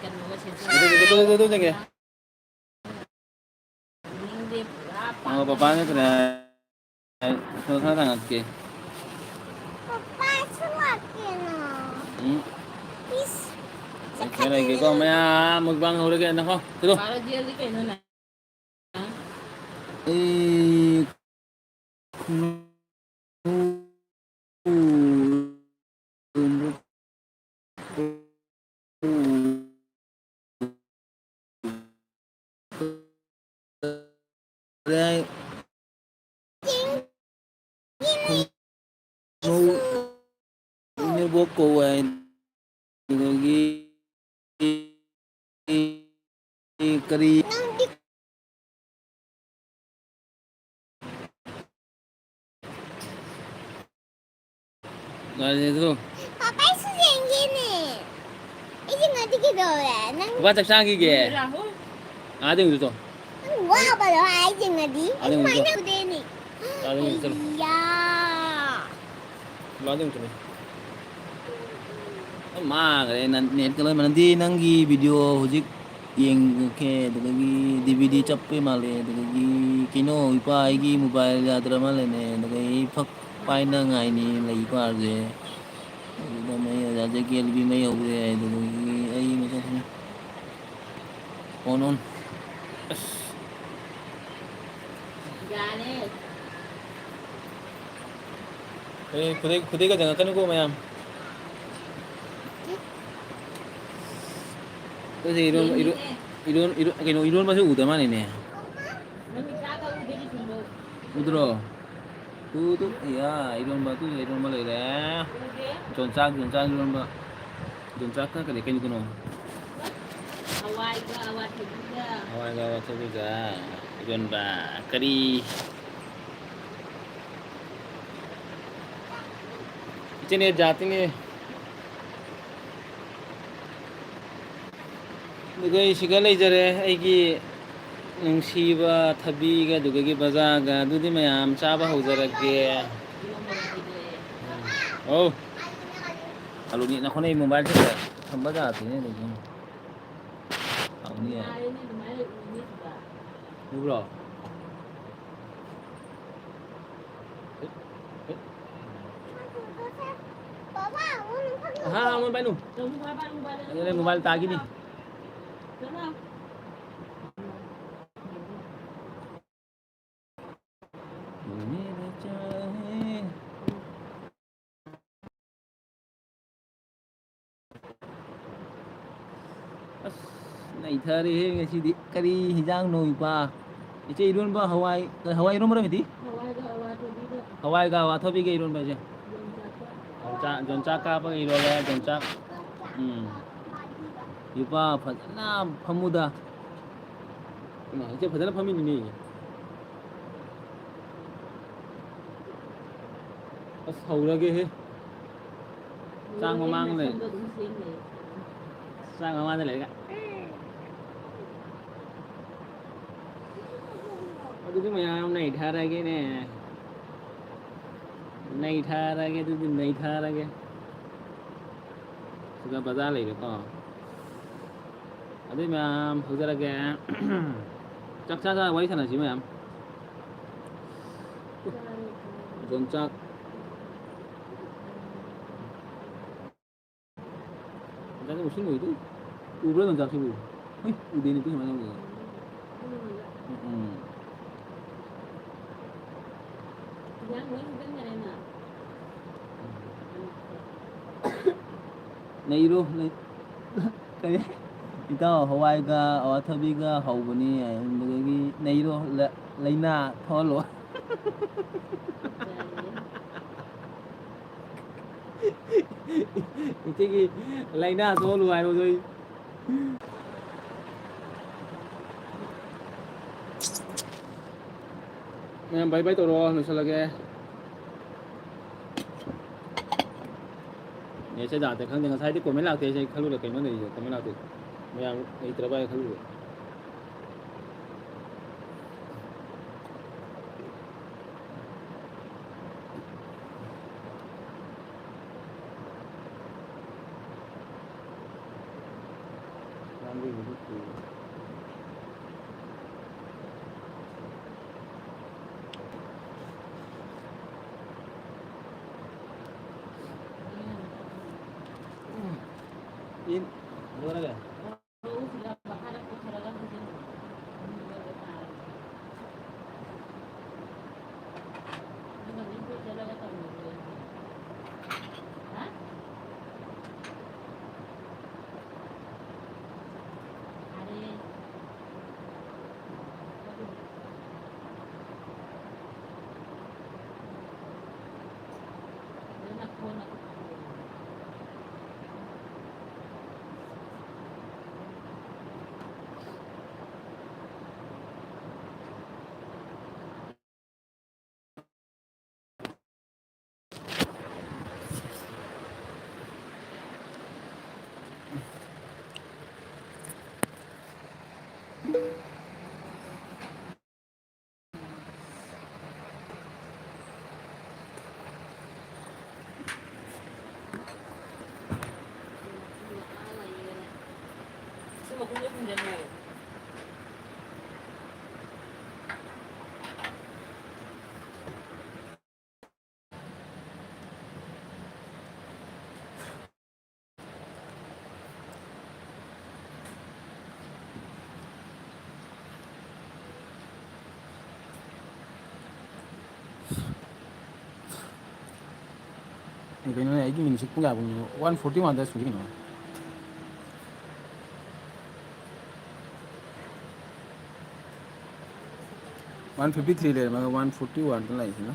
ꯀꯩꯅꯣꯒ ꯁꯦꯠꯆꯜꯂꯒ꯫ ꯑꯗꯨ, ꯑꯗꯨ, ꯑꯗꯨ, ꯑꯗꯨ, ꯑꯗꯨ ꯆꯪꯉꯦ꯫ ꯌꯦꯡꯗꯦ, ꯄꯨꯔꯥ ꯑꯣ, ꯄꯥꯒꯜ꯫ ꯄꯄꯥꯅ ꯀꯩꯅꯣ ꯍꯥꯏ, ꯁꯣ-, ꯁꯣ ꯊꯥꯡꯒꯠꯀꯦ꯫ ꯄꯄꯥꯁꯨ ꯂꯥꯛꯀꯦꯅ꯫ ꯎꯝ꯫ ꯏꯁ, ꯂꯩꯀꯦ, ꯂꯩꯀꯦꯀꯣ, ꯆꯠꯈ꯭ꯔꯦ꯫ ꯃꯌꯥꯝ ꯃꯨꯛꯕꯥꯡ ꯍꯧꯔꯒꯦ, ꯅꯈꯣ, ꯆꯠꯂꯣ꯫ ꯄꯥꯔꯣ, ꯖꯦꯜꯗꯤ ꯀꯩꯅꯣ ꯅꯪ? ꯑꯩ ꯏꯅꯦꯕꯣꯛ ꯀꯧ ꯍꯥꯏ꯫ ꯑꯗꯨꯗꯒꯤ ꯀꯔꯤ ꯉꯥꯏꯔꯦ ꯑꯗꯨ꯫ ꯄꯥꯄꯥꯁꯨ ꯌꯦꯡꯒꯦꯅꯦ꯫ ꯑꯩ ꯌꯦꯡꯉꯗꯤ ꯀꯩꯗꯧꯔꯦ? ꯅꯪ ꯄꯥꯄꯥ ꯆꯥꯛ ꯆꯥꯈꯤꯒꯦ꯫ ꯔꯥꯍꯨꯜ꯫ ꯑꯥꯗ ꯌꯦꯡꯉꯨꯆꯣ꯫ ꯅꯪ ꯋꯥꯕꯗꯣ ꯍꯥꯏ ꯌꯦꯡꯉꯗꯤ꯫ ꯑꯥꯗ ꯌꯦꯡꯉꯨꯆꯣ꯫ ꯑꯗꯨꯃꯥꯏꯅ ꯇꯧꯗꯦꯅꯦ꯫ ꯑꯥꯗ ꯌꯦꯡꯉꯨꯆꯣ꯫ ꯑꯩꯌꯥ꯫ ꯂꯥꯛꯑꯣ, ꯑꯗꯨꯝ ꯆꯠꯂꯨ꯫ ꯂꯣꯏ ꯃꯥꯡꯈ꯭ꯔꯦ, ꯅꯪ ꯅꯦꯠꯀ ꯂꯣꯏ ꯃꯥꯟꯅꯗꯦ꯫ ꯅꯪꯒꯤ ꯚꯤꯗꯤꯑꯣ ꯍꯧꯖꯤꯛ ꯌꯦꯡꯉꯛꯀꯦ, ꯑꯗꯨꯗꯒꯤ ꯗꯤ ꯚꯤ ꯗꯤ ꯆꯞꯄꯩ ꯃꯥꯜꯂꯦ, ꯑꯗꯨꯗꯒꯤ ꯀꯩꯅꯣ, ꯏꯄꯥ ꯑꯩꯒꯤ ꯃꯣꯕꯥꯏꯜ ꯌꯥꯗ꯭ꯔ ꯃꯥꯜꯂꯦꯅꯦ, ꯑꯗꯨꯗꯒꯤ ꯐꯛ ꯄꯥꯏꯅꯉꯥꯏꯅꯤ ꯂꯩ ꯀꯥꯔꯁꯦ꯫ ꯑꯗꯨꯗ ꯃꯩ ꯑꯣꯖꯥꯁꯦ ꯀꯦꯜꯕꯤ ꯃꯩ ꯍꯧꯔꯦ ꯍꯥꯏꯗꯨꯗꯒꯤ ꯑꯩ ꯃꯆꯥꯁꯤꯡ ꯑꯣꯟ ꯑꯣꯟ꯫ ꯑꯁ꯫ ꯌꯥꯔꯦ꯫ ꯑꯦ, ꯈꯨꯗꯩ, ꯈꯨꯗꯩꯒ ꯆꯪꯉꯛꯀꯅꯨꯀꯣ ꯃꯌꯥꯝ꯫ ꯑꯗꯨꯗꯤ ꯏꯔꯣꯟ-, ꯏꯔꯣꯟ-, ꯏꯔꯣꯟ-, ꯏꯔꯣꯟ-, ꯀꯩꯅꯣ, ꯏꯔꯣꯟꯕꯁꯨ ꯎꯗ ꯃꯥꯜꯂꯦꯅꯦ꯫ ꯎꯗ꯭ꯔꯣ? ꯎꯗꯨ, ꯌꯥ, ꯏꯔꯣꯟꯕ, ꯑꯗꯨ ꯏꯔꯣꯟꯕ ꯂꯩꯔꯦ꯫ ꯌꯣꯡꯆꯥꯛ, ꯌꯣꯡꯆꯥꯛ ꯏꯔꯣꯟꯕ꯫ ꯌꯣꯡꯆꯥꯛꯀ ꯀꯔꯤ, ꯀꯩꯅꯣ, ꯀꯩꯅꯣ? ꯍꯋꯥꯏꯒ ꯑꯋꯥꯊꯕꯤꯒ꯫ ꯍꯋꯥꯏꯒ ꯑꯋꯥꯊꯕꯤꯒ ꯏꯔꯣꯟꯕ꯫ ꯀꯔꯤ? ꯏꯆꯦꯅꯦ, ꯖꯥꯇꯤꯅꯦ꯫ ꯑꯗꯨꯒ ꯑꯩ ꯁꯤꯒ ꯂꯩꯖꯔꯦ, ꯑꯩꯒꯤ ꯅꯨꯡꯁꯤꯕ ꯊꯕꯤꯒ ꯑꯗꯨꯗꯒꯤ ꯕꯖꯥꯔꯒ ꯑꯗꯨꯗꯤ ꯃꯌꯥꯝ ꯆꯥꯕ ꯍꯧꯖꯔꯒꯦ꯫ ꯑꯧ꯫ ꯑꯂꯨꯅꯤ ꯅꯈꯣꯏꯅ ꯑꯩ ꯃꯣꯕꯥꯏꯜꯁꯦ ꯊꯝꯕ ꯌꯥꯗꯦꯅꯦ ꯑꯗꯨꯗꯤ꯫ ꯍꯥꯎꯅꯤꯌꯦ꯫ ꯎꯕ꯭ꯔꯣ? ꯍꯥ, ꯑꯃꯣꯟ ꯄꯥꯏꯅꯨ꯫ ꯑꯗꯨꯅꯦ ꯃꯣꯕꯥꯏꯜ ꯇꯥꯈꯤꯅꯤ꯫ ꯑꯁ, ꯅꯩꯊꯔꯦꯍꯦ ꯉꯁꯤꯗꯤ꯫ ꯀꯔꯤ ꯍꯤꯟꯖꯥꯡꯅꯣ, ꯏꯄꯥ? ꯏꯆꯦ, ꯏꯔꯣꯟꯕ ꯍꯋꯥꯏ, ꯍꯋꯥꯏ ꯏꯔꯣꯟꯕꯔꯣ, ꯃꯤꯇꯤ? ꯍꯋꯥꯏꯒ ꯑꯋꯥꯊꯕꯤꯒ꯫ ꯍꯋꯥꯏꯒ ꯑꯋꯥꯊꯕꯤꯒ ꯏꯔꯣꯟꯕꯁꯦ꯫ ꯌꯣꯡꯆꯥꯛꯀ꯫ ꯌꯣꯡꯆꯥꯛ, ꯌꯣꯡꯆꯥꯛ ꯀꯥꯞꯄꯒ ꯏꯔꯣꯜꯂꯦ, ꯌꯣꯡꯆꯥꯛ꯫ ꯎꯝ꯫ ꯏꯄꯥ ꯐꯖꯅ ꯐꯝꯃꯨꯗ꯫ ꯏꯃꯥ, ꯏꯆꯦ ꯐꯖꯅ ꯐꯝꯃꯤꯅꯤꯅꯦ꯫ ꯑꯁ, ꯍꯧꯔꯒꯦꯍꯦ꯫ ꯆꯥꯛ ꯃꯃꯥꯡ ꯂꯩ꯫ ꯆꯥꯛ ꯃꯃꯥꯡꯗ ꯂꯩꯔꯒ꯫ ꯑꯗꯨꯗꯤ ꯃꯌꯥꯝ ꯅꯩꯊꯔꯒꯦꯅꯦ꯫ ꯅꯩꯊꯔꯒꯦ, ꯑꯗꯨꯗꯤ ꯅꯩꯊꯔꯒꯦ꯫ ꯁꯤꯗ ꯕꯖꯥꯔ ꯂꯩꯔꯦꯀꯣ꯫ ꯑꯗꯨꯏ ꯃꯌꯥꯝ ꯍꯧꯖꯔꯒꯦ꯫ ꯆꯥꯛ ꯆꯥ ꯆꯥ ꯋꯥꯔꯤ ꯁꯥꯟꯅꯁꯤ ꯃꯌꯥꯝ꯫ ꯌꯣꯡꯆꯥꯛ꯫ ꯌꯣꯡꯆꯥꯛꯁꯦ ꯎꯁꯤꯡ ꯑꯣꯏꯗꯣꯏ? ꯎꯕ꯭ꯔꯥ ꯌꯣꯡꯆꯥꯛꯁꯤꯕꯨ? ꯍꯨꯏ, ꯎꯗꯦꯅꯦ, ꯄꯨꯡ ꯁꯨꯃꯥꯏꯅ ꯇꯧꯕꯁꯦ꯫ ꯎꯝ꯫ ꯅꯩꯔꯣ, ꯅꯩ-, ꯀꯔꯤ? ꯏꯇꯥꯎ, ꯍꯋꯥꯏꯒ ꯑꯋꯥꯊꯕꯤꯒ ꯍꯧꯕꯅꯤ, ꯑꯗꯨꯗꯒꯤ ꯅꯩꯔꯣ, ꯂ-, ꯂꯥꯏꯅꯥ ꯊꯣꯛꯍꯜꯂꯣ꯫ ꯏꯆꯦꯒꯤ ꯂꯥꯏꯅꯥ ꯊꯣꯛꯍꯜꯂꯨ ꯍꯥꯏꯕꯗꯣ ꯑꯩ꯫ ꯃꯌꯥꯝ bye bye ꯇꯧꯔꯣ, ꯂꯣꯏꯁꯤꯜꯂꯒꯦ꯫ Netꯁꯦ ꯌꯥꯗ꯭ꯔꯦ, ꯈꯪꯗꯦ, ꯉꯁꯥꯏꯗꯤ comment ꯂꯥꯛꯇꯦ, ꯑꯩꯁꯦ ꯈꯜꯂꯨꯔꯦ ꯀꯩꯅꯣ ꯂꯩꯔꯤꯁꯦ, comment ꯂꯥꯛꯇꯦ, ꯃꯌꯥꯝ ꯂꯩꯇ꯭ꯔꯕ ꯍꯥꯏꯅ ꯈꯜꯂꯨꯔꯦ꯫ ꯏꯟ, ꯂꯣꯏꯔꯒ꯫ ꯀꯩꯅꯣꯅꯦ, ꯑꯩꯒꯤ ꯃꯤꯅꯤꯠꯁꯦ ꯄꯨꯡ ꯀꯌꯥ ꯄꯨꯡꯅꯣ? One forty one ꯗ ꯁꯨꯔꯤ ꯀꯩꯅꯣ꯫ One fifty three ꯂꯩꯔꯝꯃꯒ one forty one ꯗ ꯂꯥꯛꯏꯁꯤꯅ꯫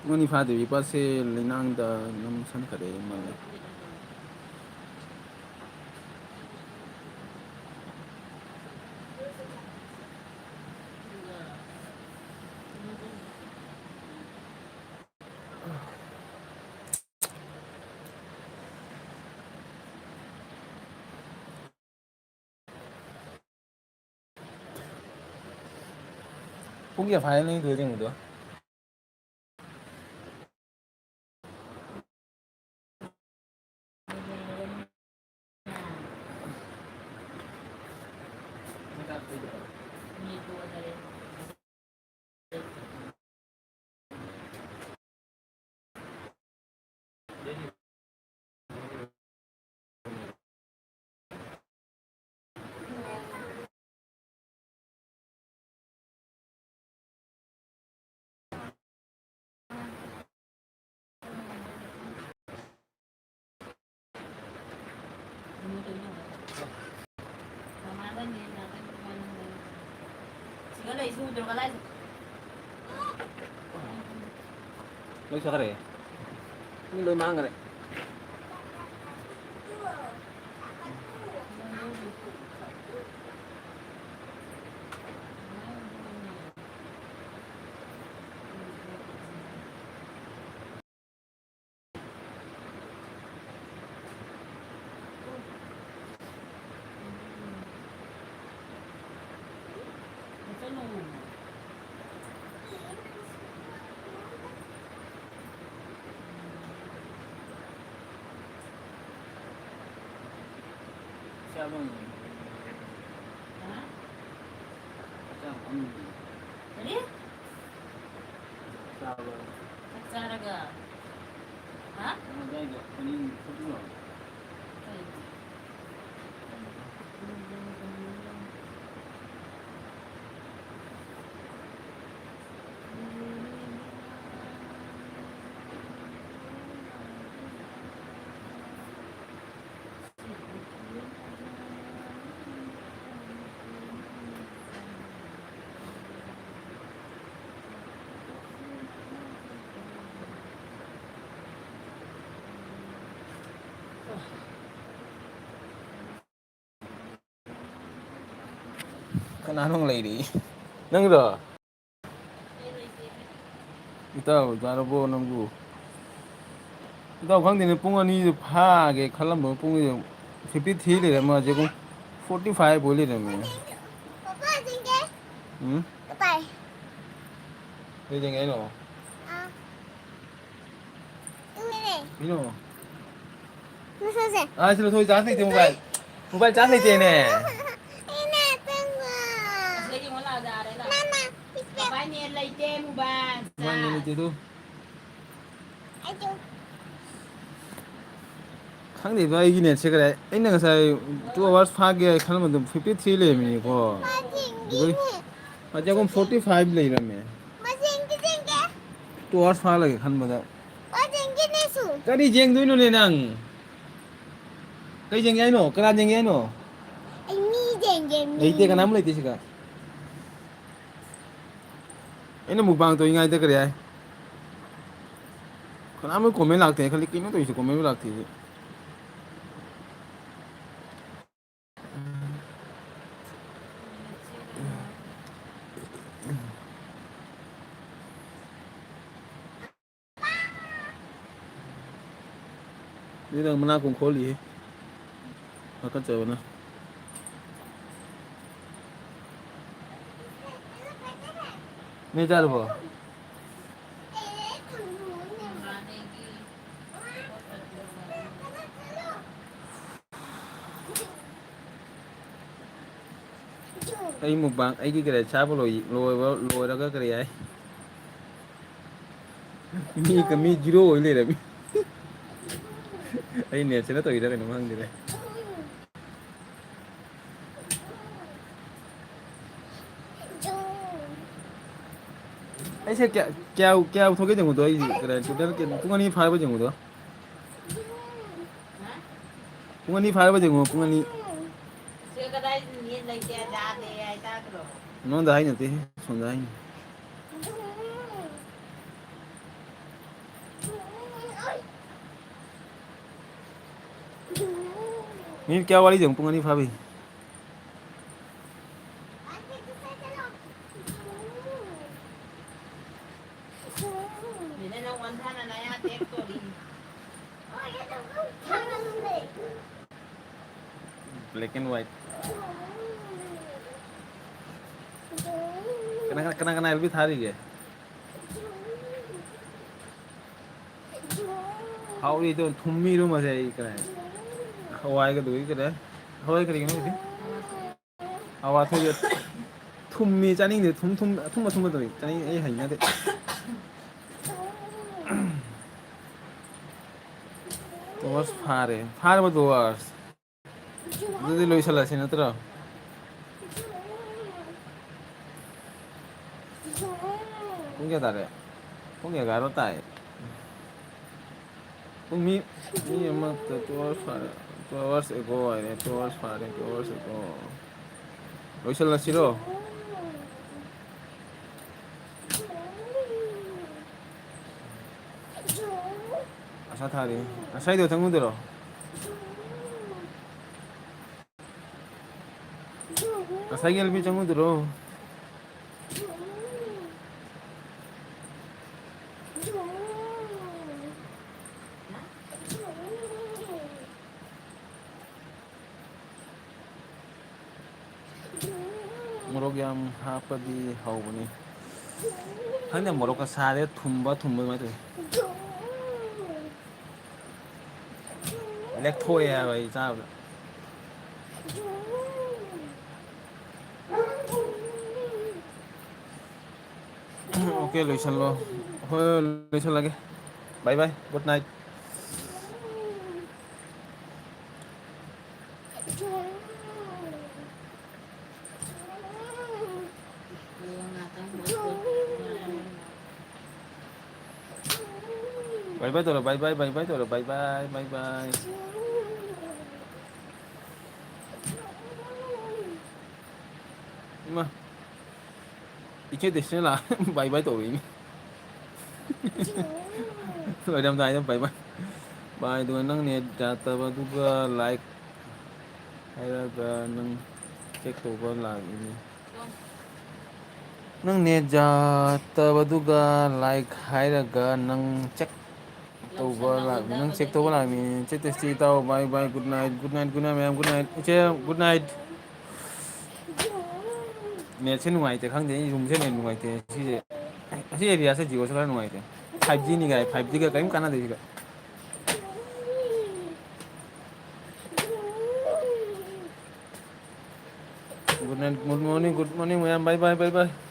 ꯄꯨꯡ ꯑꯅꯤ ꯐꯥꯗ꯭ꯔꯤ, ꯏꯄꯥꯁꯦ ꯂꯩꯅꯥꯡꯗ ꯅꯝꯁꯟꯈꯔꯦ ꯃꯥꯜꯂꯦ꯫ ꯄꯨꯡ ꯀꯌꯥ ꯐꯥꯔꯦ ꯅꯪꯒꯤꯗꯣ ꯌꯦꯡꯕꯗꯣ? ꯂꯣꯏ ꯆꯠꯈ꯭ꯔꯦ꯫ ꯃꯤ ꯂꯣꯏ ꯃꯥꯡꯈ꯭ꯔꯦ꯫ ꯀꯔꯤ? ꯆꯥꯛ ꯆꯥꯔꯒ? ꯍꯥ? ꯀꯩ? ꯀꯅꯥꯅꯣ ꯂꯩꯔꯤ? ꯅꯪꯔꯣ? ꯏꯇꯥꯎ, ꯆꯥꯔꯕꯣ ꯅꯪꯕꯨ? ꯏꯇꯥꯎ, ꯈꯪꯗꯦꯅꯦ, ꯄꯨꯡ ꯑꯅꯤꯗ ꯐꯥꯒꯦ ꯈꯜꯂꯝꯕ, ꯄꯨꯡꯁꯦ fifty three ꯂꯩꯔꯝꯃꯦ, ꯍꯧꯖꯤꯛ ꯄꯨꯡ forty five ꯑꯣꯏ ꯂꯩꯔꯝꯃꯦ꯫ ꯎꯝ? ꯀꯩ ꯌꯦꯡꯒꯦ ꯍꯥꯏꯅꯣ? ꯀꯩꯅꯣ? ꯃꯁꯛꯁꯦ꯫ ꯑꯥ, ꯁꯤ ꯂꯧꯊꯣꯛ, ꯆꯥꯔꯖ ꯂꯩꯇꯦ mobile꯫ Mobile ꯆꯥꯔꯖ ꯂꯩꯇꯦꯅꯦ꯫ ꯑꯩꯅ ꯑꯁꯦꯡꯕ꯫ ꯃꯥꯃꯥ, ꯄꯤꯁ ꯄꯤꯌꯣ꯫ Mobile net ꯂꯩꯇꯦ, mobile꯫ Mobile net ꯂꯩꯇꯦ ꯑꯗꯨ꯫ ꯑꯩꯁꯨ꯫ ꯈꯪꯗꯦꯗ, ꯑꯩꯒꯤ netꯁꯦ ꯀꯗꯥꯏ, ꯑꯩꯅ ꯉꯁꯥꯏ two hours ꯐꯥꯒꯦ ꯍꯥꯏ ꯈꯜꯂꯝꯕꯗꯣ fifty three ꯂꯩꯔꯝꯃꯤꯅꯦꯀꯣ꯫ ꯃꯥ ꯌꯦꯡꯒꯦ ꯑꯗꯨꯒ ꯌꯦꯡꯉꯦ꯫ ꯍꯧꯖꯤꯛ ꯑꯃꯨꯛ forty five ꯂꯩꯔꯝꯃꯦ꯫ ꯃꯥ ꯌꯦꯡꯒꯦ ꯌꯦꯡꯒꯦ꯫ Two hours ꯐꯥꯍꯜꯂꯒꯦ ꯈꯟꯕꯗ꯫ ꯃꯥ ꯌꯦꯡꯒꯦꯅꯦ ꯁꯨ꯫ ꯀꯔꯤ ꯌꯦꯡꯗꯣꯏꯅꯣꯅꯦ ꯅꯪ? ꯀꯩ ꯌꯦꯡꯒꯦ ꯍꯥꯏꯅꯣ? ꯀꯅꯥ ꯌꯦꯡꯒꯦ ꯍꯥꯏꯅꯣ? ꯑꯩ ꯃꯤ ꯌꯦꯡꯒꯦ, ꯃꯤ꯫ ꯂꯩꯇꯦ, ꯀꯅꯥꯝ ꯂꯩꯇꯦ ꯁꯤꯗ꯫ ꯑꯩꯅ mukbang ꯇꯧꯔꯤꯉꯩꯗ ꯀꯔꯤ ꯍꯥꯏ? ꯀꯅꯥꯝ comment ꯂꯥꯛꯇꯦ ꯈꯜꯂꯤ, ꯀꯩꯅꯣ ꯇꯧꯔꯤꯁꯦ, commentꯕꯨ ꯂꯥꯛꯇꯦ꯫ ꯃꯤꯅ ꯃꯅꯥ ꯀꯣꯡ ꯈꯣꯜꯂꯤꯍꯦ꯫ ꯍꯥꯀꯠꯆꯕꯅ꯫ ꯅꯣꯏ ꯆꯥꯔꯕꯣ? ꯑꯩ mukbang, ꯑꯩꯒꯤ ꯀꯔꯤ ꯆꯥꯕ ꯂꯣꯏ-, ꯂꯣꯏꯕ, ꯂꯣꯏꯔꯒ ꯀꯔꯤ ꯍꯥꯏ? ꯃꯤ, ꯃꯤ zero ꯑꯣꯏ ꯂꯩꯔꯝꯃꯤ꯫ ꯑꯩ netꯁꯤꯅ ꯇꯧꯔꯤꯔ ꯀꯩꯅꯣ ꯈꯪꯗꯦꯅꯦ꯫ ꯑꯩꯁꯦ ꯀꯌꯥ, ꯀꯌꯥ, ꯀꯌꯥ ꯊꯣꯛꯀꯦ ꯌꯦꯡꯉꯨꯗꯣ, ꯑꯩꯁꯦ ꯀꯗꯥꯏ, total ꯀꯌꯥ, ꯄꯨꯡ ꯑꯅꯤ ꯐꯥꯔꯕ ꯌꯦꯡꯉꯨꯗꯣ꯫ ꯄꯨꯡ ꯑꯅꯤ ꯐꯥꯔꯕ ꯌꯦꯡꯉꯣ, ꯄꯨꯡ ꯑꯅꯤ꯫ ꯁꯤꯗ ꯀꯗꯥꯏ net ꯂꯩꯇꯦ, ꯌꯥꯗꯦ ꯍꯥꯏ ꯇꯥꯗ꯭ꯔꯣ? ꯅꯉꯣꯟꯗ ꯍꯥꯏ ꯅꯠꯇꯦ, ꯁꯣꯝꯗ ꯍꯥꯏꯅꯤ꯫ Minute ꯀꯌꯥ ꯋꯥꯠꯂꯤ ꯌꯦꯡꯉꯨ, ꯄꯨꯡ ꯑꯅꯤ ꯐꯥꯕꯩ꯫ Black and white. ꯀꯅꯥ ꯀꯅꯥ, ꯀꯅꯥ ꯀꯅꯥ ꯑꯦꯜ ꯕꯤ ꯊꯥꯔꯤꯒꯦ? ꯍꯥꯎꯔꯤꯗꯣ ꯊꯨꯝꯃꯤꯔꯣ ꯃꯁꯦ? ꯑꯩ ꯀꯅꯥ? ꯍꯋꯥꯏꯒꯗꯨꯒꯤ ꯀꯩꯅꯣ? ꯍꯋꯥꯏ ꯀꯔꯤꯒꯤꯅꯣ ꯍꯧꯖꯤꯛ? ꯑꯋꯥꯊꯕꯤꯗ ꯊꯨꯝꯃꯤ ꯆꯥꯅꯤꯡꯗꯦ꯫ ꯊꯨꯝ, ꯊꯨꯝ, ꯑꯊꯨꯝ, ꯑꯊꯨꯝꯕ ꯇꯧꯏ ꯆꯥꯅꯤꯡ-, ꯑꯩ ꯍꯩꯅꯗꯦ꯫ ꯇꯣꯁ ꯐꯥꯔꯦ꯫ ꯐꯥꯔꯕ ꯇꯣꯁ? ꯑꯗꯨꯗꯤ ꯂꯣꯏꯁꯤꯜꯂꯁꯤ ꯅꯠꯇ꯭ꯔꯣ? ꯄꯨꯡ ꯀꯌꯥ ꯇꯥꯔꯦ? ꯄꯨꯡ ꯑꯦꯒꯥꯔꯣ ꯇꯥꯏ꯫ ꯄꯨꯡ ꯃꯤ, ꯃꯤ ꯑꯃ, two hours ꯐꯥꯔꯦ, two hours ago ꯍꯥꯏꯔꯦ, two hours ꯐꯥꯔꯦ, two hours ago꯫ ꯂꯣꯏꯁꯤꯜꯂꯁꯤꯔꯣ? ꯑꯁꯥ ꯊꯥꯔꯤ꯫ ꯉꯁꯥꯏꯗꯣ ꯆꯪꯉꯨꯗꯔꯣ? ꯉꯁꯥꯏꯒꯤ ꯑꯦꯜ ꯕꯤ ꯆꯪꯉꯨꯗꯔꯣ? ꯃꯣꯔꯣꯛ ꯌꯥꯝ ꯍꯥꯞꯄꯗꯤ ꯍꯧꯕꯅꯤ꯫ ꯈꯪꯗꯦ, ꯃꯣꯔꯣꯛꯀ ꯁꯥꯔꯦ, ꯊꯨꯝꯕ ꯊꯨꯝꯕ ꯑꯗꯨꯃꯥꯏꯅ ꯇꯧꯋꯤ꯫ ꯂꯦꯛꯊꯣꯛꯑꯦ ꯍꯥꯏꯕ ꯑꯩ ꯆꯥꯕꯗ꯫ ꯑꯣꯀꯦ, ꯂꯣꯏꯁꯜꯂꯣ꯫ ꯍꯣꯏ, ꯍꯣꯏ, ꯂꯣꯏꯁꯜꯂꯒꯦ꯫ Bye bye, good night꯫ Bye bye ꯇꯧꯔꯣ, bye bye, bye bye ꯇꯧꯔꯣ, bye bye, bye bye꯫ ꯏꯃꯥ, ꯏꯆꯦ ꯗꯦꯁꯅꯦꯂꯥ bye bye ꯇꯧꯔꯛꯏꯅꯦ꯫ ꯂꯣꯏꯔꯝꯗꯥꯏꯗ bye bye꯫ Bye, ꯑꯗꯨꯒ ꯅꯪ ꯅꯦꯠ ꯌꯥꯗꯕꯗꯨꯒ like ꯍꯥꯏꯔꯒ ꯅꯪ check ꯇꯧꯕ ꯂꯥꯛꯏꯅꯤ꯫ ꯅꯪ ꯅꯦꯠ ꯌꯥꯗꯕꯗꯨꯒ like ꯍꯥꯏꯔꯒ ꯅꯪ check ꯇꯧꯕ ꯂꯥꯛ-, ꯅꯪ check ꯇꯧꯕ ꯂꯥꯛꯃꯤ꯫ ꯆꯦ ꯇꯦꯁꯇꯤ ꯏꯇꯥꯎ, bye bye, good night, good night, good night ꯃꯌꯥꯝ, good night, ꯏꯆꯦ, good night꯫ Net ꯁꯦ ꯅꯨꯡꯉꯥꯏꯇꯦ, ꯈꯪꯗꯦ, ꯑꯩ room ꯁꯦ net ꯅꯨꯡꯉꯥꯏꯇꯦ꯫ ꯁꯤꯁꯦ, ꯑꯁꯤ area ꯁꯦ Jio ꯁꯦ ꯈꯔ ꯅꯨꯡꯉꯥꯏꯇꯦ꯫ Five G ꯅꯤ ꯒꯥꯏ, five G ꯒ ꯀꯔꯤꯝ ꯀꯥꯟꯅꯗꯦ ꯁꯤꯗ꯫ Good night, good morning, good morning ꯃꯌꯥꯝ, bye bye, bye bye꯫